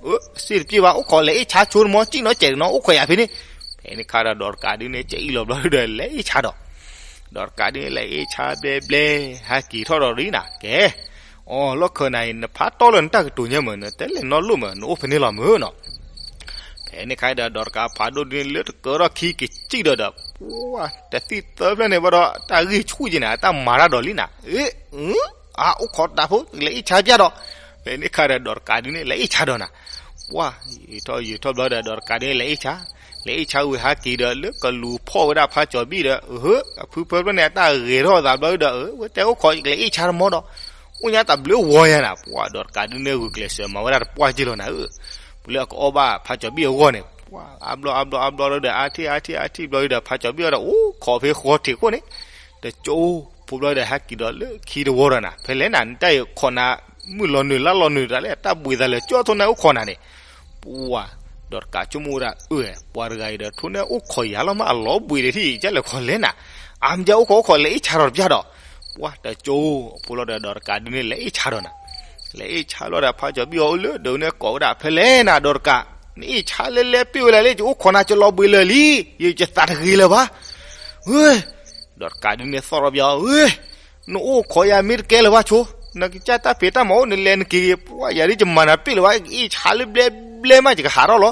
ဟု စ့ၢ်တပျ့ၢ်ဘၣ် အိၣ်ခိးလဲၤအ့ၣ်ဆါဆိတမီၤ စံၣ်နီၤစဲးတနီၤ အိၣ်ခိးယၤဖဲန့ၣ်. ဖဲန့ၣ်ခါဒီး ဒီးတကးဒုးန့ၣ် ကအံၣ်လီၤဘျီဒုးဒီး လဲၤအ့ၣ်ဆါဒီး ဒီးတကးဒုးန့ၣ် လဲၤအ့ၣ်ဆါဘျဲဘျဲ ဟဲက့ၤထီၣ်ဒီးဒ်နၤ ကဲ အီၤ လီၢ်ခၢးနၤအံၤ နဖးတီလၢနတၢ်ကတိၤညါမး နတဲလဲၤနီတလိၣ်မး နအိၣ်ဖဲန့ၣ်လီၤမးနီၤ. ဖဲန့ၣ်ခါဒီး ဒီးတကးဖးဒိၣ်ဒုးန့ၣ် လၢတကၢထီၣ်ခံကစံၣ်ဒီးဒီး ပှၤတသံၣ်သၢဖျၢၣ်န့ၣ်ဘၣ်ဒီး တၢ်ဂံၢ်ဆူၣ်က့ၤနၤ တၢ်မၤတၢ်ဒီးလံနၤ အ့ အအိၣ်ခိးတၢ်ဖိ လဲၤအ့ၣ်ဆါပျၢ်ဒီး ဖဲန့ၣ်ခါဒီး ဒီးတကးဒုးန့ၣ် လဲၤအ့ၣ်ဆါဒီးနၤ ပှၤ ယံာ်ထီၣ်ယံာ်ထီၣ်ဘျီဒီး ဒီးတကးဒုးန့ၣ် လဲၤအ့ၣ်ဆါ လဲၤအ့ၣ်ဆါဝံၤဟးက့ၤဒီး လၢကလူၤဖီၣ်ဝဲဒၣ်ဖးကၠီၤဘံၣ်ဒီး အဟၢ အဖုဖၢဖျၢၣ်န့ၣ် အတၢ်ဂဲၤထီၣ်အသးဘျီဒီး အဝဲတဲအိၣ်ခိးလဲၤအ့ၣ်ဆါတမီၤဒီး အိၣ်ညါတၢ်ဘျုးဝီညါနၤ ပှၤ ဒီးတကးဒုးန့ၣ် ဂုာ်ကျဲးစၢးမၤဝဲဒၣ်တပှၢ်က့ၢ်လီၤနၤဧၢ ပလၢအကအီၣ်ဘၣ်ဖးကၠီၤဘံၣ်အဂီၢ်န့ၣ် ပှၤ အါဘျီအါဘျီအါဘျီဒီး အါထံၣ်အါထံၣ်အါထံၣ်ဘျီဒီး ဖးကၠီၤဘံၣ်အီၤဒီး အိၣ်ခိးဖဲဃီထံးခိၣ်န့ၣ် တကၠိဖိဘျီဒီး ဟဲက့ၤဒီးလၢခံတဝီဒီးနၤ ဖဲလဲၣ်နၤ နတၢ်အံၤခိးနၤ မုၢ်လီၤနုာ်လါလီၤနုာ်တၢ်လဲၣ် တၢ်ဘှံးသးလၢာ်ကၠီထိၣ်န့ၣ်အိၣ်ခိးနၤန့ၣ် ပှၤ ဒီးတကးဆိကမိၣ်ဝဲဒၣ် အၢ ပှၤတဂၤအံၤဒီး ထိၣ်န့ၣ်အိၣ်ခိးယၤလီၤမး အလီၤဘှံးဒီးထံၣ် ကလဲၤခိးလဲၣ်နၤ အါမ့ၢ်ကအိၣ်ခိးအိၣ်ခိးလဲၤအ့ၣ်ဆါဒီးတပျၢ်ဒီး ပှၤ တကၠိဖိလီၤဒီး ဒီးတကးဒုးန့ၣ် လဲၤအ့ၣ်ဆါဒီးနၤ လဲၤအ့ၣ်ဆါလီၤဒီး ဖးကၠီၤဘံၣ်အီၤလၢဒုးန့ၣ် ကိးဝဲဒၣ် ဖဲလဲၣ်နၤ ဒီးတကး နအ့ၣ်ဆါလဲလဲပ့ၢ်ဝဲလဲၣ်လၢ ယအိၣ်ခိးနၤ ကလီၤဘှံးလၢာ်လံ ယတသးတဂ့ၤလၢၤဘၣ် ဝ့ၢ် ဒီးတကးဒုးန့ၣ် သီၣ်ရီဘၣ်အီၤ ဝ့ၢ် နအိၣ်ခိးယၤမ့ၢ်တကဲလၢၤဘၣ်ဆိ နကစၢ်တၢ်ဖံးတၢ်မၤအိၣ် နလဲၤနက့ၤ ပှၤ ယၤဒ်ယမၤနၤပ့ၢ်လၢၤဘၣ် အ့ၣ်ဆါလၢဘျဲဘျဲမး ယကဟးထီၣ်လီၤ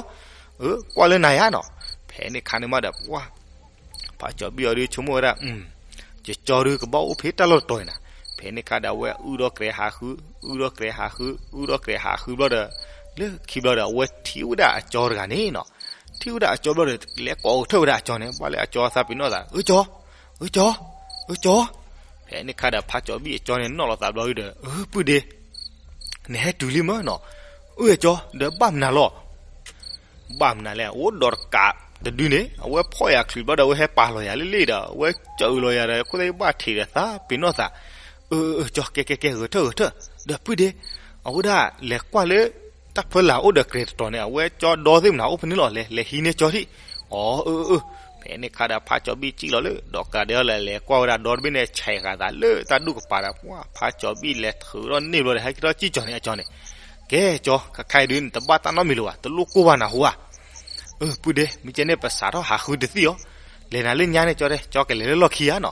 ပှၤလၢနၤယါနီၤ ဖဲန့ၣ်ခါန့ၣ်မးဒီး ပှၤ ဖးကၠီၤဘံၣ်အီၤဒုးဆိကမိၣ်ဝဲဒၣ် ယကၠီဒုးကဘၣ်အိၣ်ဖဲတၢ်လီၢ်တတီၤအံၤနၤ ဖဲန့ၣ်ခါဒီး အဝဲအုၣ်ဒီးကြဲးဟးဃု အုၣ်ဒီးကြဲးဟးဃု အုၣ်ဒီးကြဲးဟးဃုဘျီဒီး လၢခံဘျီဒီး အဝဲထံၣ်ဝဲဒၣ်အကၠီတဂၤန့ၣ်နီၤ ထံၣ်ဝဲဒၣ်အကၠီဘျီဒီး လဲၤကိးကထၢၣ်ဝဲဒၣ်အကၠီန့ၣ် ပှၤလၢအကၠီသးပ့ၤနီၣ်သး အၢကၠီ အၢကၠီ အၢကၠီ ဖဲန့ၣ်ခါဒီး ဖးကၠီၤဘံၣ်အကၠီန့ၣ် နီၣ်လီၤသးဘျီဒီး အၢ ပုၢ်ဒ့ နဟဲတုၤလံမ့ၢ်နီၤ အၢကၠီ ဒီးဘၣ်မနုၤလီၤ ဘၣ်မနုၤလဲၣ် အိၣ်ဒီးတကးတဒုန့ၣ် အဝဲဖီၣ်ယၤချုးဘျီဒီး အဝဲဟဲပာ်လီၤယၤလံလံဒီး အဝဲစၢၤလီၤယၤဒီး ခိၣ်သ့ၣ်ဘၣ်ထံးဒီးသးပ့ၤနီၣ်သး အၢ အၢ ကၠီ ကဲ ကဲ ကဲ ဂဲၤထၢၣ် ဂဲၤထၢၣ် ဒီးပုၢ်ဒ့ အဝဲဒၣ်လဲၤကွၢ်လၢ တၢ်ဖၢလာ်အိၣ်ဒီးကြဲးတတီၤန့ၣ် အဝဲကၠီဒီသ့ၣ်မနုၤအိၣ်ဖဲန့ၣ်လီၤ လဲၤ လဲၤဟံးန့ၢ်ကၠီထံၣ် အီ အၢ အၢ ဖဲန့ၣ်ခါဒီး ဖးကၠီၤဘံၣ်စံၣ်လီၤလၢ ဒီးကးဒဲးလၢလဲၤကွၢ်ဝဲဒၣ်ဒီတဘ့ၣ်န့ၣ် ဆဲးဃာ်သးလၢတၢ်ဒူၣ်ကပၤဒီး ပှၤ ဖးကၠီၤဘံၣ်လဲၤထုးထီၣ်န့ၢ်ဘျီဒီး ဟဲက့ၤထီၣ်စံၣ်ကၠီၤန့ၣ်အကၠီန့ၣ် ကဲကၠီ ခါခါအံၤဒုး နတဘၣ်တၢ်နီတမံၤလၢၤဘၣ် တလိၣ်ကိၢ်ဘၣ်နၤဟူဧါ အၢ ပုၢ်ဒ့ မ့ၢ်ကဲန့ၣ် ပစးထီၣ်ဟးဃုတသံၣ်အီၤ လဲၤနၤလၢညါန့ၣ် ကၠီတဲ, ကၠီကလဲၤလၢလီၢ်ခံဧါနီၤ.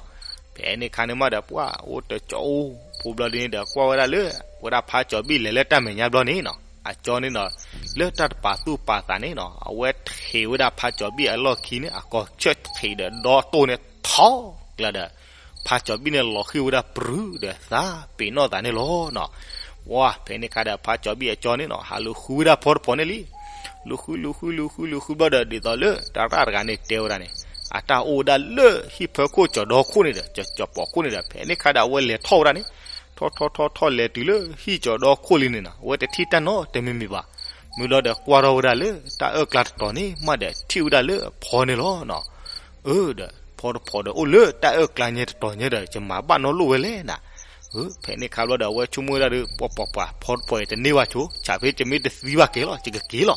ဖဲန့ၣ်ခါန့ၣ်မးဒီး ပှၢ်အိၣ်တကၠီအိၣ်ဖိဘျီဒ်န့ၣ်ဒီး ကွၢ်ဝဲဒၣ်လၢ ဝဲဒၣ်ဖါကၠီၤဘံၣ်လဲၤလၢတၢ်မဲာ်ညါဘျီန့ၣ်နီၤ, အကၠီန့ၣ်နီၤ လၢတၢ်တပာ်သူၣ်ပာ်သးန့ၣ်နီၤ အဝဲထံးဝဲဒၣ်ဖါကၠီၤဘံၣ်အလီၢ်ခံန့ၣ် အကီၢ်ဆၢၣ်ထံးဒီးဒီတိၢ်န့ၣ်ထီကျါဒီး ဖါကၠီၤဘံၣ်န့ၣ်လီၤဃံၤဝဲဒၣ်ပြူၤဒီးသးပ့ၤနီၣ်သးန့ၣ်လီၤနီၤ. ဝါ ဖဲန့ၣ်ခါဒီး ဖါကၠီၤဘံၣ်အကၠီန့ၣ်နီၤ ဟးလူၤဃုဝဲဒၣ်ဖီတဖီန့ၣ်လံ. လူၤဃု လူၤဃု လူၤဃု လူၤဃုဘျီဒီး ဒ်သိးလၢတၢ်ရၣ်တဂၤန့ၣ်တဲဝဲဒၣ်န့ၣ် အတၢ်အိၣ်ဝဲဒၣ်လၢဟံၣ်ဖၢခိၣ်ကၠီၤဒီခိၣ်န့ၣ်ဒီး ကၠီၤပီၤခိၣ်န့ၣ်ဒီး ဖဲန့ၣ်ခါဒီး အဝဲလဲၤထီၣ်ဝဲဒၣ်န့ၣ် ထီၣ်ထီၣ်ထီၣ်ထီၣ်လဲၤတုၤလၢဟံၣ်ကၠီၤဒီခိၣ်လံန့ၣ်နီၤ အဝဲတထံၣ်တၢ်နီတမံၤမံၤဘၣ်. မုၢ်လီၤဒီးကွၢ်ထီၣ်ဝဲဒၣ်လၢတၢ်အၢၣ်ကျါတတီၤန့ၣ် မးဒီးထံၣ်ဝဲဒၣ်လၢအဖီန့ၣ်လီၤနီၤ. အၢ ဒီးဖီတဖီဒီးအိၣ်လၢတၢ်အၢၣ်ကျါညါတတီၤညါဒီး ယမၤဘၣ်နီတလိၣ်ဝဲလဲၣ်နၤ. အၢ ဖဲန့ၣ်ခါဘျီဒီး အဝဲဆိကမိၣ်ဝဲဒၣ်ဒီး ပှၤပှၤပှၤ ဖီတဖီအံၤတန့ၢ်ဘၣ်ဆိ ဆးဖဲယမ့ၢ်တသံဘၣ်ကဲလီၤ ယကက့ၤလီၤ.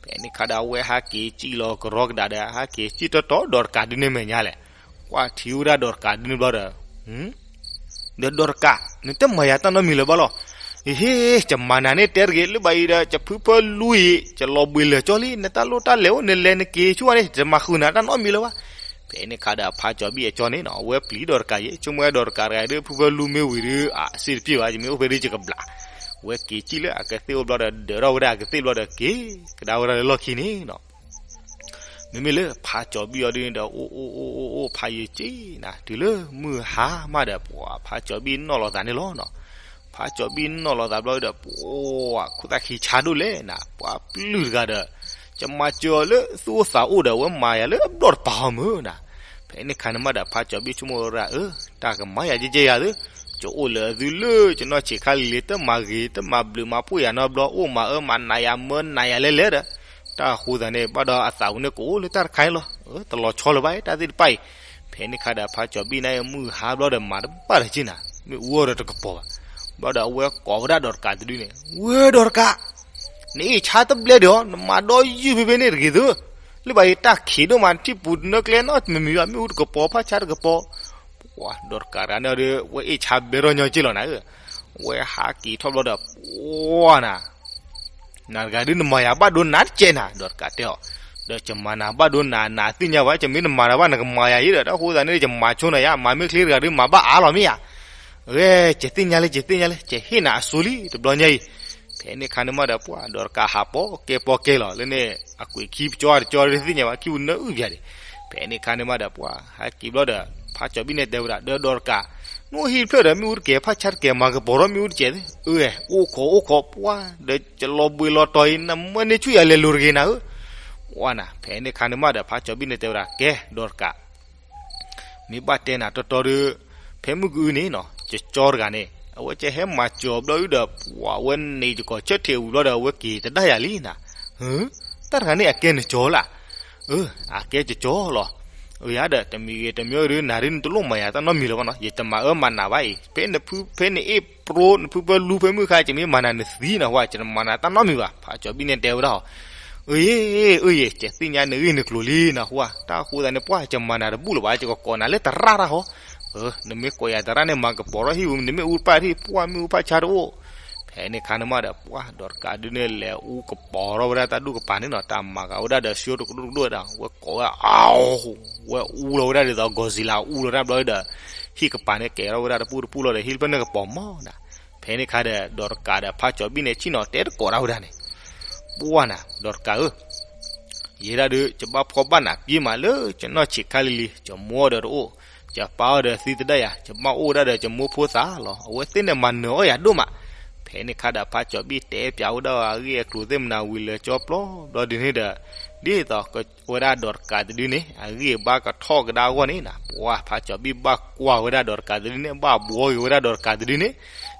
ဖဲန့ၣ်ခါဒီး အဝဲဟးက့ၤစံၣ်လီၤကရီကဒါဒီး ဟးက့ၤစံၣ်တီတီ ဒီးတကးဒုးန့ၢ်မဲာ်ညါလဲၣ်. ကွၢ်ထံၣ်ဝဲဒၣ်ဒီးတကးဒုးန့ၢ်ဘျီဒီး ဒီးဒီးတကး နတမၤယၤတၢ်နီတမံၤလၢၤဘၣ်လီၤ. ဟ့ၣ် ယမၤနၤန့ၣ်တဲတဂ့ၤ လၢဘၣ်အံၤဒီး ယဖုဖၢလူအံၤ ယလီၤဘှံးလၢာ်ကၠီလံ နတၢ်လိၣ်တၢ်လဲၤအိၣ် နလဲၤနက့ၤဆူၣ်န့ၣ် ယတမၤဃုာ်နၤတၢ်နီတမံၤလၢၤဘၣ်. ဖဲန့ၣ်ခါဒီး ဖါကၠီၤဘံၣ်အကၠီန့ၣ်နီၤ အဝဲပျံၤဒီးတကးယဲ ဆိကမိၣ်ဝဲဒီးတကးတဂၤဒီး ဖုဖၢလူမ့ၢ်ဝံၤဒီး အစ့တပျ့ၤဘၣ် ယမ့ၢ်အိၣ်ဖဲဒ်ယကဘျး. အဝဲက့ၤစံၣ်လၢအကသ့ၣ်အိၣ်ဘျီဒီး ဒၢးထီၣ်ဝဲဒၣ်အကသ့ၣ်ဘျီဒီး က့ၤကဒါဝဲဒၣ်လၢလီၢ်ခံန့ၣ်နီၤ. မ့မ့ၢ်လၢဖါကၠီၤဘံၣ်အီၤဒ်န့ၣ်ဒီး အိၣ်အိၣ်အိၣ်အိၣ်အိၣ် ဖးယံာ်က့ၤနၤ တုၤလၢမုၢ်ဟါမးဒီး ပှၤဖါကၠီၤဘံၣ်နီၣ်လီၤသးန့ၣ်လီၤနီၤ. ဖါကၠီၤဘံၣ်နီၣ်လီၤသးဘျီဒီး ပှၤခိၣ်သၣ်ခံဆါဒိၣ်လဲၣ်နၤ ပှၤပျုၢ်တဂၤဒီး ကမၤစၢၤအီၤလၢသူၣ်အိၣ်သးအိၣ်ဒီး အဝဲမၤယၤလၢအဘျီၣ်တပၤအီၤမုၢ်နၤ. ဖဲန့ၣ်ခါန့ၣ်မးဒီး ဖါကၠီၤဘံၣ်ဆိကမိၣ်ဝဲဒၣ် အၢ တၢ်ကမၤယၤကဲကဲယၤသ့ ကအိၣ်လၢအသုလၢကနီၢ်ဆံးခါလံၤလံၤ တမၤဂ့ၤ တမၤဘျုးမၤဖှိၣ်ယၤနီတဘျီ အိၣ်မၤအၢမၤနးယၤ မၢနးယၤလဲၣ်လဲၣ်ဒီး တၢ်အဃိသတးန့ၣ် ဘၣ်ဒီးအသးပူၤန့ၣ် ကအိၣ်လၢတၢ်တခါအံၤလီၤ. တလီၤဆီလၢၤဘၣ် တၢ်သ့ၣ်တဖၣ်အံၤ. ဖဲန့ၣ်ခါဒီး ဖါကၠီၤဘံၣ်န့ၣ် မုၢ်ဟါဘျီဒီး မၤတဘၣ်တက့ၢ်နၤ မ့ၣ်အူအီၤဒီးတကပီၤဘၣ်. ဘျီဒီးအဝဲကိးဝဲဒၣ်ဒီးတကးတဒုန့ၣ် ဝဲဒီးတကး နအ့ၣ်ဆါတဘျဲၣ်ဒီး နမၤဒီးယုၢ်ဖဲဖဲန့ၣ်တဂ့ၤသု လၢဘၣ်အံၤတၢ်ခံးဒိၣ်မး နထံၣ်ပူၤတနၢကျဲနီတမံၤမံၤဘၣ် မ့ၣ်အူတကပီၤ ဖးဆါတကပီၤ. ပှၤဒီးတကးတဂၤန့ၣ်ဒီး ဝဲအ့ၣ်ဆါဘဲထီၣ်ညီက့ၢ်လီၤနၤဧၢ. ဝဲဟးက့ၤထီၣ်ဘျီဒီး ပှၤနၤ နၤတဂၤဒုးနမၤယၤဘၣ်ဒိနၤတကဲးနၤ ဒီးတကးတဲအီၤ, ဒီးယမၤနၤဘၣ်ဒိနၤ နသ့ၣ်ညါဘၣ် ယမ့ၢ်နမၤနၤဘၣ် နကမၤယၤအံၤဒီး တၢ်ဃိသတးန့ၣ် ယမၤဆိနၤယါ မၤမ့ၢ်ချ့တဂၤဒုး မၤဘၣ်အါလီၤမ့ၢ်ဧါ. ဝဲ ယသ့ၣ်ညါလၢ ယသ့ၣ်ညါလၢ ယဟ့ၣ်နၤအစိလံ တဘျီညါအံၤ. ဖဲန့ၣ်ခါန့ၣ်မးဒီး ပှၤဒီးတကးဟးပိာ်ကဲပိာ်ကဲလီၤ လၢန့ၣ် အကွဲးခံပကၠီတကၠီတသ့ၣ်ညါဘၣ် ခံပူၤနၢအုၣ်ပယၤဒံး. ဖဲန့ၣ်ခါန့ၣ်မးဒီး ပှၤဟဲက့ၤဘျီဒီး ဖးကၠီၤဘံၣ်န့ၣ်တဲဝဲဒၣ် ဒီးဒီးတကး နအိၣ်ဟံၣ်တဖျၢၣ်ဒီး မ့ၣ်အူတကဲး ဖးဆါတကဲး မၤကပီၤထီၣ်မ့ၣ်အူတကဲးသ့ အၢ အိၣ်ခိးအိၣ်ခိး ပှၤဒီး ယလီၤဘှံးလီၤတီၤအံၤ နမၢန့ၢ်ဆူၣ်ယၤလဲၤလိၤတဂ့ၤနၤဧၢ. ဝဲနၤ ဖဲန့ၣ်ခါန့ၣ်မးဒီး ဖးကၠီၤဘံၣ်န့ၣ်တဲဝဲဒၣ် ကဲ ဒီးတကး မ့ၢ်ဘၣ်တဲနၤတီတီဒီး ဖဲမုၢ်ကအုန့ၣ်နီၤ ကၠီတဂၤန့ၣ် အဝဲကဟဲမၤစၢၤဘျီအုဒီး ပှၤဝဲန့ၣ် ယကီၢ်ဆၢထံးဝံၤဘျီဒီး အဝဲက့ၤတဒၣ်ယၤလံနၤ. တၢ်တဂၤန့ၣ် အကဲနကၠီလၢ်. အၢ အကဲကၠီလီၤ. အၢ ယၤဒီး တမံၤဂ့ၤတမံၤဒီး နၤဒ်နတလိၣ်မၤယၤတၢ်နီတမံၤလၢၤဘၣ်နီၤ ယတမၤအၢမၤနးဘၣ်အံၤ ဖဲနဖု ဖဲနအ့ၣ်ပြိ နဖုဖၢလူ ဖဲမုၢ်ခါ ယမ့ၢ်မၤနၤနသံနဟူဧါ ယတမၤနၤတၢ်နီတမံၤဘၣ် ဖးကၠီၤဘံၣ်န့ၣ်တဲဝဲဒၣ်အီၤ. အၢ အၢ ယသ့ၣ်ညါနဂ့ၢ်နကျိၤလံနဟူဧါ တၢ်ဃိသတးန့ၣ် ပှၤယမၤနၤတဘူၣ်လၢၤဘၣ် ယကကိးနၤလၢတရၣ်တၢ်ဟီ နမ့ၢ်ကိးယၤတရၣ်န့ၣ် မၤကပီၤထီၣ်ဟံၣ်ပူၤ နမ့ၢ်အူတပၢ်ထံၣ် ပှၤမ့ၣ်အူဖးဆါတအိၣ်. ဖဲန့ၣ်ခါန့ၣ်မးဒီး ပှၤဒီးတကးဒုးန့ၣ် လဲၤအူကပီၤထီၣ်ဝဲဒၣ်တၢ်ဒူၣ်ကပၤန့ၣ်နီၤ တၢ်မၤကၤဝဲဒၣ်ဒီး ဆှၢတကဒိၣ်တကဒိၣ်ဝဲဒၣ် ဝဲကိးဝဲ အဝဲအူလီၤဝဲဒၣ်ဒ်သိး Godzilla အူလီၤတၢ်ဘျီဒီး ဟံၣ်ကပၤန့ၣ် ကဲထီၣ်ဝဲဒၣ်တပူၤတပူၤလီၤဒီး ဟံၣ်တဖျၢၣ်န့ၣ်ကပီၤမီၢ်နၤ. ဖဲန့ၣ်ခါဒီး ဒီးတကးဒီး ဖးကၠီၤဘံၣ်န့ၣ် ဆ့ၣ်နီၤတဲတကိးတၢ်ဝဲဒၣ်န့ၣ် ပှၤနၤ ဒီးတကးဧၢ ယဲဒၣ်ဒုး ယဘၣ်ဖှီၣ်ဘၣ်နးပျ့ၤမးလၢ ယနီၢ်ဆံးခါလံၤလံၤ ယမိၢ်အီၤဒီးတအိၣ် ယပၢ်အီၤဒီးသံသဒၣ်ယၤ ယဘၣ်အိၣ်ဝဲဒၣ်ဒီးယမိၢ်ဖိသၣ်လီၤ အဝဲသ့ၣ်န့ၣ်မၤနၢၤအီၣ်ယၤဒိၣ်မး. ဖဲန့ၣ်ခါဒီး ဖးကၠီၤဘံၣ်တဲပၠးဝဲဒၣ်အဂ့ၢ်အကျိၤသ့ၣ် မနၤဝံၤလၢာ်ကၠီပျီ ဘျီဒ်န့ၣ်ဒီး ဒ်သိးဝဲဒၣ်ဒီးတကးတဒုန့ၣ် အဂံၢ်အဘါကထီၣ်ကဒါအဂီၢ်န့ၣ်နၤ ပှၤဖးကၠီၤဘံၣ်ဘၣ်ကွၢ်ဝဲဒၣ်ဒီးတကးတဒုန့ၣ် ဘၣ်ဘှီက့ၤဝဲဒၣ်ဒီးတကးတဒုန့ၣ်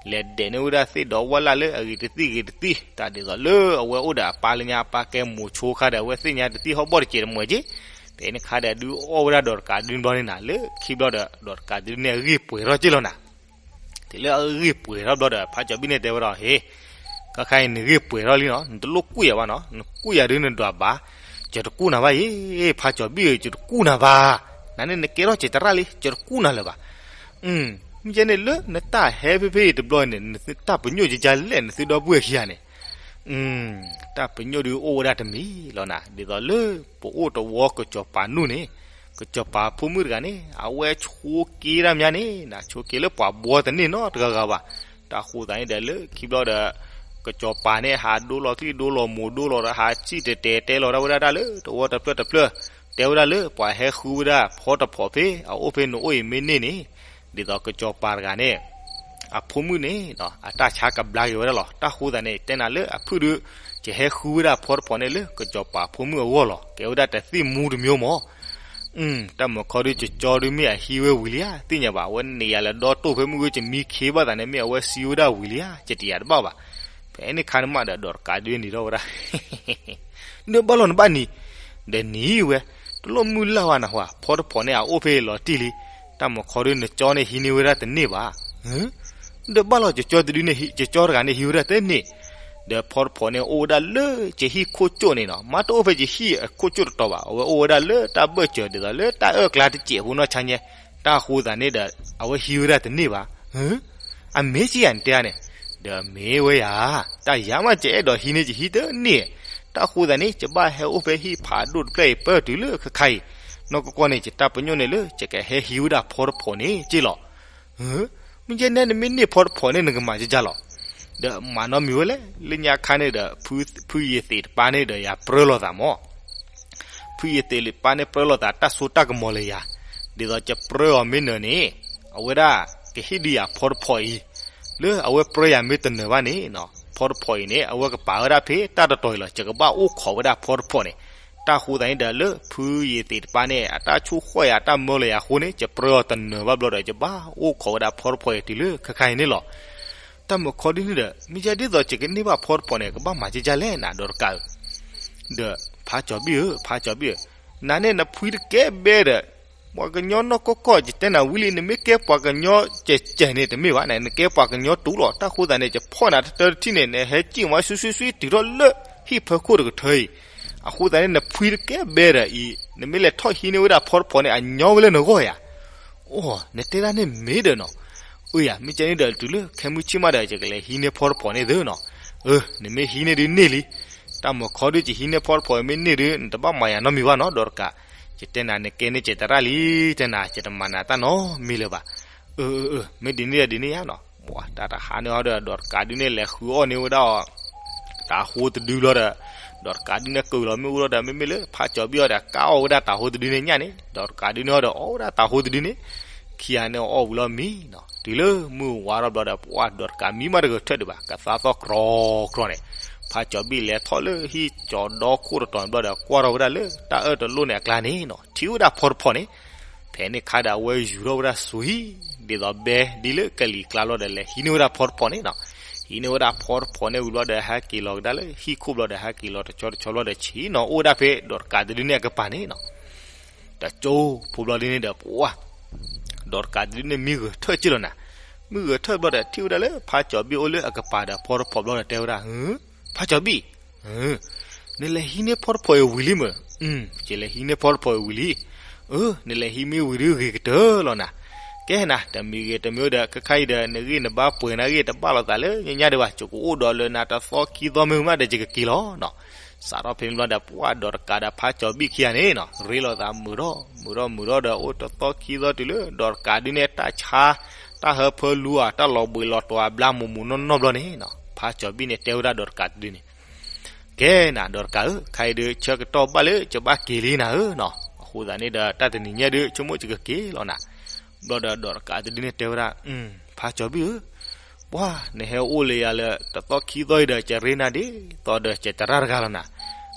လဲၤဒဲးန့ၢ်ဝဲဒၣ်သ့ၣ်ဒီးဝၣ်လၢ်လၢအဂ့ၤတသံၣ်ဂ့ၤတသံၣ် တၢ်ဒ်သိးလၢအဝဲအိၣ်ဒီးအပၢ်လၢညါ အပၢ်ကဲမိၤဆိခါဒီး အဝဲသ့ၣ်ညါတသံၣ်ဟီၣ်ဘီၣ်တစဲးတမှဲးက့ ဖဲန့ၣ်ခါဒီးဒုးအီၣ်ဝဲဒၣ်ဒီးတကးတဒုဘျီန့ၣ်နၤ လၢခံဘျီဒီး ဒီးတကးတဒုန့ၣ်အဂံၢ်ပှဲၤထီၣ်က့လီၤနၤ. တုၤလၢအဂံၢ်ပှဲၤထီၣ်ဘျီဒီး ဖးကၠီၤဘံၣ်န့ၣ်တဲဝဲဒီး ဟ့ၣ် ခါခါအံၤနဂံၢ်ပှဲၤထီၣ်လံနီၤ နတလိၣ်ကူၣ်ယၤဘၣ်နီၤ နကူၣ်ယၤဒုးနဒွးဘၣ် ယတကူၣ်နၤဘၣ်အံၤ ဖးကၠီၤဘံၣ်ဧၢ ယတကူၣ်နၤဘၣ် နၤန့ၣ်နကဲထီၣ်က့ၤတရၣ်လံ ယတကူၣ်နၤလၢၤဘၣ်. မ့ၢ်ကဲန့ၣ်လၢနတၢ်ဟဲဖဲဖဲအံၤတဘျီန့ၣ် နတၢ်ပညိၣ်ကကလဲၣ် နသုဒီပုၢ်ဝဲၢ်ခံဂၤန့ၣ် တၢ်ပညိၣ်ဒုးအိၣ်ဝဲဒၣ်တမံၤလီၤနၤ ဒ်သိးလၢ ပအိၣ်တဝီကစီၤပၤနူၢ်န့ၣ် ကစီၤပၤဖိမုၣ်တဂၤန့ၣ် အဝဲဆိးက့တၢ်မးန့ၣ် နဆိးက့လၢပှၤဘှီတန့ၢ်နီတဂၤဂၤဘၣ်. တၢ်ဃိသးန့ၣ်ဒီးလၢခံဘျီဒီး ကစီၤပၤန့ၣ် ဟးဒိလီၤသံၣ်ဒိလီၤမူးဒိလီၤဒီး ဟးစံၣ်တဲၤတဲၤတဲလီၤဒၣ်ဝဲဒၣ်တၢ်လၢတဝီတဖျၢၣ်တဖျၢၣ်, တဲဝဲဒၣ်လၢပှၤဟဲဃုဝဲဒၣ်ဖီတဖီၣ်ဖဲအအိၣ်ဖဲနအိၣ်အံၤမ့ၢ်န့ၢ်န့ၣ်, ဒ်သိးကစီၤပၤတဂၤန့ၣ် အဖိမုၣ်န့ၣ် အတၢ်ဆါကဘျါက့ၤဝဲဒၣ်လီၤ. တၢ်ဃိသးန့ၣ် တဲနၤလၢအဖုၣ်ဒုး ကဟဲဃုဝဲဒၣ်ဖီတဖီၣ်န့ၣ်လၢကစီၤပၤဖိမုၣ်အဂီၢ်လီၤ. ကဲဝဲဒၣ်တသ့ၣ်မူတမျိုးမး. တၢ်မုၢ်ခီဒုး ကကၠီဒုးမ့ၢ်အဟံးဝဲဝံၤလံဧါ သ့ၣ်ညါဘၣ်. အဝဲန့ၣ်ယၤလဲၤဒီတိၢ်ဖဲမုၢ်ဂ့ၤ ကမံခ့ဘၣ်သးန့ၣ် မ့ၢ်အဝဲစံးဝဲဒၣ်ဝံၤလံဧါ ကတယၤတဘၣ်ဘၣ်. ဖဲန့ၣ်ခါန့ၣ်မးဒီး ဒီးတကးဒုးန့ၣ်ထီၣ်ဝဲဒၣ် နဘၣ်လီၤနဘၣ်နံၤ, ဒီးနံၤဝဲ, တလိၣ်မုၢ်လၢ်ဝဲနဟါ, ဖီတဖီၣ်န့ၣ် အအိၣ်ဖဲအံၤလီၤတံၢ်လံ. တၢ်မုၢ်ခီဒုး နကၠီန့ၣ်ဟံးန့ၢ်ဝဲဒၣ်တန့ၢ်ဘၣ်. ဒီးဘၣ်လီၤ ကကၠီတဒုန့ၣ် ကကၠီတဂၤန့ၣ်ဟံးဝဲဒၣ်တန့ၢ်, ဒီးဖီတဖီၣ်န့ၣ် အိၣ်ဝဲဒၣ်လၢကဟံၣ်ခိၣ်ကၠိၣ်န့ၣ်နီၤ, မ့ၢ်တအိၣ်ဖဲကဟံၣ်အခိၣ်ကၠိၣ်တတီၤဘၣ်, အဝဲအိၣ်ဝဲဒၣ်လၢတၢ်ဘၢၣ်စၢၤဒ်သိးလၢတၢ်အၢၣ်ကျါတစဲးဖိနီၢ်ဆါညါ, တၢ်ဃိသးန့ၣ်ဒီး အဝဲဟံးဝဲဒၣ်တန့ၢ်ဘၣ်. အမ့ၢ်ကယၤနတဲဧါန့ၣ်, ဒီးမ့ၢ်ဝဲယၤ, တၢ်ယၤမး ကအဲၣ်ဒိးဟံးန့ၢ်ကဟံးတန့ၢ်, တၢ်ဃိသးန့ၣ် ကဘၣ်ဟဲအိၣ်ဖဲဟံၣ်ဖးဒိၣ်တဖျၢၣ်အံၤပၢၢ်တုၤလၢခဲခါအံၤ, နီၢ်ကီၢ်ကီၢ်န့ၣ် ယတၢ်ပညိၣ်န့ၣ်လၢ ယကဟဲဟံးဝဲဒၣ်ဖီတဖီၣ်န့ၣ်က့လီၤ. မ့ၢ်ကဲန့ၣ် နမ့ၢ်န့ၢ်ဖီတဖီၣ်န့ၣ် နကမၤကကၢ်လီၤ. ဒီးမၤနီတမံၤဝဲလဲၣ်, လၢညါခါန့ၣ်ဒီး ဖုယသ့းတပၢ်န့ၣ်ဒီးယၤပြၢလီၤသးမး ဖုယသ့းတပၢ်န့ၣ် ပြၢလီၤသးတၢ်စိတၢ်ကမီၤလၢယၤ, ဒ်သိးယပြၢအီၤမ့ၢ်နၢၤန့ၣ်, အဝဲဒၣ်ကဟ့ၣ်ဒုးယၤဖီတဖီၣ်အံၤ, လၢအဝဲပြၢယၤမ့ၢ်တနၢၤဘၣ်န့ၣ်, ဖီတဖီၣ်အံၤန့ၣ် အဝဲကပာ်ဝဲဒၣ်ဖဲတၢ်တတီၤအံၤလီၤ. ယကဘၣ်အိၣ်ခိးဝဲဒၣ်ဖီတဖီၣ်န့ၣ်, တၢ်ဃိသးန့ၣ်ဒီးလၢဖုယသ့းတပၢ်န့ၣ် အတၢ်ဆိၣ်ဃီၣ်ယၤတၢ်မၢလီၤယၤအဃိန့ၣ် ယပြၢအီၤတနၢၤဘၣ်ဘျီဒီး ယဘၣ်အိၣ်ခိးဝဲဒၣ်ဖီတဖီၣ်အံၤတုၤလၢခဲခါအံၤန့ၣ်လီၤ. တၢ်မုၢ်ခီဒ်န့ၣ်ဒီး မ့ၢ်ယဲဒ်သိးယကန့ၢ်ဘၣ်ဖီတဖီၣ်န့ၣ် ကဘၣ်မၤကကၢ်လဲၣ်နၤ ဒီးတကးဧၢ, ဒီးဖးကၠီၤဘံၣ်ဧၢ, ဖးကၠီၤဘံၣ်ဧၢ, နၤန့ၣ်နဖှံတကဲဘဲဒီး ပှၤကညီနီၢ်ကီၢ်ကီၢ် ယတဲနၤဝံၤလံ, နမ့ၢ်ကဲပှၤကညီကဲးကဲးန့ၣ်တမ့ၢ်ဘၣ်, နကဲပှၤကညီတူာ်လီၤ. တၢ်ဃိသးန့ၣ် ယဖီၣ်နၤတတၢတထံၣ်န့ၣ် နဟဲစံၣ်ဝဲဆူဆူဆူ တုၤထီၣ်လၢဟံၣ်ဖၢခိၣ်တကထၢအံၤ, အဃိသတးန့ၣ် နဖှံတကဲဘဲဒီးအံၤ, နမ့ၢ်လဲၤထီၣ်ဟံးန့ၢ်ဝဲဒၣ်ဖီတဖီၣ်န့ၣ် အညီဝဲလၢနဂီၢ်ဧါ. အိ, နတဲဒၣ်န့ၣ်မ့ၢ်ဒီးနီၤ, အိယၤ မ့ၢ်ကဲန့ၣ်ဒီး တုၤလၢခဲမုၢ်ဆ့ၣ်မးဒီး ယကလဲၤဟံးန့ၢ်ဖီတဖီၣ်န့ၣ်သ့နီၤ. အၢ, နမ့ၢ်ဟံးန့ၢ်ဒုးန့ၢ်လံ, တၢ်မုၢ်ခီဒုး ယဟံးန့ၢ်ဖီတဖီၣ်မ့ၢ်န့ၢ်ဒုး နတဘၣ်မၤယၤနီတမံၤဘၣ်နီၤ ဒီးတကး, ယတဲနၤ နကဲန့ၣ် ကဲတရၣ်လံ, တဲနၤ ယတမၤနၤတၢ်နီတမံၤလၢၤဘၣ်. အၢ, အၢ, အၢ, မ့ၢ်ဒ်န့ၣ်ဒ်န့ၣ်ယါနီၤ. တၢ်တဟါန့ၣ်ဟီဒီး ဒီးတကးဒုးန့ၣ် လဲၤဃုအီၣ်န့ၢ်ဝဲဒၣ်အီၤ တၤဟိတဒုလီၤဒီး, ဒီးတကးဒုးန့ၣ် ကုၢ်လီၤမ့ၣ်အူလီၤဒီး မ့မ့ၢ်လၢဖးကၠီၤဘံၣ်အီၤဒီး ကးအီၣ်ဝဲဒၣ်တၤဟိတဒုန့ၣ်ညၣ်န့ၣ်, ဒီးတကးဒုးန့ၣ်ဟီဒီး အီၣ်ဝဲဒၣ်တၤဟိတဒုန့ၣ်, ခံဂၤန့ၣ်အီၣ်ဝံၤလီၤမံနီၤ. တုၤလၢမုၢ်ဝါထီၣ်ဘျီဒီး ပှၤဒီးတကးမံမးတဂၤထၢၣ်ဒံးဘၣ်, ကသါသီၣ်ကြီကြီန့ၣ်, ဖးကၠီၤဘံၣ်လဲၤထီၣ်လၢဟံၣ်ကၠီၤဒီခိၣ်တတီၤန့ၣ်ဘျီဒီး ကွၢ်ထီၣ်ဝဲဒၣ်လၢတၢ်အၢၣ်တလိၣ်န့ၣ်အကျါန့ၣ်နီၤ, ထံၣ်ဝဲဒၣ်ဖီတဖီၣ်န့ၣ်, ဖဲန့ၣ်ခါဒီး အဝဲယူၤထီၣ်ဝဲဒၣ်စူၤဟံၣ် ဒ်သိးဘဲဒ်လၢကလံၤကျါလီၤဒီး လဲၤဟံးန့ၢ်ဝဲဒၣ်ဖီတဖီၣ်န့ၣ်နီၤ. ဟံးန့ၢ်ဝဲဒၣ်ဖီတဖီၣ်န့ၣ်ဝံၤဘျီဒီး ဟဲက့ၤလီၤကဒါလၢဟံၣ်ခိၣ်ဘျီဒီး ဟဲက့ၤလီၤတဆီတဆီဘျီဒီး ဆ့ၣ်နီၤအိၣ်ဝဲဒၣ်ဖဲဒီးတကးတဒုန့ၣ်အကပၤန့ၣ်နီၤ. တကၠိဖိဘျီဒ်န့ၣ်ဒီး ပှၤ ဒီးတကးတဒုန့ၣ် မံဂဲၤထၢၣ်က့လီၤနၤ. မံဂဲၤထၢၣ်ဘျီဒီး ထံၣ်ဝဲဒၣ်လၢဖးကၠီၤဘံၣ်အိၣ်လၢအကပၤဒီးဖီတဖီၣ်ဘျီဒီး တဲဝဲဒၣ်, ဖးကၠီၤဘံၣ်, နလဲၤဟံးန့ၢ်ဖီတဖီၣ်အံၤဝံၤလံမ့ၢ်. ယလဲၤဟံးန့ၢ်ဖီတဖီၣ်အံၤဝံၤလံ. အၢ, နလဲၤဟံးမ့ၢ်ဝံၤဒုးဂ့ၤကတၢၢ်လီၤနၤ. ကဲနၤ တမံၤဂ့ၤတမံၤဒီး ခဲခါအံၤဒီး နဂ့ၢ်နဘါပှဲၤနၤဂ့ၢ် တဘၣ်လိာ်သးလၢညါညါဒံးဘၣ်, ယကအိၣ်ဒီးလၢနၤတသီခံသီမ့ၢ်မးဒီး ယကက့ၤလီၤနီၤ. စးထီၣ်ဖဲန့ၣ်ဘျီဒီး ပှၤဒီးတကးဒီးဖးကၠီၤဘံၣ်ခံဂၤန့ၣ်နီၤ ရ့လိာ်သးမုာ်ထီၣ်မုာ်ထီၣ်မုာ်ထီၣ်ဒီး အိၣ်တသီခံသီတုၤလၢ ဒီးတကးဒုးန့ၣ် တၢ်ဆါ တၢ်ဟၢဖၢလူဧါ တၢ်လီၤဘှံးလီၤတီၤအဘျါမုာ်မုာ်နီၢ်နီၢ်ဘျီန့ၣ်နီၤ ဖးကၠီၤဘံၣ်န့ၣ် တဲဝဲဒၣ်ဒီးတကးတဒုန့ၣ် ကဲနၤ ဒီးတကးဧၢ, ခဲအံၤဒုး ဆၢကတီၢ်ဘၣ်လၢယဘၣ်က့ၤလံနၤဧၢနီၤ. အဃိသတးန့ၣ်ဒီး တၢ်တနံၤညါဒုး ဆိကမိၣ်ယကက့ၤလီၤနၤ. ဘျီဒီး ဒီးတကးတဒုန့ၣ်တဲဝဲဒၣ်, ဖးကၠီၤဘံၣ်ဧၢ, ပှၤ နဟဲအိၣ်လၢယၤလၢတသီခံသီအံၤဒီး ကရ့နၤဒ်သိးဒီး ကတရၣ်တဂၤလီၤနၤ.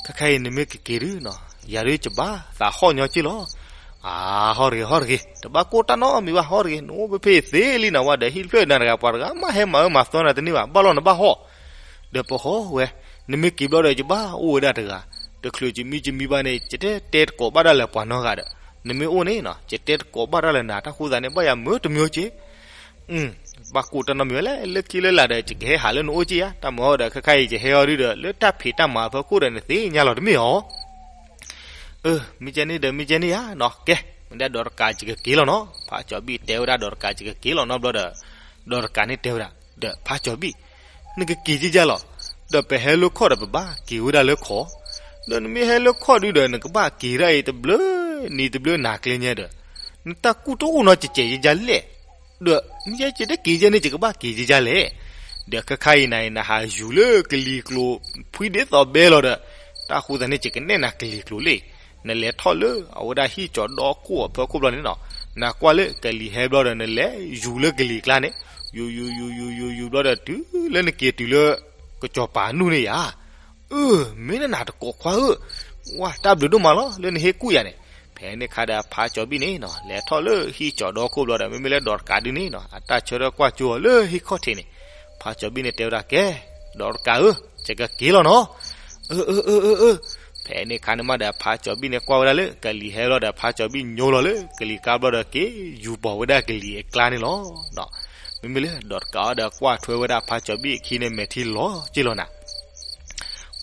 ခဲခါအံၤနမ့ၢ်ကက့ၤဒုးနီၤ ယၤဒုးယဘၣ်သးဟီၣ်ညီက့လီၤ. အါ, ဟီၣ်တဂ့ၤ ဟီၣ်တဂ့ၤ, တဘၣ်ကိၢ်တၢ်နီတမံၤဘၣ်, ဟီၣ်တဂ့ၤ, နအိၣ်ဖဲဖဲသ့လံနၤဝဲဒီး ဟံၣ်တဖျၢၣ်နၤတဂၤ ပှၤတဂၤမးဟဲမၤအၢမၤသီနၤတန့ၢ်ဘၣ်, ဘၣ်လီၤနဘၣ်ဟီၣ် ဒီးပဟီၣ်ဝဲ, နမ့ၢ်က့ၤဘျီဒီးယဘၣ်အိၣ်ဝဲဒၣ်တဂၤ, တချုးယမံယမံဘၣ်န့ၣ် ယတတဲတကိးဘၣ်ဒၣ်လၢပှၤနီတဂၤဒီး, နမ့ၢ်အိၣ်န့ၣ်နီၤ ယတဲတကိးဘၣ်ဒၣ်လၢနၤ, တၢ်ဃိသတးန့ၣ် ဘၣ်ယၤမုာ်တမံၤက့ ဘၣ်ကိၢ်တၢ်နီတမံၤဝဲလဲၣ်, လၢခံလၢလာ်ဒီး ယကဟဲဟးလၢနအိၣ်က့ဧါ, တၢ်မၤဟီၣ်ဒီး ခဲခါအံၤ ယဟဲအီၤဒုဒီး လၢတၢ်ဖံးတၢ်မၤအဖီခိၣ်ဒီး နသ့ၣ်ညါလီၤတမ့ၢ်ဧါ. အၢ, မ့ၢ်ကဲန့ၣ်ဒီး မ့ၢ်ကဲန့ၣ်ဧါနီၤ, ကဲ, မ့ၢ်ဒၣ်ဒီးတကး ယကက့ၤလီၤနီၤ, ဖးကၠီၤဘံၣ်တဲဝဲဒၣ်ဒီးတကး ယကက့ၤလီၤနီၤဘျီဒီး, ဒီးတကးန့ၣ်တဲဝဲဒၣ်, ဒီးဖးကၠီၤဘံၣ်, နကက့ၤက့ယါလီၤ, ဒီးပဟဲလၢခီၣ်ဒီးပဘၣ်က့ၤဝဲဒၣ်လၢခီၣ်, ဒီးနမ့ၢ်ဟဲလၢခီၣ်ဒုဒီး နကဘၣ်က့ၤဒၣ်အံၤတဘျုး နံၤတဘျုးနၤကျဲညါဒီး နတၢ်ကူၣ်တအိၣ်နီတစဲးယကလဲၣ်, ဒီးနယဲယတက့ၤယဲန့ၣ် ယကဘၣ်က့ၤယဲလဲၣ်. ဒီးခဲခါအံၤနၤအံၤ နဟးယူၤလၢကလံၤကျိၤ ဖှံဒ်သိးဘဲလီၤဒီး တၢ်ဃိသတးန့ၣ် ယကနဲၣ်နၤကလံၤကျိၤလံ. နလဲၤထီၣ်လၢအဝဲဒၣ်ဟံၣ်ကၠီၤဒီခိၣ်အဖီခိၣ်ဘျီန့ၣ်နီၤ, နကွၢ်လၢကလံၤဟဲဘျီဒီး နလဲၤယူၤလၢကလံၤကျါန့ၣ်, ယူၤယူၤယူၤယူၤယူၤယူၤဘျီဒီး တုၤလၢနက့ၤတုၤလၢ ကစီၤပၤအနူၢ်န့ၣ်ယၤ အၢ မ့ၢ်နနၤတကိးခွါဧၢ, ဝါ တၢ်ဘျုးဒိၣ်မးလီၤ လၢနဟ့ၣ်ကူၣ်ယၤန့ၣ်. ဖဲန့ၣ်အခါဒီး ဖါကၠီၤဘံၣ်န့ၣ်နီၤ လဲၤထီၣ်လၢဟံၣ်ကၠီၤဒီခိၣ်ဘျီဒီး မ့မ့ၢ်လၢဒီးတကးဒုန့ၣ်နီၤ အတၢ်ဆၢထၢၣ်ကွၢ်ကၠိအီၤလၢဟံၣ်ခီၣ်ထံးန့ၣ်, ဖါကၠီၤဘံၣ်န့ၣ်တဲဝဲဒၣ် ကဲ ဒီးတကးဧၢ, ယကက့ၤလီၤနီၤ. အၢ အၢ အၢ အၢ အၢ. ဖဲန့ၣ်အခါန့ၣ်မးဒီး ဖါကၠီၤဘံၣ်န့ၣ်ကွၢ်ဝဲဒၣ်လၢကလံၤဟဲဘျီဒီး ဖါကၠီၤဘံၣ်ညိလီၤလၢကလံၤကါဘျီဒီး က့ၤယူၤပိာ်ဝဲဒၣ်ကလံၤအကျါန့ၣ်လီၤ. မ့မ့ၢ်လၢဒီးတကးအီၤဒီး ကွၢ်ထွဲဝဲဒၣ်ဖါကၠီၤဘံၣ်အခံန့ၣ် မဲာ်ထံလီၤက့ၢ်လီၤနၤ.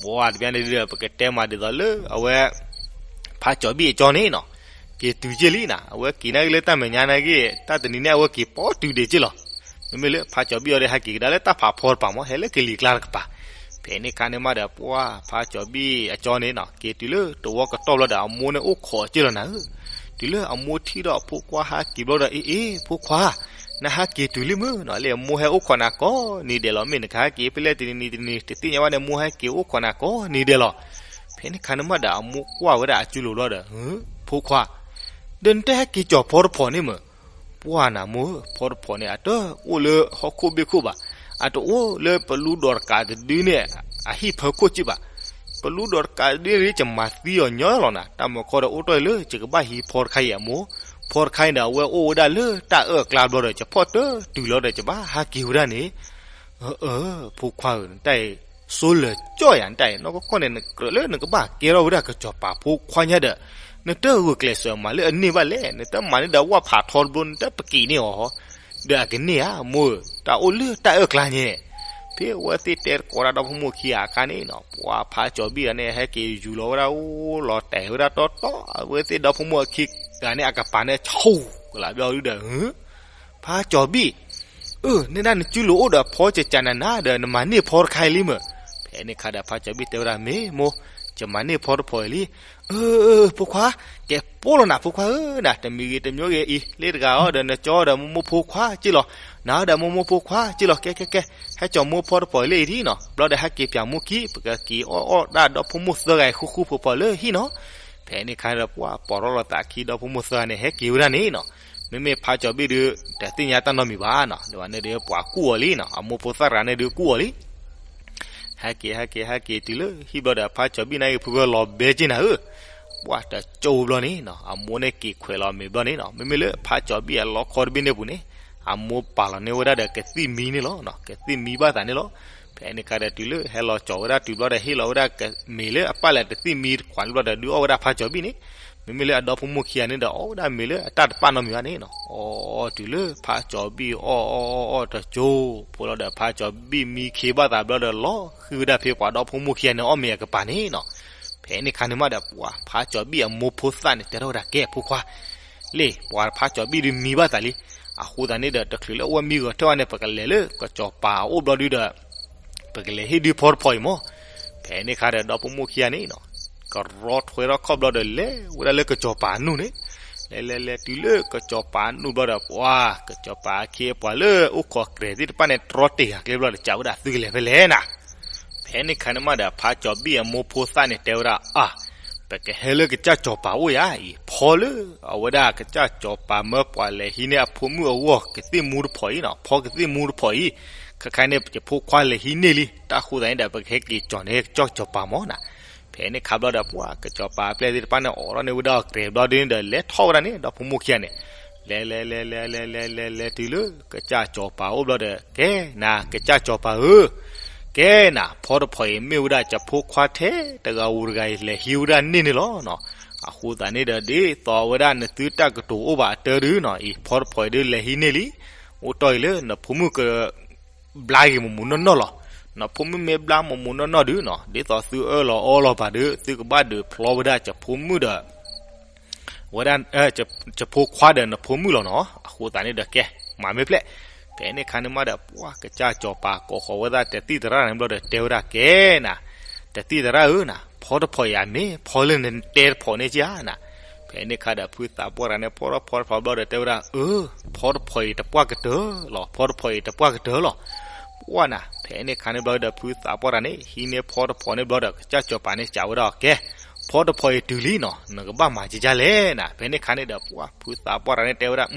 ပှၤတဘျီန့ၣ်ဒီး ပကတဲမးဒ်သိးလၢအဝဲ ဖါကၠီၤဘံၣ်အကၠီန့ၣ်နီၤ က့ၤတုၤက့ၢ်လံနီၤ, အဝဲက့ၤနာ်က့ၤလၢတၢ်မဲာ်ညါနာ်က့ၤ တၢ်တနံၤန့ၣ် အဝဲက့ၤပိာ်တုၤဒံးက့ၢ်လီၤ. မ့မ့ၢ်လၢဖါကၠီၤဘံၣ်အီၤဒီး ဟဲက့ၤကဒါလၢတၢ်ဖးဖီတပၤမး ဟဲလၢကလံၤကျါတကပၤ. ဖဲန့ၣ်အခါန့ၣ်မးဒီး ပှၤဖါကၠီၤဘံၣ်အကၠီန့ၣ်နီၤ က့ၤတုၤလၢတဝီကတီၢ်ဘျီဒီး အမိၢ်န့ၣ်အိၣ်ခိးက့ၢ်လီၤနၤဧၢ. တုၤလၢအမိၢ်ထံၣ်ဒီးအဖိခွါဟဲက့ၤဘျီဒီး အ့ အ့ ဖိခွါ နဟဲက့ၤတုၤလံမုၢ်နီၤ, လၢအမိၢ်ဟဲအိၣ်ခိးနၤကိးနံၤဒဲးလီၤ, မ့ၢ်နကဟဲက့ၤဖဲလဲၣ်တနံၤတနံၤ တသ့ၣ်ညါဘၣ်န့ၣ် မိၢ်ဟဲက့ၤအိၣ်ခိးနၤကိးနံၤဒဲးလီၤ. ဖဲန့ၣ်အခါန့ၣ်မးဒီး အမိၢ်ကွၢ်ဝဲဒၣ်အစုလိၤဘျီဒီး ဖိခွါ ဒီးနတဟဲက့ၤကၠီၤဖီတဖီန့ၣ်မုၢ်, ပှၢ်နၤမိၢ်ဧၢ, ဖီတဖီန့ၣ် အတအိၣ်လၢဟီၣ်ခိၣ်ဘ့ၣ်ခိၣ်ဘၣ်, အတအိၣ်လၢပလူဒီးတကးတဒုန့ၣ် အဟံၣ်ဖီခိၣ်က့ၢ်ဘၣ်. ပလူဒီးတကးတဒုန့ၣ် ယမၤသံအီၤညီလီၤနၤ, တၢ်မၤခီဒီးအိၣ်တ့ၢ်လၢ ယကဘၣ်ဟံးဖီတခါအံၤအမိၢ်, ဖီတခါအံၤဒီး အဝဲအိၣ်ဝဲဒၣ်လၢတၢ်အၢၣ်အကျါဘျီဒီး ယဖီၣ်တၢ်တုၤလီၤဒီး ယဘၣ်ဟဲက့ၤဝဲဒၣ်န့ၣ်. အၢ အၢ ဖိခွါဧၢ, နတၢ်အံၤ စိလၢာ်ကၠီၣ်ယၤ နတၢ်အံၤ နီၢ်ကီၢ်ခီၣ်န့ၣ် နကြၢးလၢနကဘၣ်ကဲထီၣ်ဝဲဒၣ်ကစီၤပၤဖိခွါညါဒီး နတဂုာ်ကျဲးစၢးမၤလၢအန့ၢ်ဘၣ်လဲၣ်, နတမၤန့ၢ်ဒီးဝၣ်ဖးထီတဘျီ နတပက့ၤန့ၢ်အီၤ, ဒီးအကန့ၢ်ဧါ မိၢ်ဧၢ, တၢ်အိၣ်လၢတၢ်အၢၣ်ကျါညါ. ဖဲအဝဲသ့ၣ်တဲသကိးတၢ်ဒီဖိမိၢ်ခံဂၤအခါန့ၣ်နီၤ ပှၤဖါကၠီၤဘံၣ်ဂၤန့ၣ် ဟဲက့ၤယူၤလီၤဝဲဒၣ်အိၣ်လီၤတဲာ်ဝဲဒၣ်တီတီ အဝဲသ့ၣ်ဒီဖိမိၢ်အခံဂၤန့ၣ် အကပၤန့ၣ် ဆူၣ်ကလာ်ဘျီဒုဒီး ဖါကၠီၤဘံၣ်, အၢ နဲဒၣ်နစုလိၤအိၣ်ဒီးဖီကကးနၤနၤဒီး နမၤန့ၢ်ဖီတခါအံၤလံမုၢ်. ဖဲန့ၣ်အခါဒီး ဖါကၠီၤဘံၣ်တဲဝဲဒၣ် မ့ၢ်မိၢ်, ယမၤန့ၢ်ဖီတဖီအံၤလံ. အၢ အၢ ဖိခွါ, ကဲပိလီၤနၤဖိခွါဧၢ, နၤတမံၤဂ့ၤတမံၤဂ့ၤအံၤ လၢတဂၤအီၤဒီး နကၠီဒီးမိၢ်မိၢ်ဖိခွါက့ၢ်လီၤ, နၤဒီးမိၢ်မိၢ်ဖိခွါက့ၢ်လီၤ, ကဲ ကဲ ကဲ, ဟဲကၠီၤမိၢ်ဖီတဖီအံၤလၢအံၤဒ်နီၤ, ဘျီဒီးဟဲက့ၤပၠးမိၢ်ခံ ပကက့ၤအီၣ်အီၣ်ဒၣ်ဒီဖိမိၢ်သၢဂၤအံၤ ဃူဃူဖိးဖိးလၢဟံၣ်နီၤ. ဖဲန့ၣ်အခါဒီး ပှၤပိာ်ထီၣ်လိာ်သးခံ ဒီဖိမိၢ်သၢဂၤန့ၣ် ဟဲက့ၤဝဲဒၣ်န့ၣ်နီၤ. မ့မ့ၢ်ဖါကၠီၤဘံၣ်ဒုး တသ့ၣ်ညါတၢ်နီတမံၤဘၣ်နီၤ, ဒီးန့ၣ်ဒီးပှၤကူၣ်အီၤလံနီၤ, အမိၢ်ဖိသၣ်တဂၤန့ၣ်ဒုးကူၣ်အီၤလံ. ဟဲက့ၤ ဟဲက့ၤ ဟဲက့ၤတုၤလၢဟံၣ်ဘျီဒီး ဖါကၠီၤဘံၣ်န့ၣ်ဂ့ၤ ဖုဂၢၢ်လီၤဘဲက့ၢ်နၤဧၢ, ပှၤတကၠိဘျီန့ၣ်နီၤ, အမိၢ်န့ၣ်က့ၤခွဲးလီၤမ့ၤဘျီန့ၣ်နီၤ, မ့မ့ၢ်လၢဖါကၠီၤဘံၣ်အလီခီတဘ့ၣ်န့ၣ်ပူၤန့ၣ် အမိၢ်ပာ်လီၤန့ၢ်ဝဲဒၣ်ဒီးကသံၣ်မံန့ၣ်လီၤ, ကသံၣ်မံဘၣ်သးန့ၣ်လီၤ. ဖဲန့ၣ်အခါဒီးတုၤလၢဟဲလီၤကၠီၤဝဲဒၣ်တုၤဘျီဒီး ဟ့ၣ်လီၤဝဲဒၣ်မ့ၤလၢအပာ်လၢတသံၣ်မံတခွးန့ၣ်ဘျီဒီး ဒုးအီၣ်ဝဲဒၣ်ဖါကၠီၤဘံၣ်န့ၣ်, မ့မ့ၢ်လၢအဒီဖိမိၢ်ခံဂၤန့ၣ်ဒီး အီၣ်ဝဲဒၣ်မ့ၤလၢအတၢ်တပာ်နီတမံၤဘၣ်န့ၣ်နီၤ, အီၣ်တုၤလၢဖါကၠီၤဘံၣ်အီၣ်အီၣ်အီၣ်တကၠိဖိလီၤဒီး ဖါကၠီၤဘံၣ်မံခ့ဘၣ်သးဘျီဒီး လီၤဃံၤဝဲဒၣ်ဖဲပှၤဒီဖိမိၢ်ခံဂၤန့ၣ် အီၣ်မ့ၤအကပၤန့ၣ်နီၤ. ဖဲန့ၣ်အခါန့ၣ်မးဒီး ပှၤဖါကၠီၤဘံၣ်အမိၢ်ဖိသၣ်န့ၣ် တဲထီၣ်ဝဲဒၣ် ကဲဖိခွါ လ့ၣ် ပှၤဖါကၠီၤဘံၣ်ဒုးမံဘၣ်သးလံ, အဃိသတးန့ၣ်ဒီး တချုးလၢအဝဲမံဂီၤထၢၣ်ဝဲန့ၣ် ပကလဲၤလၢကစီၤပၤအအိၣ်ဘျီဒုဒီး ပကလဲၤဟ့ၣ်ဒုးဖီတဖီအံၤမး. ဖဲန့ၣ်အခါဒီး ဒီဖိမိၢ်ခံဂၤန့ၣ်နီၤ ကရီထွဲထီၣ်ခီၣ်ဘျီဒီး လဲၤဝဲဒၣ်လၢကစီၤပၤအနူၢ်န့ၣ်, လဲၤလဲၤလဲၤတုၤလၢကစီၤပၤအနူၢ်ဘျီဒီး ပှၤ ကစီၤပၤအခ့အပှၤလၢအိၣ်ခိးကြဲးသ့ၣ်တဖၣ်န့ၣ် တြီတ့ၢ်ဃာ်ကျဲဘျီဒီး စံးဝဲဒၣ် သုကလဲၤဖဲလဲၣ်နၤ. ဖဲန့ၣ်အခါန့ၣ်မးဒီး ဖါကၠီၤဘံၣ်အမိၢ်ဖိသၣ်န့ၣ် တဲဝဲဒၣ် အါ ပကဟဲလၢကစၢ်စီၤပၤအိၣ်ယၤအံၤ ဖီလၢအဝဲဒၣ်ကစၢ်စီၤပၤမၢပှၤလဲၤဟံးန့ၢ်အဖိမုၣ်အဂီၢ် ကသံၣ်မူတဖီအံၤနီၤ, ဖီကသံၣ်မူတဖီအံၤ, ခဲခါန့ၣ် ယဖိခွါလဲၤဟံးန့ၢ်လံ, တၢ်ဃိသတးန့ၣ်ဒီး ပကဟဲက့ၤကၠီၤန့ၢ်ကစၢ်စီၤပၤမးနၤ. ဖဲန့ၣ်အခါဘျီဒီး ပှၤကစီၤပၤအပျဲၢ်သ့ၣ်တဖၣ်န့ၣ် အိးထီၣ်န့ၢ်ဝဲဒၣ်အီၤကြဲးဘျီဒုန့ၣ်ဒီး လဲၤထီၣ်ဝဲဒၣ်န့ၣ် ဒီဖိမိၢ်ခံဂၤန့ၣ် လဲၤလဲၤလဲၤလဲၤလဲၤလဲၤလဲၤလဲၤတုၤလၢ ကစၢ်စီၤပၤအိၣ်ဘျီဒီး ကဲနၤ ကစၢ်စီၤပၤဧၢ, ကဲနၤ ဖီတဖီအံၤမ့ၢ်ဝဲဒၣ် ယဖိခွါထဲတဂၤဧိၤတဂၤအံၤ လဲၤဟံးဝဲဒၣ်န့ၢ်န့ၣ်လီၤနီၤ. အဃိသတးန့ၣ်ဒီး ဒ်သိးဝဲဒၣ်နသုတၢ်ကတိၤအိၣ်ဘၣ်အတၢ်ဒုနီၤအံၤ ဖီတဖီအံၤဒုးလဲၤဟံးန့ၢ်လံ, အိၣ်တ့ၢ်အံၤလၢနဖိမုၣ်က ဘျါက့ၤမိၢ်မိၢ်နီၢ်နီၢ်လီၤ. နဖိမုၣ်မ့ၢ်ဘျါမိၢ်မိၢ်နီၢ်နီၢ်ဒုနီၤ ဒ်သိးသုအၢၣ်လီၤအီလီၤဘၣ်ဒု သုကဘၣ်ဒုးဖျီဝဲဒၣ်ယဖိမုၣ်ဒီး ဝဲဒၣ် ယဖိခွါဒီးနဖိမုၣ်လီၤနီၤ. အဃိသတးန့ၣ်ဒီး ကဲ မၤမ့ၢ်ဖျဲၣ်. ဖဲန့ၣ်အခါန့ၣ်မးဒီး ပှၤကစၢ်စီၤပၤကိးဃီၤဝဲဒၣ်တသံၣ်သရၣ်န့ၣ်ဘျီဒီး တဲဝဲဒၣ် ကဲနၤ တသံၣ်သရၣ်ဧၢနၤ ဖီတဖီအံၤမ့ၢ်ဖီလၢနတဲတဖီန့ၣ်က့ဧါနၤ. ဖဲန့ၣ်ခါဒီး ဖုသးပှၢ်တဂၤန့ၣ် ဖီထီၣ်ဖီတဖီဘျီဒီး တဲဝဲဒၣ်, အၢ, ဖီတဖီအံၤတပှၢ်ကတၢၢ်လီၤ, ဖီတဖီအံၤတပှၢ်ကတၢၢ်လီၤ. ပှၢ်နၤ, ဖဲန့ၣ်ခါန့ၣ်ဘျီဒီး ဖုသးပှၢ်တဂၤန့ၣ် ဟံးန့ၢ်ဖီတဖီန့ၣ်ဘျီဒီး ကစၢ်စီၤပၤန့ၣ် စံးဝဲဒၣ်အီၤ, ကဲ, ဖီတဖီအံၤတုၤလံနီၤ, နကဘၣ်မၤကကၢ်လဲၣ်နၤ. ဖဲန့ၣ်ခါန့ၣ်ဒီး ပှၢ်ဖုသးပှၢ်တဂၤန့ၣ် တဲဝဲဒၣ်,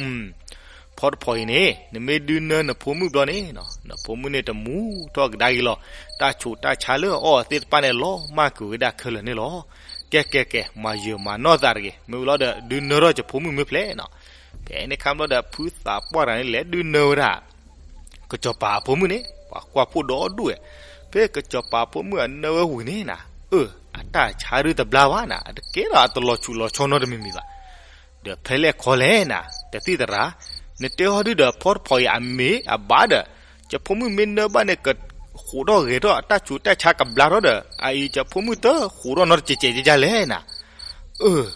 ဖီတဖီအံၤန့ၣ် နမ့ၢ်ဒုးနၢနဖိမုၣ်ဘျီန့ၣ်, နဖိမုၣ်န့ၣ်တမူထီၣ်ကဒါက့ၤလီၤ. တၢ်ဆူးတၢ်ဆါလၢအအီၣ်အီၤသ့ၣ်တဖၣ်န့ၣ် လီၤမၢ်ကွံာ်ဝဲဒၣ်ခဲလၢာ်န့ၣ်လီၤ. ကဲကဲကဲ, မၤယၢၤမၤနီၢ်သးတဂ့ၤ, မ့ၢ်ဝံၤလီၤဒီး ဒုးနၢထီၣ်ယဖိမုၣ်မ့ၢ်ဖျဲးနီၤ. ဖဲန့ၣ်ခါဘျီဒီး ဖုသးပှၢ်တဂၤန့ၣ် လဲၤဒုးနၢဝဲဒၣ် ကစီၤပၤအဖိမုၣ်န့ၣ် ပှၤကွၢ်ဖှိၣ်ဒီဒူၣ်ဝဲ. ဖဲကစီၤပၤအဖိမုၣ်အနၢဝဲဝံၤန့ၣ်နၤ, အၢ, အတၢ်ဆါဒုတဘျါဘၣ်နၤ, အတကဲဒီးအတလီၤဆူးလီၤဆီနီတမံၤမံၤဘၣ်. ဒီးဖဲလဲၣ်ခီလဲၣ်နၤ, တသ့ၣ်သရၣ်, နတဲဟီဒုဒီး ဖီတဖီအံၤအမ့ၢ်အဘၣ်ဒီး ယဖိမုၣ်မ့ၢ်နၢဘၣ်န့ၣ် ကဃိးထီၣ်ဂဲၤထီၣ် အတၢ်ဆူးတၢ်ဆါကဘျါထီၣ်ဒီး အအံၤယဖိမုၣ်တဃိးထီၣ်နီတစဲးစဲးကကလဲၣ်နၤ. အၢ,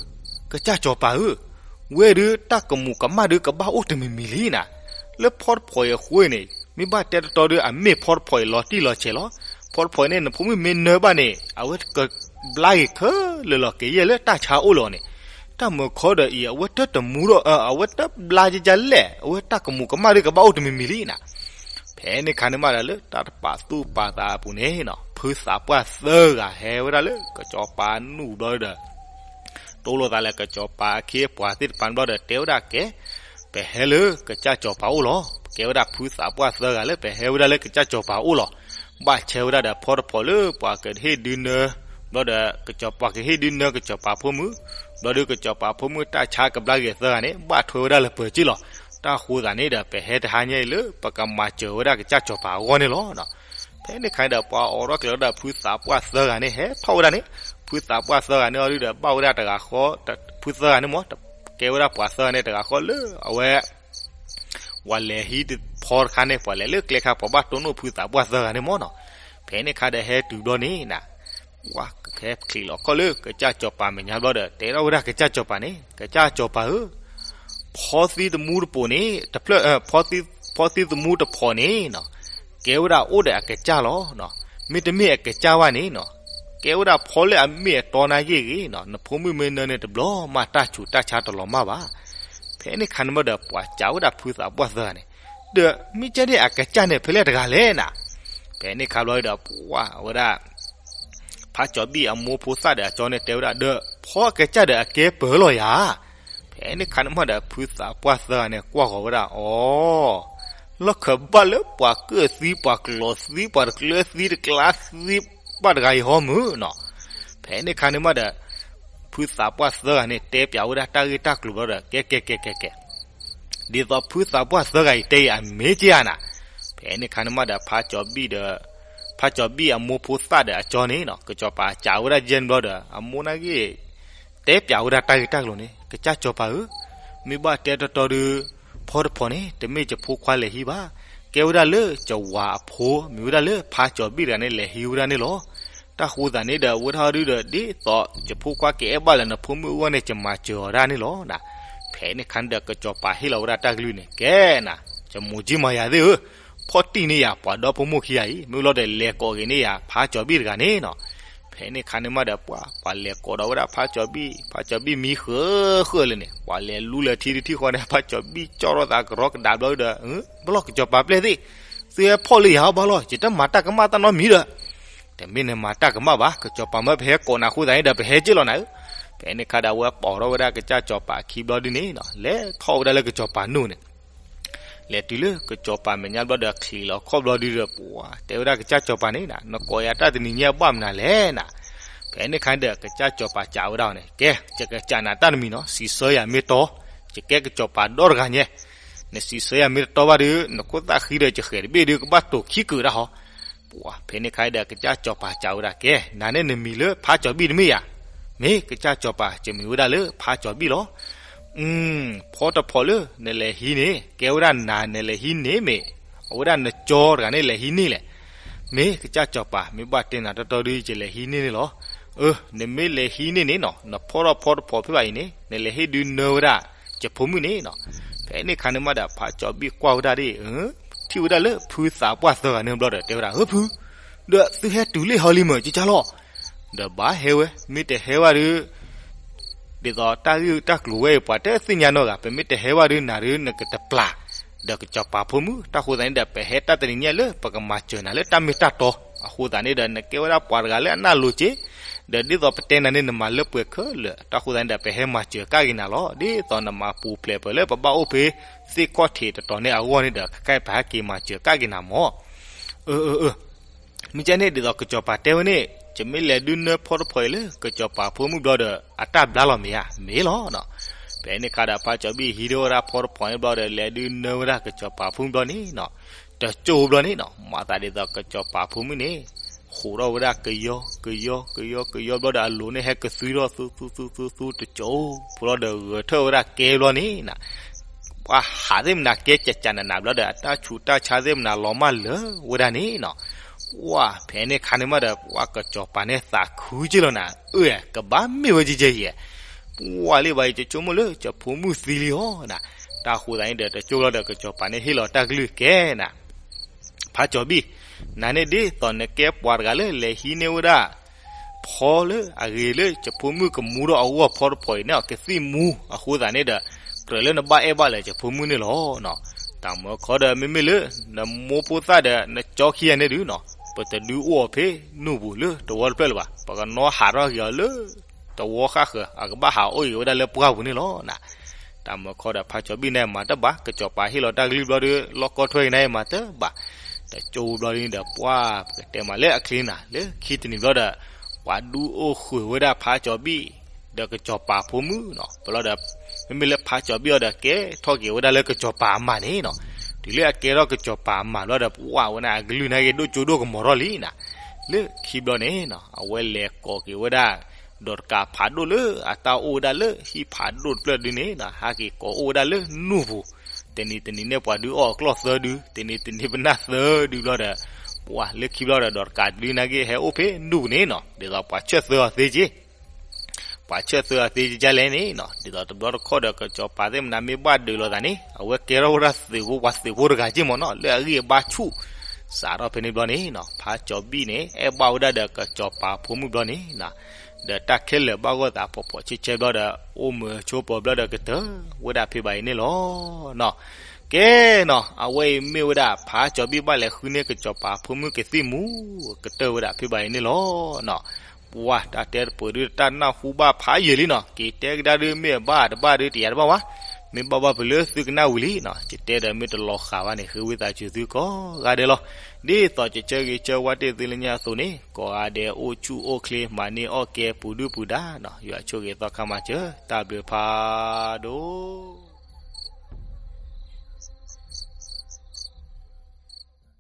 ကစၢ်စီၤပၤဧၢ, ဝဲဒုးတၢ်ကမူးကမၣ်ဒုးကဘၣ်အိၣ်တမံၤမံၤလံနၤ. လၢဖီတဖီအံၤအဃိန့ၣ် မ့ၢ်ဘၣ်တဲတတီဒုး အမ့ၢ်ဖီတဖီအံၤလီၤတံၢ်လီၤဆဲးလီၤ. ဖီတဖီအံၤန့ၣ် နဖိမုၣ်မ့ၢ်နၢဘၣ်န့ၣ် အဝဲကဘျါက့ၤခဲလၢာ်လီၤ ကယဲၢ်လၢတၢ်ဆါအိၣ်လီၤန့ၣ်. တၢ်မုာ်ခီဒီးအံၤ အဝဲတတမူဒီး အဝဲတဘျါကကလဲၣ်, အဝဲတၢ်ကမူးကမၣ်ဒုးကဘၣ်အိၣ်တမံၤမံၤလံနၤ. ဖဲန့ၣ်ခါန့ၣ်မးဒီး လၢတၢ်တပာ်သူၣ်ပာ်သးအပူၤန့ၣ်နီၤ, ဖုသးပှၢ်သၢဂၤဟဲဝဲဒၣ်လၢကစီၤပၤနူၢ်ဘျီဒီး တိလိာ်သးလၢကစီၤပၤအခ့အပှၤသ့ၣ်တဖၣ်ဘျီဒီး တဲဝဲဒၣ်ကဲ, ပဟဲလၢကစၢ်စီၤပၤအိၣ်လီၤ. ကဲဝဲဒၣ်ဖုသးပှၢ်သၢဂၤလၢပဟဲဝဲဒၣ်လၢကစၢ်စီၤပၤအိၣ်လီၤ. ဘၣ်ဆဲဝဲဒၣ်ဒီးဖီတဖီလၢပှၤကဟ့ၣ်ဒုးနၢ ဘျီဒီး ကစီၤပၤကဟ့ၣ်ဒုးနၢကစီၤပၤဖိမုၣ်, ဘျီဒီးကစီၤပၤဖိမုၣ်တၢ်ဆါကဘျါက့ၤသၢဂၤန့ၣ် ဘၣ်ထွဲဝဲဒၣ်လၢပၢၤက့ၢ်လီၤ. တၢ်ဃိသးန့ၣ်ဒီး ပဟဲတဟါညါအံၤလၢပကမၤစၢၤဝဲဒၣ်ကစၢ်စီၤပၤအဂီၢ်န့ၣ်လီၤ. ဖဲန့ၣ်ခါဒီး ပှၤအိးထီၣ်ကျဲၤဝဲဒၣ်ဖုသးပှၢ်သၢဂၤန့ၣ် ဟဲထီၣ်ဝဲဒၣ်န့ၣ်, ဖုသးပှၢ်သၢဂၤန့ၣ်အီၤဒုဒီး ဘၣ်ဝဲဒၣ်တဂၤဃီ, ဖုသၢဂၤန့ၣ်မ့ၢ် ကဲဝဲဒၣ်ပှၤသၢဂၤန့ၣ် တဂၤဃီလၢအဝဲ ပှၤလဲၤဟံးဖီတခါန့ၣ် ပှၤလဲၤလၢကျဲခါ ပှၤဘၣ်တိၢ်နီၣ်ဖုသးပှၢ်သၢဂၤန့ၣ်မ့ၢ်နီၤ. ဖဲန့ၣ်ခါဒီးဟဲတုၤဘျီန့ၣ်နၤ, ပှၤကဟဲချံးလီၤခီၣ်လၢကစၢ်စီၤပၤမဲာ်ညါဘျီဒီး တဲထီၣ်ဝဲဒၣ်ကစၢ်စီၤပၤန့ၣ်, ကစၢ်စီၤပၤဧၢ, ဖီသံသမူတပိာ်န့ၣ် တဖျၢၣ်, ဖီသံသမူတဖီန့ၣ်နီၤ, ကဲဝဲဒၣ်အိၣ်ဒီးအကစၢ်လီၤ. မ့တမ့ၢ်အကစၢ်ဘၣ်န့ၣ်နီၤ, ကဲဝဲဒၣ်ဖီလၢအမ့ၢ်အတီနာ်က့ၢ်ဂ့ၤနီၤ, နဖိမုၣ်မ့ၢ်နၢန့ၣ် တဘျီမးတၢ်ဆူးတၢ်ဆါတလီၤမၢ်ဘၣ်. ဖဲန့ၣ်ခါန့ၣ်မ့ၢ်ဒီး ပှၤစံးဝဲဒၣ်ဖုသးပှၢ်သၢဂၤန့ၣ်, ဒီးမ့ၢ်ကဲဒၣ်အကစၢ်န့ၣ် ဖဲလဲၣ်တဂၤလဲၣ်နၤ. ဖဲန့ၣ်ခါဘျီဒီး ပှၤဝဲဒၣ် ဖးကၠီၤဘံၣ်အမိၢ်ဖိသၣ်ဒီးအကၠီန့ၣ် တဲဝဲဒၣ်ဒီး ဖီအကစၢ်ဒီးအကဲပၢၤလီၤယၤ. ဖဲန့ၣ်ခါန့ၣ်မ့ၢ်ဒီး ဖုသးပှၢ်သၢဂၤန့ၣ် ကွၢ်ဃီၤဝဲဒၣ်အီၤ, လီၢ်ခၢၣ်ဘၣ်လၢပှၤကၢၣ်သံ ပှၤကျီၤသံ ပှၤတကျၢၤသံ တကျါသံဘၣ်တဂၤအံၤဟီမုၢ်နီၤ. ဖဲန့ၣ်ခါန့ၣ်မ့ၢ်ဒီး ဖုသးပှၢ်သၢဂၤန့ၣ် တဲပၠးဝဲဒၣ်တၢ်ဂ့ၢ်တၢ်ကျိၤဘျီဒီး ကဲကဲကဲကဲကဲ ဒ်သိးဖုသးပှၢ်သၢဂၤအံၤတဲအံၤ အမ့ၢ်က့ၤဧါနၤ. ဖဲန့ၣ်ခါန့ၣ်မ့ၢ်ဒီး ဖးကၠီၤဘံၣ်ဒီး ဖးကၠီၤဘံၣ်အမိၢ်ဖိသၣ်ဒီးအကၠီန့ၣ်နီၤ ကစီၤပၤစံးဝဲဒၣ်ယဲၢ်န့ၣ်ဘျီဒီး အမိၢ်နာ်က့ၢ် တဲပၠးဝဲဒၣ်တၢ်ဂ့ၢ်တၢ်ကျိၤန့ၣ် ကစၢ်စီၤပၤဧၢ, မ့ၢ်ဘၣ်တဲတီတီဒီး ဖီတဖီန့ၣ် တမ့ၢ်ယဖိခွါလဲၤဟံးဘၣ်, ကဲဝဲဒၣ်လၢယဝၤအဖိ မ့ၢ်ဝဲဒၣ်လၢဖးကၠီၤဘံၣ်တဂၤန့ၣ် လဲၤဟံးဝဲဒၣ်န့ၣ်လီၤ. တၢ်ဃိသးန့ၣ်ဒီး အဝဲဒၣ်ဒုဒီး ဒ်သိးယဖိခွါကအဲၣ်ဘၣ်လၢနဖိမုၣ်အဂီၢ်န့ၣ် ယမၤစၢၤအီၤဒၣ်န့ၣ်လီၤနၤ. ဖဲန့ၣ်ခါန့ၣ်ဒီး ကစီၤပၤဟ့ၣ်လီၤဝဲဒၣ်တၢ်ကလုၢ်န့ၣ် ကဲနၤ, ယမိၢ်ကၠံမၤယၤသ့ၣ်ဧၢ, ဖီၣ်တံၢ်န့ၢ်ယၤပှၤဒီဖိမိၢ်ခံဂၤအံၤ မ့ၢ်ဝံၤလီၤဒီး လဲၤကိးက့ၤန့ၢ်ယၤ ဖးကၠီၤဘံၣ်တဂၤန့ၣ်နီၤ. ဖဲန့ၣ်ခါန့ၣ်မ့ၢ်ဒီး ပှၤ ပှၤလဲၤကိးဒီးဝဲဒၣ်ဖးကၠီၤဘံၣ်, ဖးကၠီၤဘံၣ်မံဃၢၤဃၢၤလၢာ်န့ၣ် ပှၤလဲၤလူလၢထံဒုထံဃီန့ၣ် ဖးကၠီၤဘံၣ်ကၠီၣ်ထီၣ်သးကရီကဒါဘျီဒီး ဘၣ်လီၤ ကစီၤပၤပျဲၢ်သ့ၣ်, သုဟဲဖီၣ်လၢယၤဘၣ်လီၤ, ယတမၤတၢ်ကမၣ်တၢ်နီတမံၤဒီး တမ့ၢ်နမၤတၢ်ကမၣ်ဘၣ်, ကစီၤပၤမၢပဟဲကိးနၤဃိသတးန့ၣ်ဒီး ပဟဲက့ၢ်လီၤနၤဧၢ. ဖဲန့ၣ်ခါဒီး အဝဲပိာ်ထီၣ်ဝဲဒၣ်ကစၢ်စီၤပၤအခံဘျီဒုန့ၣ်နီၤ, လဲၤထီၣ်ဝဲဒၣ်လၢကစီၤပၤနူၢ်န့ၣ်, လဲၤတုၤလၢကစီၤပၤမဲာ်ညါဘျီဒီး ချံးလီၤခီၣ်ဘျီဒုဒီး ပှၤတဲဝဲဒၣ်ကစၢ်စီၤပၤန့ၣ်နၤ, နကိးယၤတၢ်တနံၤညါဘၣ်မနုၤလဲၣ်နၤ. ဖဲန့ၣ်ခါဒီး ကစၢ်စီၤပၤစံးဝဲဒၣ်အီၤန့ၣ်, ကဲ, ယကစံးနၤတၢ်တမံၤနီၤ, စံးဆၢယၤမ့ၢ်တီ, ယကဲကစီၤပၤဒီတဂၤညါ, နစံးဆၢယၤမ့ၢ်တတီဘၣ်ဒီး နခိၣ်သၣ်ဃံဒီးယဃဲၤတဘ့ၣ်ဒီး ကဘၣ်တိာ်ခံကုာ်ဒၣ်ဟီ. ပှၤဖဲန့ၣ်ခါဒီး ကစၢ်စီၤပၤစံးဝဲဒၣ်, ကဲ, နၤန့ၣ်နမံၤလၢဖးကၠီၤဘံၣ်တမ့ၢ်ဧါ. မ့ၢ်ကစၢ်စီၤပၤ, ယမံၤဝဲဒၣ်လၢဖးကၠီၤဘံၣ်လီၤ. အၢ, ဖီတဖီလၢနလဲၤဟံးန့ၣ် ကဲဝဲဒၣ်နၤနလဲၤဟံးန့ၢ်မ့ၢ် အဝဲဒၣ်နကၠီတဂၤန့ၣ်လဲၤဟံးန့ၢ်လဲၣ်. မ့ၢ်ကစၢ်စီၤပၤ, မ့ၢ်ဘၣ်တဲနၤတီတီဒု ယလဲၤဟံးန့ၢ်န့ၣ်လီၤ. အၢ, နမ့ၢ်လဲၤဟံးန့ၢ်န့ၣ်နီၤ, နဖီထီၣ်ဖီတဖီဖဲဘၣ်အံၤန့ၣ် နလဲၤဟ့ၣ်ဒုးနၢဝဲဒၣ် ယဖိမုၣ်န့ၣ်နီၤ. ဖဲန့ၣ်ခါန့ၣ်မးဒီး ဖးကၠီၤဘံၣ်ကွၢ်ဝဲဒၣ်ဒ်အံၤ, ထံၣ်ဝဲဒၣ်လၢဖုသးပှၢ်သၢဂၤန့ၣ်ဘျီဒီး တဲဝဲဒၣ်, ဧၢဖု, ဒီးသုဟဲတုၤလၢဟီလံမုၢ်ကကၢ်လီၤ. ဒီးဘၣ်ဟဲဝဲ, မ့ၢ်တဟဲဝဲဒီး ဒ်သိးတၢ်ဂ့ၢ်တၢ်ကျိၤဝဲအံၤ ပှၤတသ့ၣ်ညါနီတဂၤ, ပမ့ၢ်တဟဲဘၣ်ဒုးနၤဒုး နကတပျၢ်ဒီးကစီၤပၤဖိမုၣ်. တၢ်ဃိသတးန့ၣ်ဒီး ပဟဲတၢ်တနံၤညါလၢပကမၤစၢၤနၤလၢတၢ်မ့ၢ်တၢ်တီ. အဃိသတးန့ၣ်ဒီး နကဲဝဲဒၣ်ပှၤတဂၤလၢအနၢ်လိၤက့, ဒီးဒ်သိးပတဲနၤန့ၣ် နမၤလၢပှဲၤခဲလၢာ်. တၢ်ဃိသတးန့ၣ်ဒီး ပဟဲမၤစၢၤကဒါက့ၤနၤလီၤ. ဒ်သိးနမၤပူၤဖျဲးပှဲၤလၢပဘၣ်အိၣ်ဖဲ သ့ၣ်ခီၣ်ထံးတတီၤန့ၣ်အဂီၢ်န့ၣ်ဒီး ခဲခါအံၤပဟဲက့ၤမၤစၢၤကဒါက့ၤနၤမၢ်. အၢ အၢ အၢ မ့ၢ်ကဲန့ၣ် ဒ်သိးကစီၤပၤတဲဝဲန့ၣ်, ယမ့ၢ်လဲၤဒုးနၢဖီတဖီအံၤလၢကစီၤပၤဖိမုၣ်ဘျီဒီး အတၢ်ဘျါလီၤမ့ၢ်ဧါ. မ့ၢ်လီၤနီၤ. ဖဲန့ၣ်အခါဒီး ဖါကၠီၤဘံၣ်ဟံးထီၣ်ဝဲဒၣ်ဖီတဖီန့ၣ်ဘျီဒီး လဲၤဒုးနၢဝဲဒၣ်ကစီၤပၤဖိမုၣ်ဘျီန့ၣ်နီၤ, တကၠိဘျီန့ၣ်နီၤ, မၤသးဒ်သိးကစီၤပၤဖိမုၣ်န့ၣ် ဟူးထီၣ်ဝဲဒၣ်ကယီကယီကယီကယီဘျီဒီး အလိၤန့ၣ်ဟဲကသွံထီၣ်သူသူသူသူသူတကၠိ, ဖိလီၤဒီးဂဲၤထၢၣ်ဝဲဒၣ်ကဲဘျီန့ၣ်နီၤ, ပှၤဟးသ့ၣ်မနၤကဲကကနးနးဘျီဒီး အတၢ်ဆူးတၢ်ဆါသ့ၣ်မနၤလီၤမၢ်လၢာ်ဝဲဒၣ်န့ၣ်နီၤ. ပှၤဖဲန့ၣ်အခါန့ၣ်မးဒီး ပှၤကစီၤပၤန့ၣ်သးခုက့ၢ်လီၤနၤ, အၢ ကဘၣ်မ့ၢ်ဝဲကဲကဲအံၤ, ပှၤလၢဘၣ်အံၤ ယဆိကမိၣ်လၢယဖိမုၣ်သံလံအီၤနၤ. တၢ်ဃိသတးန့ၣ်ဒီး တကၠိလီၤဒီး ကစီၤပၤန့ၣ်ဟ့ၣ်လီၤတၢ်ကလုၢ်ကဲနၤ, ဖါကၠီၤဘံၣ်, နၤန့ၣ်ဒ်သိးနကဲပှၤတဂၤလၢလဲၤဟံးန့ၢ်ဝဲဒၣ် ဖီလၢအဂ့ၤလၢယဖိမုၣ်ကမူဒီးအဂီၢ်ဖီတဖီအံၤန့ၣ် ကသံၣ်မူ, အဃိသတးန့ၣ်ဒီး ကြၢးလၢနဘၣ်အဲၣ်ဘၣ်လၢယဖိမုၣ်န့ၣ်လီၤနီၤ. တၢ်မၢခီဒီး မ့မ့ၢ်လၢ နမိၢ်ဖိသၣ်ဒီးနကၠီခံဂၤန့ၣ်ဒုးနီၤ, ပတဒုးအိၣ်အီၤဖဲနူၢ်ပူၤလၢတဝီတဖျၢၣ်လၢၤဘၣ်, ပကနီၣ်ဟးထီၣ်က့ၤအီၤလၢ တဝီဃၣ်ဃၢၤ, အကဘၣ်ဟးအိၣ်က့ၤဝဲဒၣ်လၢပှၢ်ပူၤန့ၣ်လီၤနၤ. တၢ်မၢခီဒီး ဖါကၠီၤဘံၣ်န့ၣ်မၤတဘၣ်, ကစီၤပၤဟ့ၣ်လီၤတၢ်ကလုၢ်ဘျီဒီး လီၢ်ကီၢ်ထွဲက့ၤန့ၣ်မၤတဘၣ်, တကၠိဘျီဒ်န့ၣ်ဒီး ပှၤ ပကတဲမးလၢအချ့နၤ လၢခံတနံၤဘျီဒီး ပှၤဒုးအိၣ်ဃုာ်ဝဲဒၣ်ဖါကၠီၤဘံၣ် ဒီးကစီၤပၤဖိမုၣ်နီၤ. ပလီၤဒီး မ့မ့ၢ်လၢဖါကၠီၤဘံၣ်အီၤဒီး ကဲထီၣ်က့ၤဝဲဒၣ်လၢကစီၤပၤအမါန့ၣ်နီၤ. တုၤလၢအကဲထီၣ်ကစီၤပၤအမါဘျီဒီး ပှၤဝဲန့ၣ်အကလုၢ်န့ၣ်က့ၤ ဒိၣ်ကၠိဒိၣ်ကမီၤထီၣ်လံနၤ. လၢခံဘျီန့ၣ်နီၤ အဝဲလဲၤကိးက့ၤဝဲဒၣ် ဒီးတကးဖးဒိၣ်လၢအတၢ်အိၣ်ဝဲဒၣ်လၢဟံၣ်ဖးဒိၣ်တဖျၢၣ်ဒုန့ၣ်နီၤ, ဟဲက့ၤကိးအိၣ်ဝဲဒၣ်လၢနူၢ်ပူၤ, တနံၤတနံၤန့ၣ် ပှၤဒုးအီၣ်အကျီၢ်သၢဒု, တနံၤတနံၤပနၢ်သၢဒုဘျီဒီး ပှၤလၢခံဘျီဒီး ဒီးတကးဒုန့ၣ်က့ၤဟဲအိၣ်ဖဲနူၢ်ပူၤန့ၣ်နီၤ, ဒ်သိးပှၤဆၢၣ်သၢအီၤသ့က့ၤ ပှၤဆၢၣ်သၢအီၤသ့ကကလဲၣ်န့ၣ်နီၤ, ဒ်သိးတဘျီတခီၣ်ဒီး ကစီၤပၤသ့ၣ်မနၤမ့ၢ်ဘၣ်ဒုးလိာ်သးန့ၣ် အဝဲကဲထီၣ်ဝဲဒၣ်သုးဖိ ပှၤသုးဖိတဂၤက့ၤမၢ်နီၤ, လၢအဂံၢ်အဘါဆူၣ် စးထီၣ်ဖဲန့ၣ်ဘျီန့ၣ်နီၤ, ဖါကၠီၤဘံၣ်န့ၣ် အဲၣ်ဘၣ်ဝဲဒၣ်ဒီးကစီၤပၤဖိမုၣ်ဘျီန့ၣ်နီၤ, ဒီးတၢ်ခဲလၢာ်ဘၣ်ဂီၢ်သးဖှီၣ်ဖှီၣ်ဆဲးဆဲးဘျီဒီး အိၣ်မုာ်ဆိးပၢၤဘျီဒီးကတၢၢ်ဝဲဒၣ်ဖဲဘၣ်အံၤန့ၣ်လီၤနီၤ. ကဲနီၤ, အဝဲအံၤမ့ၢ်ဝဲဒၣ် ဖါကၠီၤဘံၣ်ဘၣ်လဲၤဃုန့ၢ်ကစီၤပၤဖိမုၣ်ကသံၣ်မူ ကတၢၢ်ဝဲဒၣ်ဖဲဘၣ်အံၤန့ၣ်လီၤနီၤ. ပှၤတၢ်တဲတပှဲၤဒုးတၢ်နၢ်ဟူဘၣ်ဖးယံာ်လံနီၤ, က့ၤတဲကဒါဒုး မ့ၢ်အဘၣ်တဘၣ်ဒုး တယာ်တဘၣ်ဝဲ, မ့ၢ်ဘၣ်ဘၣ်ဖဲလၢသုကနၣ်ဝံၤလံနီၤ, ယတဲဒီးမ့ၢ်တလီၤဃာ်ဘၣ်န့ၣ် ဃ့ဝံသးစူၤသုကိးဂၤဒဲးလီၤ. ဒ်သိးယဆၢဂ့ၤဆၢဝါတ့ၢ်သုလၢညါအသိးန့ၣ် ကိးဂၤဒဲးအိၣ်ဆူၣ်အိၣ်ချ့ မၤန့ၢ်အီၣ်ကဲပူၤဒုၣ်ပူၤဒါနီၤ, ယွၤဆိၣ်ဂ့ၤသီခါမၤစၢၤ တၢ်ဘျုးဖးဒိၣ်